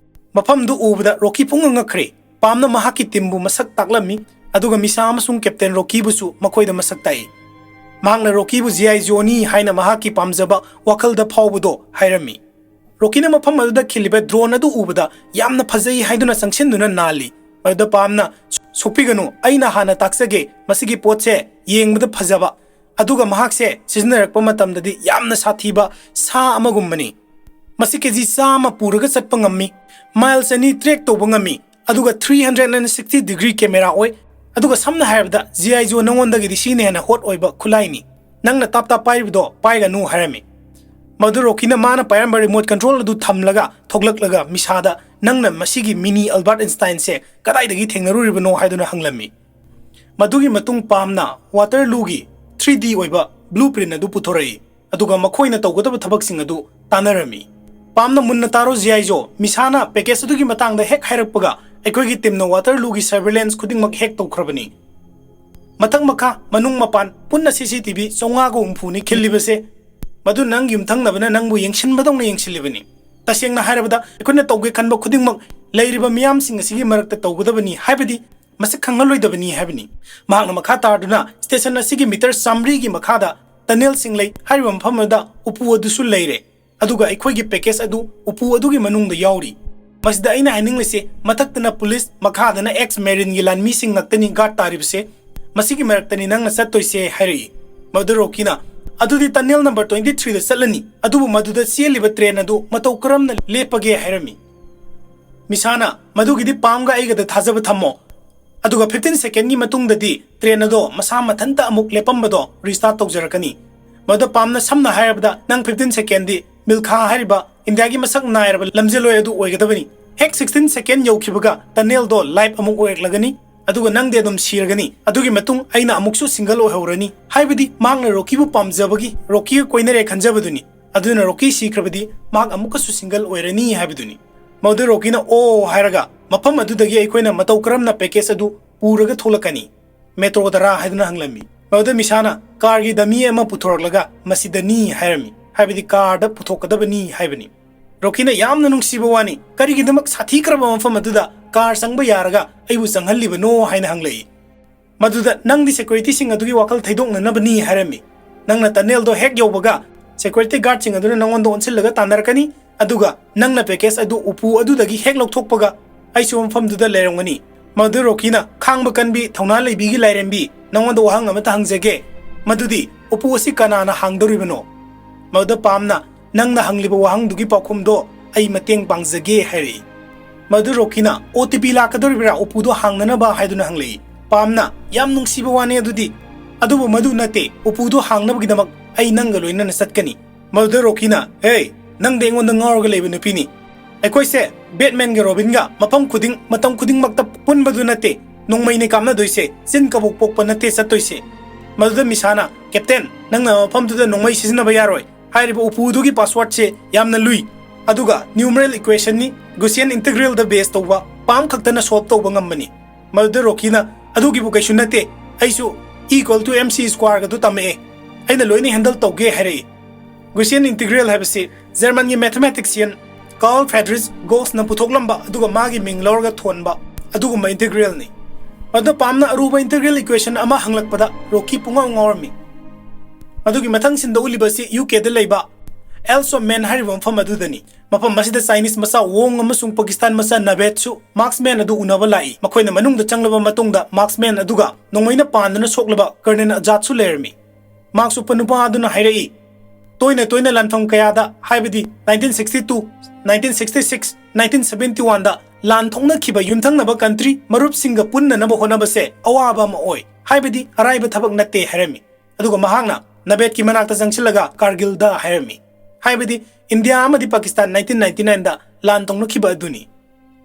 ꯃꯐꯝꯗꯨ ꯎꯕꯗ ꯔꯣꯀꯤ ꯄꯨꯡꯉꯛ ꯉꯛꯈ꯭ꯔꯦ꯫ ꯄꯥꯝꯅ ꯃꯍꯥꯛꯀꯤ teamꯕꯨ ꯃꯁꯛ ꯇꯥꯛꯂꯝꯃꯤ, ꯑꯗꯨꯒ ꯃꯤꯁꯥ ꯑꯃꯁꯨꯡ Captain ꯔꯣꯀꯤꯕꯨꯁꯨ ꯃꯈꯣꯏꯗ ꯃꯁꯛ ꯇꯥꯛꯏ꯫ ꯃꯍꯥꯛꯅ ꯔꯣꯀꯤꯕꯨ G I Joeꯅꯤ ꯍꯥꯏꯅ ꯃꯍꯥꯛꯀꯤ ꯄꯥꯝꯖꯕ ꯋꯥꯈꯜꯗ ꯐꯥꯎꯕꯗꯣ ꯍꯥꯏꯔꯝꯃꯤ꯫ ꯔꯣꯀꯤꯅ ꯃꯐꯝ ꯑꯗꯨꯗ ꯈꯤꯜꯂꯤꯕ drone ꯑꯗꯨ ꯎꯕꯗ ꯌꯥꯝꯅ ꯐꯖꯩ ꯍꯥꯏꯗꯨꯅ ꯆꯪꯁꯤꯟꯗꯨꯅ ꯅꯥꯜꯂꯤ꯫ ꯃꯗꯨꯗ ꯄꯥꯝꯅ, "ꯁꯣꯛꯄꯤꯒꯅꯨ, ꯑꯩꯅ ꯍꯥꯟꯅ ꯇꯥꯛꯆꯒꯦ, ꯃꯁꯤꯒꯤ ꯄꯣꯠꯁꯦ ꯌꯦꯡꯕꯗ ꯐꯖꯕ, ꯑꯗꯨꯒ ꯃꯍꯥꯛꯁꯦ ꯁꯤꯖꯤꯟꯅꯔꯛꯄ ꯃꯇꯝꯗꯗꯤ ꯌꯥꯝꯅ ꯁꯥꯊꯤꯕ ꯁꯥ ꯑꯃꯒꯨꯝꯕꯅꯤ꯫ ꯃꯁꯤ ꯀꯦ ꯖꯤ ꯆꯥꯝꯃ ꯄꯨꯔꯒ ꯆꯠꯄ ꯉꯝꯃꯤ, ꯃꯥꯏꯜꯁ ꯑꯅꯤ ꯇ꯭ꯔꯦꯛ ꯇꯧꯕ ꯉꯝꯃꯤ, ꯑꯗꯨꯒ three hundred and sixty degree camera ꯑꯣꯏ꯫ ꯑꯗꯨꯒ ꯁꯝꯅ ꯍꯥꯏꯔꯕꯗ, ꯖꯤ ꯑꯥꯏ ꯖꯣ ꯅꯉꯣꯟꯗꯒꯤꯗꯤ ꯁꯤꯅ ꯍꯦꯟꯅ ꯍꯣꯠ ꯑꯣꯏꯕ ꯈꯨꯠꯂꯥꯏꯅꯤ꯫ ꯅꯪꯅ ꯇꯥꯞ ꯇꯥꯞ ꯄꯥꯏꯔꯤꯕꯗꯣ ꯄꯥꯏꯒꯅꯨ" ꯍꯥꯏꯔꯝꯃꯤ꯫ ꯃꯗꯨ ꯔꯣꯀꯤꯅ ꯃꯥꯅ ꯄꯥꯏꯔꯝꯕ ꯔꯤꯃꯣꯠ ꯀꯟꯇ꯭ꯔꯣꯜ ꯑꯗꯨ ꯊꯝꯂꯒ ꯊꯣꯛꯂꯛꯂꯒ ꯃꯤꯁꯥꯗ, "ꯅꯪꯅ ꯃꯁꯤꯒꯤ ꯃꯤꯅꯤ ꯑꯜꯕꯥꯔꯠ ꯑꯦꯟꯁꯇꯥꯏꯟꯁꯦ ꯀꯗꯥꯏꯗꯒꯤ ꯊꯦꯡꯅꯔꯨꯔꯤꯕꯅꯣ?" ꯍꯥꯏꯗꯨꯅ ꯍꯪꯂꯝꯃꯤ꯫ ꯃꯗꯨꯒꯤ ꯃꯇꯨꯡ ꯄꯥꯝꯅ ꯋꯥꯇꯔꯂꯨꯒꯤ ꯊ꯭ꯔꯤ ꯗꯤ ꯑꯣꯏꯕ ꯕ꯭ꯂꯨ ꯄ꯭ꯔꯤꯟ ꯑꯗꯨ ꯄꯨꯊꯣꯔꯛꯏ, ꯑꯗꯨꯒ ꯃꯈꯣꯏꯅ ꯇꯧꯒꯗꯕ ꯊꯕꯛꯁꯤꯡ ꯑꯗꯨ ꯇꯥꯟꯅꯔꯝꯃꯤ꯫ "ꯄꯥꯝꯅ ꯃꯨꯟꯅ ꯇꯥꯔꯣ, ꯖꯤ ꯑꯥꯏ ꯖꯣ, ꯃꯤꯁꯥꯅ ꯄꯦꯀꯦꯖ ꯑꯗꯨꯒꯤ ꯃꯇꯥꯡꯗ ꯍꯦꯛ ꯍꯥꯏꯔꯛꯄꯒ ꯑꯩꯈꯣꯏꯒꯤ ꯇꯤꯝꯅ ꯋꯥꯇꯔꯂꯨꯒꯤ ꯁꯔꯚꯦꯂꯦꯟꯁ ꯈꯨꯗꯤꯡꯃꯛ ꯍꯦꯛ ꯇꯧꯈ꯭ꯔꯕꯅꯤ꯫ ꯃꯊꯛ ꯃꯈꯥ, ꯃꯅꯨꯡ ꯃꯄꯥꯟ ꯄꯨꯟꯅ ꯁꯤ ꯁꯤ ꯇꯤ ꯚꯤ ꯆꯥꯝꯃꯉꯥꯒ ꯍꯨꯝꯐꯨꯅꯤ ꯈꯤꯜꯂꯤꯕꯁꯦ꯫ ꯃꯗꯨ ꯅꯪꯒꯤ ꯌꯨꯝꯊꯪꯅꯕꯅ ꯅꯪꯕꯨ ꯌꯦꯡꯁꯤꯟꯕꯗꯧꯅ ꯌꯦꯡꯁꯤꯜꯂꯤꯕꯅꯤ꯫ ꯇꯁꯦꯡꯅ ꯍꯥꯏꯔꯕꯗ, ꯑꯩꯈꯣꯏꯅ ꯇꯧꯒꯦ ꯈꯟꯕ ꯈꯨꯗꯤꯡꯃꯛ ꯂꯩꯔꯤꯕ ꯃꯤꯌꯥꯝꯁꯤꯡ ꯑꯁꯤꯒꯤ ꯃꯔꯛꯇ ꯇꯧꯒꯗꯕꯅꯤ, ꯍꯥꯏꯕꯗꯤ ꯃꯁꯛ ꯈꯪꯍꯜꯂꯣꯏꯗꯕꯅꯤ" ꯍꯥꯏꯕꯅꯤ꯫ ꯃꯍꯥꯛꯅ ꯃꯈꯥ ꯇꯥꯗꯨꯅ, "ꯁ꯭ꯇꯦꯁꯟ ꯑꯁꯤꯒꯤ ꯃꯤꯇꯔ ꯆꯥꯃꯔꯤꯒꯤ ꯃꯈꯥꯗ ꯇꯅꯦꯜꯁꯤꯡ ꯂꯩ꯫ ꯍꯥꯏꯔꯤꯕ ꯃꯐꯝ ꯑꯗꯨꯗ ꯎꯄꯨ ꯑꯗꯨꯁꯨ ꯂꯩꯔꯦ꯫ ꯑꯗꯨꯒ ꯑꯩꯈꯣꯏꯒꯤ ꯄꯦꯀꯦꯖ ꯑꯗꯨ ꯎꯄꯨ ꯑꯗꯨꯒꯤ ꯃꯅꯨꯡꯗ ꯌꯥꯎꯔꯤ꯫ ꯃꯁꯤꯗ ꯑꯩꯅ ꯍꯥꯏꯅꯤꯡꯂꯤꯁꯦ, ꯃꯊꯛꯇꯅ ꯄꯨꯂꯤꯁ, ꯃꯈꯥꯗꯅ ꯑꯦꯛꯁ ꯃꯦꯔꯤꯟꯒꯤ ꯂꯥꯟꯃꯤꯁꯤꯡ ꯉꯥꯛꯇꯅꯤ ꯒꯥꯔꯗ ꯇꯥꯔꯤꯕꯁꯦ꯫ ꯃꯁꯤꯒꯤ ꯃꯔꯛꯇꯅꯤ ꯅꯪꯅ ꯆꯠꯇꯣꯏꯁꯦ" ꯍꯥꯏꯔꯛꯏ꯫ ꯃꯗꯨ ꯔꯣꯀꯤꯅ, "ꯑꯗꯨꯗꯤ ꯇꯅꯦꯜ ꯅꯝꯕꯔ ꯇ꯭ꯋꯦꯟꯇꯤ ꯊ꯭ꯔꯤꯗ ꯆꯠꯂꯅꯤ, ꯑꯗꯨꯕꯨ ꯃꯗꯨꯗ ꯆꯦꯜꯂꯤꯕ ꯇ꯭ꯔꯦꯟ ꯑꯗꯨ ꯃꯇꯧ ꯀꯔꯝꯅ ꯂꯦꯞꯄꯒꯦ?" ꯍꯥꯏꯔꯝꯃꯤ꯫ ꯃꯤꯁꯥꯅ, "ꯃꯗꯨꯒꯤꯗꯤ ꯄꯥꯝꯒ ꯑꯩꯒꯗ ꯊꯥꯖꯕ ꯊꯝꯃꯣ, ꯑꯗꯨꯒ ꯐꯤꯐꯇꯤꯟ ꯁꯦꯀꯦꯟꯒꯤ ꯃꯇꯨꯡꯗꯗꯤ ꯇ꯭ꯔꯦꯟ ꯑꯗꯣ ꯃꯁꯥ ꯃꯊꯟꯇ ꯑꯃꯨꯛ ꯂꯦꯞꯄꯝꯕꯗꯣ ꯔꯤꯁꯇꯥꯔꯠ ꯇꯧꯖꯔꯛꯀꯅꯤ꯫ ꯃꯗꯨ ꯄꯥꯝꯅ ꯁꯝꯅ ꯍꯥꯏꯔꯕꯗ, ꯅꯪ ꯐꯤꯐꯇꯤꯟ ꯁꯦꯀꯦꯟꯗꯤ ꯃꯤꯜꯈꯥ ꯍꯥꯏꯔꯤꯕ ꯏꯟꯗꯤꯌꯥꯒꯤ ꯃꯁꯛ ꯅꯥꯏꯔꯕ ꯂꯝꯖꯦꯜꯂꯣꯏ ꯑꯗꯨ ꯑꯣꯏꯒꯗꯕꯅꯤ꯫ ꯍꯦꯛ ꯁꯤꯛꯁꯇꯤꯟ ꯁꯦꯀꯦꯟ ꯌꯧꯈꯤꯕꯒ ꯇꯅꯦꯜꯗꯣ ꯂꯥꯏꯐ ꯑꯃꯨꯛ ꯑꯣꯏꯔꯛꯂꯒꯅꯤ, ꯑꯗꯨꯒ ꯅꯪꯗꯤ ꯑꯗꯨꯝ ꯁꯤꯔꯒꯅꯤ꯫ ꯑꯗꯨꯒꯤ ꯃꯇꯨꯡ ꯑꯩꯅ ꯑꯃꯨꯛꯁꯨ ꯁꯤꯡꯒꯜ ꯑꯣꯏꯍꯧꯔꯅꯤ"꯫ ꯍꯥꯏꯕꯗꯤ ꯃꯍꯥꯛꯅ ꯔꯣꯀꯤꯕꯨ ꯄꯥꯝꯖꯕꯒꯤ, ꯔꯣꯀꯤꯒ ꯀꯣꯏꯅꯔꯦ ꯈꯟꯖꯕꯗꯨꯅꯤ꯫ ꯑꯗꯨꯅ ꯔꯣꯀꯤ ꯁꯤꯈ꯭ꯔꯕꯗꯤ ꯃꯍꯥꯛ ꯑꯃꯨꯛꯀꯁꯨ ꯁꯤꯡꯒꯜ ꯑꯣꯏꯔꯅꯤ ꯍꯥꯏꯕꯗꯨꯅꯤ꯫ ꯃꯗꯨ ꯔꯣꯀꯤꯅ "ꯑꯣ" ꯍꯥꯏꯔꯒ, "ꯃꯐꯝ ꯑꯗꯨꯗꯒꯤ ꯑꯩꯈꯣꯏꯅ ꯃꯇꯧ ꯀꯔꯝꯅ ꯄꯦꯀꯦꯖ ꯑꯗꯨ ꯄꯨꯔꯒ ꯊꯣꯛꯂꯛꯀꯅꯤ? ꯃꯦꯇ꯭ꯔꯣꯗꯔꯥ?" ꯍꯥꯏꯗꯨꯅ ꯍꯪꯂꯝꯃꯤ꯫ ꯃꯗꯨꯗ ꯃꯤꯁꯥꯅ ꯀꯥꯔꯒꯤ ꯗꯃꯤ ꯑꯃ ꯄꯨꯊꯣꯔꯛꯂꯒ, "ꯃꯁꯤꯗꯅꯤ" ꯍꯥꯏꯔꯝꯃꯤ, ꯍꯥꯏꯕꯗꯤ ꯀꯥꯔꯗ ꯄꯨꯊꯣꯛꯀꯗꯕꯅꯤ ꯍꯥꯏꯕꯅꯤ꯫ ꯔꯣꯀꯤꯅ ꯌꯥꯝꯅ ꯅꯨꯡꯁꯤꯕ ꯋꯥꯅꯤ, "ꯀꯔꯤꯒꯤꯗꯃꯛ ꯁꯥꯊꯤꯈ꯭ꯔꯕ ꯃꯐꯝ ꯑꯗꯨꯗ ꯀꯥꯔ ꯆꯪꯕ ꯌꯥꯔꯒ ꯑꯩꯕꯨ ꯆꯪꯍꯜꯂꯤꯕꯅꯣ?" ꯍꯥꯏꯅ ꯍꯪꯂꯛꯏ꯫ ꯃꯗꯨꯗ, "ꯅꯪꯗꯤ ꯁꯦꯀ꯭ꯌꯨꯔꯤꯇꯤꯁꯤꯡ ꯑꯗꯨꯒꯤ ꯋꯥꯈꯜ ꯊꯩꯗꯣꯛꯅꯅꯕꯅꯤ" ꯍꯥꯏꯔꯝꯃꯤ꯫ "ꯅꯪꯅ ꯇꯅꯦꯜꯗꯣ ꯍꯦꯛ ꯌꯧꯕꯒ, ꯁꯦꯀ꯭ꯌꯨꯔꯤꯇꯤ ꯒꯥꯔꯗꯁꯤꯡ ꯑꯗꯨꯅ ꯅꯪꯉꯣꯟꯗ ꯑꯣꯟꯁꯤꯜꯂꯒ ꯇꯥꯟꯅꯔꯛꯀꯅꯤ, ꯑꯗꯨꯒ ꯅꯪꯅ ꯄꯦꯀꯦꯖ ꯑꯗꯨ ꯎꯄꯨ ꯑꯗꯨꯗꯒꯤ ꯍꯦꯛ ꯂꯧꯊꯣꯛꯄꯒ, ꯑꯩꯁꯨ ꯃꯐꯝꯗꯨꯗ ꯂꯩꯔꯝꯒꯅꯤ꯫ ꯃꯗꯨꯗ ꯔꯣꯀꯤꯅ, "ꯈꯥꯡꯕ ꯀꯟꯕꯤ, ꯊꯧꯅꯥ ꯂꯩꯕꯤꯒꯤ ꯂꯥꯏꯔꯦꯝꯕꯤ, ꯅꯉꯣꯟꯗ ꯋꯥꯍꯪ ꯑꯃꯇ ꯍꯪꯖꯒꯦ, ꯃꯗꯨꯗꯤ ꯎꯄꯨ ꯑꯁꯤ ꯀꯅꯥꯅ ꯍꯥꯡꯗꯧꯔꯤꯕꯅꯣ?" ꯃꯗꯨꯗ ꯄꯥꯝꯅ, "ꯅꯪꯅ ꯍꯪꯂꯤꯕ ꯋꯥꯍꯪꯗꯨꯒꯤ ꯄꯥꯎꯈꯨꯝꯗꯣ ꯑꯩ ꯃꯇꯦꯡ ꯄꯥꯡꯖꯒꯦ" ꯍꯥꯏꯔꯛꯏ꯫ ꯃꯗꯨ ꯔꯣꯀꯤꯅ, "ꯑꯣ ꯇꯤ ꯄꯤ ꯂꯥꯛꯀꯗꯧꯔꯤꯕ꯭ꯔꯥ ꯎꯄꯨꯗꯣ ꯍꯥꯡꯅꯅꯕ?" ꯍꯥꯏꯗꯨꯅ ꯍꯪꯂꯛꯏ꯫ ꯄꯥꯝꯅ, "ꯌꯥꯝ ꯅꯨꯡꯁꯤꯕ ꯋꯥꯅꯦ ꯑꯗꯨꯗꯤ, ꯑꯗꯨꯕꯨ ꯃꯗꯨ ꯅꯠꯇꯦ, ꯎꯄꯨꯗꯣ ꯍꯥꯡꯅꯕꯒꯤꯗꯃꯛ ꯑꯩ ꯅꯪꯒ ꯂꯣꯏꯅꯅ ꯆꯠꯀꯅꯤ꯫" ꯃꯗꯨꯗ ꯔꯣꯀꯤꯅ, "ꯍꯦ, ꯅꯪꯗꯤ ꯑꯩꯉꯣꯟꯗ ꯉꯥꯎꯔꯒ ꯂꯩꯕ ꯅꯨꯄꯤꯅꯤ꯫ ꯑꯩꯈꯣꯏꯁꯦ ꯕꯦꯠꯃꯦꯟꯒ ꯔꯣꯕꯤꯟꯒ ꯃꯐꯝ ꯈꯨꯗꯤꯡ, ꯃꯇꯝ ꯈꯨꯗꯤꯡꯃꯛꯇ ꯄꯨꯟꯕꯗꯨ ꯅꯠꯇꯦ, ꯅꯣꯡꯃꯩꯅꯦ ꯀꯥꯞꯅꯗꯣꯏꯁꯦ, ꯆꯤꯟ ꯀꯕꯣꯛ ꯄꯣꯛꯄ ꯅꯠꯇꯦ ꯆꯠꯇꯣꯏꯁꯦ꯫" ꯃꯗꯨꯗ ꯃꯤꯁꯥꯅ, "ꯀꯦꯞꯇꯦꯟ, ꯅꯪꯅ ꯃꯐꯝꯗꯨꯗ ꯅꯣꯡꯃꯩ ꯁꯤꯖꯤꯟꯅꯕ ꯌꯥꯔꯣꯏ꯫ ꯍꯥꯏꯔꯤꯕ ꯎꯄꯨꯗꯨꯒꯤ ꯄꯥꯁꯋꯥꯔꯗꯁꯦ ꯌꯥꯝꯅ ꯂꯨꯏ, ꯑꯗꯨꯒ ꯅ꯭ꯌꯨꯃꯔꯦꯜ ꯏꯀ꯭ꯋꯦꯁꯟꯅꯤ, ꯒꯨꯁꯤꯌꯟ ꯏꯟꯇꯤꯒ꯭ꯔꯦꯜꯗ ꯕꯦꯁ ꯇꯧꯕ, ꯄꯥꯝ ꯈꯛꯇꯅ ꯁꯣꯜꯕ ꯇꯧꯕ ꯉꯝꯕꯅꯤ꯫" ꯃꯗꯨꯗ ꯔꯣꯀꯤꯅ, "ꯑꯗꯨꯒꯤꯕꯨ ꯀꯩꯁꯨ ꯅꯠꯇꯦ, ꯑꯩꯁꯨ E equal to M C square ꯒꯗꯨ ꯇꯝꯃꯛꯑꯦ, ꯑꯩꯅ ꯂꯣꯏꯅ ꯍꯦꯟꯗꯜ ꯇꯧꯒꯦ" ꯍꯥꯏꯔꯛꯏ꯫ ꯒꯨꯁꯤꯌꯟ ꯏꯟꯇꯤꯒ꯭ꯔꯦꯜ ꯍꯥꯏꯕꯁꯤ ꯖꯔꯃꯟꯒꯤ ꯃꯦꯊꯃꯦꯇꯤꯛꯁꯤꯌꯟ ꯀꯥꯔꯜ ꯐ꯭ꯔꯦꯗꯔꯤꯛ ꯒꯣꯁꯅ ꯄꯨꯊꯣꯛꯂꯝꯕ ꯑꯗꯨꯒ ꯃꯥꯒꯤ ꯃꯤꯡ ꯂꯧꯔꯒ ꯊꯣꯟꯕ ꯑꯗꯨꯒꯨꯝꯕ ꯏꯟꯇꯤꯒ꯭ꯔꯦꯜꯅꯤ꯫ ꯃꯗꯨꯗ ꯄꯥꯝꯅ ꯑꯔꯨꯕ ꯏꯟꯇꯤꯒ꯭ꯔꯦꯜ ꯏꯀ꯭ꯋꯦꯁꯟ ꯑꯃ ꯍꯪꯂꯛꯄꯗ ꯔꯣꯀꯤ ꯄꯨꯡꯉꯥꯎ ꯉꯥꯎꯔꯝꯃꯤ꯫ ꯑꯗꯨꯒꯤ ꯃꯊꯪ ꯁꯤꯟꯗ ꯎꯠꯂꯤꯕ ꯑꯁꯤ ꯌꯨ ꯀꯦꯗ ꯂꯩꯕ ꯑꯦꯜꯁ ꯑꯣꯐ ꯃꯦꯟ ꯍꯥꯏꯔꯤꯕ ꯃꯐꯝ ꯑꯗꯨꯗꯅꯤ꯫ ꯃꯐꯝ ꯑꯁꯤꯗ ꯆꯥꯏꯅꯤꯁ ꯃꯆꯥ ꯋꯣꯡ ꯑꯃꯁꯨꯡ ꯄꯥꯀꯤꯁꯇꯥꯟ ꯃꯆꯥ ꯅꯥꯕꯦꯠꯁꯨ ꯃꯥꯔꯛꯁꯃꯦꯟ ꯑꯗꯨ ꯎꯅꯕ ꯂꯥꯛꯏ꯫ ꯃꯈꯣꯏꯅ ꯃꯅꯨꯡꯗ ꯆꯪꯂꯕ ꯃꯇꯨꯡꯗ ꯃꯥꯔꯛꯁꯃꯦꯟ ꯑꯗꯨꯒ ꯅꯣꯡꯃꯩꯅ ꯄꯥꯟꯗꯨꯅ ꯁꯣꯛꯂꯕ ꯀꯔꯅꯦꯜ ꯑꯖꯥꯗꯁꯨ ꯂꯩꯔꯝꯃꯤ꯫ ꯃꯥꯔꯛꯁ ꯎꯞꯄ ꯅꯨꯄꯥ ꯑꯗꯨꯅ ꯍꯥꯏꯔꯛꯏ, "ꯇꯣꯏꯅ ꯇꯣꯏꯅ ꯂꯥꯟꯐꯝ ꯀꯌꯥꯗ, ꯍꯥꯏꯕꯗꯤ nineteen sixty two, nineteen sixty six, nineteen seventy ꯋꯥꯟꯗ ꯂꯥꯟ ꯊꯣꯛꯅꯈꯤꯕ ꯌꯨꯝꯊꯪꯅꯕ ꯀꯟꯇ꯭ꯔꯤ ꯃꯔꯨꯞꯁꯤꯡꯒ ꯄꯨꯟꯅꯅꯕ ꯍꯣꯠꯅꯕꯁꯦ ꯑꯋꯥꯕ ꯑꯃ ꯑꯣꯏ, ꯍꯥꯏꯕꯗꯤ ꯑꯔꯥꯏꯕ ꯊꯕꯛ ꯅꯠꯇꯦ" ꯍꯥꯏꯔꯝꯃꯤ꯫ ꯑꯗꯨꯒ ꯃꯍꯥꯛꯅ ꯅꯥꯕꯦꯠꯀꯤ ꯃꯅꯥꯛꯇ ꯆꯪꯁꯤꯜꯂꯒ ꯀꯥꯔꯒꯤꯜꯗ ꯍꯥꯏꯔꯝꯃꯤ, ꯍꯥꯏꯕꯗꯤ ꯏꯟꯗꯤꯌꯥ ꯑꯃꯗꯤ ꯄꯥꯀꯤꯁꯇꯥꯟ ꯅꯥꯏꯟꯇꯤꯟ ꯅꯥꯏꯟꯇꯤ ꯅꯥꯏꯟꯗ ꯂꯥꯟ ꯇꯧꯅꯈꯤꯕ ꯑꯗꯨꯅꯤ꯫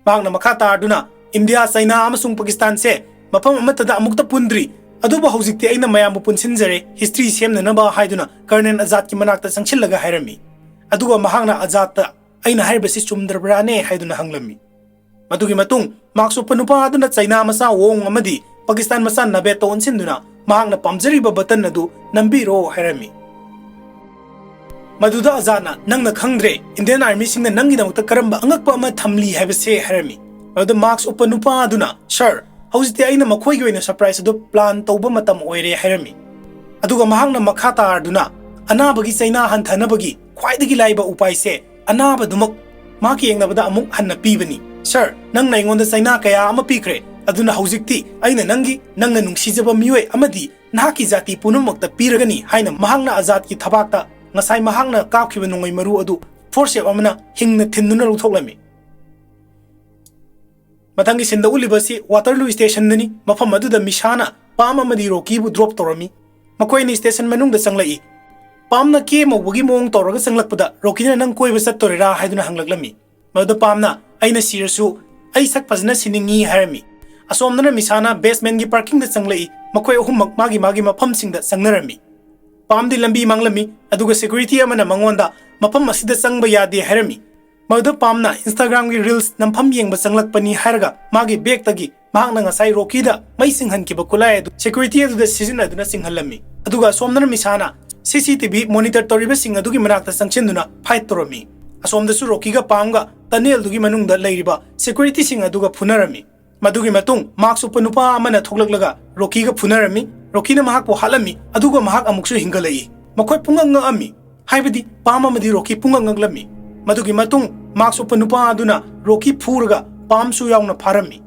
ꯃꯍꯥꯛꯅ ꯃꯈꯥ ꯇꯥꯗꯨꯅ, "ꯏꯟꯗꯤꯌꯥ, ꯆꯩꯅꯥ ꯑꯃꯁꯨꯡ ꯄꯥꯀꯤꯁꯇꯥꯟꯁꯦ ꯃꯐꯝ ꯑꯃꯠꯇꯗ ꯑꯃꯨꯛꯇ ꯄꯨꯟꯗ꯭ꯔꯤ, ꯑꯗꯨꯕꯨ ꯍꯧꯖꯤꯛꯇꯤ ꯑꯩꯅ ꯃꯌꯥꯝꯕꯨ ꯄꯨꯟꯁꯤꯟꯖꯔꯦ, ꯍꯤꯁꯇ꯭ꯔꯤ ꯁꯦꯝꯅꯅꯕ" ꯍꯥꯏꯗꯨꯅ ꯀꯔꯅꯦꯜ ꯑꯖꯥꯗꯀꯤ ꯃꯅꯥꯛꯇ ꯆꯪꯁꯤꯜꯂꯒ ꯍꯥꯏꯔꯝꯃꯤ꯫ ꯑꯗꯨꯒ ꯃꯍꯥꯛꯅ ꯑꯖꯥꯗꯇ, "ꯑꯩꯅ ꯍꯥꯏꯔꯤꯕꯁꯤ ꯆꯨꯝꯗ꯭ꯔꯕ꯭ꯔꯥꯅꯦ?" ꯍꯥꯏꯗꯨꯅ ꯍꯪꯂꯝꯃꯤ꯫ ꯃꯗꯨꯒꯤ ꯃꯇꯨꯡ ꯃꯥꯛꯁ ꯎꯞꯄ ꯅꯨꯄꯥ ꯑꯗꯨꯅ ꯆꯩꯅꯥ ꯃꯆꯥ ꯋꯣꯡ ꯑꯃꯗꯤ ꯄꯥꯀꯤꯁꯇꯥꯟ ꯃꯆꯥ ꯅꯥꯕꯦꯠꯇ ꯑꯣꯟꯁꯤꯟꯗꯨꯅ ꯃꯍꯥꯛꯅ ꯄꯥꯝꯖꯔꯤꯕ ꯕꯇꯟ ꯑꯗꯨ ꯅꯝꯕꯤꯔꯣ ꯍꯥꯏꯔꯝꯃꯤ꯫ ꯃꯗꯨꯗ ꯑꯖꯥꯗꯅ, "ꯅꯪꯅ ꯈꯪꯗ꯭ꯔꯦ, ꯏꯟꯗꯤꯌꯟ ꯑꯥꯔꯃꯤꯁꯤꯡꯅ ꯅꯪꯒꯤꯗꯃꯛꯇ ꯀꯔꯝꯕ ꯑꯉꯛꯄ ꯑꯃ ꯊꯝꯂꯤ ꯍꯥꯏꯕꯁꯦ" ꯍꯥꯏꯔꯝꯃꯤ꯫ ꯃꯗꯨꯗ ꯃꯥꯛꯁ ꯎꯞꯄ ꯅꯨꯄꯥ ꯑꯗꯨꯅ, "ꯁꯥꯔ, ꯍꯧꯖꯤꯛꯇꯤ ꯑꯩꯅ ꯃꯈꯣꯏꯒꯤ ꯑꯣꯏꯅ ꯁꯔꯄ꯭ꯔꯥꯏꯖ ꯑꯗꯨ ꯄ꯭ꯂꯥꯟ ꯇꯧꯕ ꯃꯇꯝ ꯑꯣꯏꯔꯦ" ꯍꯥꯏꯔꯝꯃꯤ꯫ ꯑꯗꯨꯒ ꯃꯍꯥꯛꯅ ꯃꯈꯥ ꯇꯥꯔꯗꯨꯅ, "ꯑꯅꯥꯕꯒꯤ ꯆꯩꯅꯥ ꯍꯟꯊꯅꯕꯒꯤ ꯈ꯭ꯋꯥꯏꯗꯒꯤ ꯂꯥꯏꯕ ꯎꯄꯥꯏꯁꯦ ꯑꯅꯥꯕꯗꯨꯃꯛ ꯃꯍꯥꯛꯀ ꯌꯦꯡꯅꯕꯗ ꯑꯃꯨꯛ ꯍꯟꯅ ꯄꯤꯕꯅꯤ꯫ "Sir, ꯅꯪꯅ ꯑꯩꯉꯣꯟꯗ ꯆꯩꯅꯥ ꯀꯌꯥ ꯑꯃ ꯄꯤꯈ꯭ꯔꯦ, ꯑꯗꯨꯅ ꯍꯧꯖꯤꯛꯇꯤ ꯑꯩꯅ ꯅꯪꯒꯤ, ꯅꯪꯅ ꯅꯨꯡꯁꯤꯖꯕ ꯃꯤꯑꯣꯏ ꯑꯃꯗꯤ ꯅꯍꯥꯛꯀꯤ ꯖꯥꯇꯤ ꯄꯨꯝꯅꯃꯛꯇ ꯄꯤꯔꯒꯅꯤ" ꯍꯥꯏꯅ ꯃꯍꯥꯛꯅ ꯑꯖꯥꯗꯀꯤ ꯊꯕꯥꯛꯇ ꯉꯁꯥꯏ ꯃꯍꯥꯛꯅ ꯀꯥꯞꯈꯤꯕ ꯅꯣꯡꯃꯩ ꯃꯔꯨ ꯑꯗꯨ ꯐꯣꯔꯁꯦꯞ ꯑꯃꯅ ꯍꯤꯡꯅ ꯊꯤꯟꯗꯨꯅ ꯂꯧꯊꯣꯛꯂꯝꯃꯤ꯫ ꯃꯊꯪꯒꯤ ꯁꯤꯟꯗ ꯎꯠꯂꯤꯕ ꯑꯁꯤ ꯋꯥꯇꯔꯂꯨ ꯁ꯭ꯇꯦꯁꯟꯗꯅꯤ꯫ ꯃꯐꯝ ꯑꯗꯨꯗ ꯃꯤꯁꯥꯅ ꯄꯥꯝ ꯑꯃꯗꯤ ꯔꯣꯀꯤꯕꯨ ꯗ꯭ꯔꯣꯞ ꯇꯧꯔꯝꯃꯤ꯫ ꯃꯈꯣꯏ ꯑꯅꯤ ꯁ꯭ꯇꯦꯁꯟ ꯃꯅꯨꯡꯗ ꯆꯪꯂꯛꯏ꯫ ꯄꯥꯝꯅ ꯀꯦ ꯃꯧꯕꯒꯤ ꯃꯑꯣꯡ ꯇꯧꯔꯒ ꯆꯪꯂꯛꯄꯗ ꯔꯣꯀꯤꯅ "ꯅꯪ ꯀꯣꯏꯕ ꯆꯠꯇꯣꯔꯤꯔꯥ?" ꯍꯥꯏꯗꯨꯅ ꯍꯪꯂꯛꯂꯝꯃꯤ꯫ ꯃꯗꯨꯗ ꯄꯥꯝꯅ, "ꯑꯩꯅ ꯁꯤꯔꯁꯨ ꯑꯩ ꯁꯛ ꯐꯖꯅ ꯁꯤꯅꯤꯡꯉꯤ" ꯍꯥꯏꯔꯝꯃꯤ꯫ ꯑꯁꯣꯝꯗꯅ ꯃꯤꯁꯥꯅ ꯕꯦꯁꯃꯦꯟꯒꯤ ꯄꯥꯔꯀꯤꯡꯗ ꯆꯪꯂꯛꯏ꯫ ꯃꯈꯣꯏ ꯑꯍꯨꯝꯃꯛ ꯃꯥꯒꯤ ꯃꯥꯒꯤ ꯃꯐꯝꯁꯤꯡꯗ ꯆꯪꯅꯔꯝꯃꯤ꯫ ꯄꯥꯝꯗꯤ ꯂꯝꯕꯤ ꯃꯥꯡꯂꯝꯃꯤ, ꯑꯗꯨꯒ ꯁꯦꯀ꯭ꯌꯨꯔꯤꯇꯤ ꯑꯃꯅ ꯃꯉꯣꯟꯗ "ꯃꯐꯝ ꯑꯁꯤꯗ ꯆꯪꯕ ꯌꯥꯗꯦ" ꯍꯥꯏꯔꯝꯃꯤ꯫ ꯃꯗꯨꯗ ꯄꯥꯝꯅ Instagram-ꯒꯤ reels ꯅꯝꯐꯝ ꯌꯦꯡꯕ ꯆꯪꯂꯛꯄꯅꯤ ꯍꯥꯏꯔꯒ ꯃꯥꯒꯤ ꯕꯦꯒꯇꯒꯤ ꯃꯍꯥꯛꯅ ꯉꯁꯥꯏ ꯔꯣꯀꯤꯗ ꯃꯩ ꯆꯤꯡꯍꯟꯈꯤꯕ ꯈꯨꯠꯂꯥꯏ ꯑꯗꯨ ꯁꯦꯀ꯭ꯌꯨꯔꯤꯇꯤ ꯑꯗꯨꯗ ꯁꯤꯖꯤꯟꯅꯗꯨꯅ ꯆꯤꯡꯍꯜꯂꯝꯃꯤ꯫ ꯑꯗꯨꯒ ꯑꯁꯣꯝꯗꯅ ꯃꯤꯁꯥꯅ ꯁꯤ ꯁꯤ ꯇꯤ ꯚꯤ ꯃꯣꯅꯤꯇꯔ ꯇꯧꯔꯤꯕꯁꯤꯡ ꯑꯗꯨꯒꯤ ꯃꯅꯥꯛꯇ ꯆꯪꯁꯤꯟꯗꯨꯅ ꯐꯥꯏꯠ ꯇꯧꯔꯝꯃꯤ꯫ ꯑꯁꯣꯝꯗꯁꯨ ꯔꯣꯀꯤꯒ ꯄꯥꯝꯒ ꯇꯅꯦꯜꯗꯨꯒꯤ ꯃꯅꯨꯡꯗ ꯂꯩꯔꯤꯕ ꯁꯦꯀ꯭ꯌꯨꯔꯤꯇꯤꯁꯤꯡ ꯑꯗꯨꯒ ꯐꯨꯅꯔꯝꯃꯤ꯫ ꯃꯗꯨꯒꯤ ꯃꯇꯨꯡ ꯃꯥꯛꯁ ꯎꯞꯄ ꯅꯨꯄꯥ ꯑꯃꯅ ꯊꯣꯛꯂꯛꯂꯒ ꯔꯣꯀꯤꯒ ꯐꯨꯅꯔꯝꯃꯤ꯫ ꯔꯣꯀꯤꯅ ꯃꯍꯥꯛꯄꯨ ꯍꯥꯠꯂꯝꯃꯤ, ꯑꯗꯨꯒ ꯃꯍꯥꯛ ꯑꯃꯨꯛꯁꯨ ꯍꯤꯡꯒꯠꯂꯛꯏ꯫ ꯃꯈꯣꯏ ꯄꯨꯡꯉꯛ ꯉꯛꯑꯝꯃꯤ, ꯍꯥꯏꯕꯗꯤ ꯄꯥꯝ ꯑꯃꯗꯤ ꯔꯣꯀꯤ ꯄꯨꯡꯉꯛ ꯉꯛꯂꯝꯃꯤ꯫ ꯃꯗꯨꯒꯤ ꯃꯇꯨꯡ ꯃꯥꯛꯁ ꯎꯞꯄ ꯅꯨꯄꯥ ꯑꯗꯨꯅ ꯔꯣꯀꯤ ꯐꯨꯔꯒ ꯄꯥꯝꯁꯨ ꯌꯥꯎꯅ ꯐꯥꯔꯝꯃꯤ꯫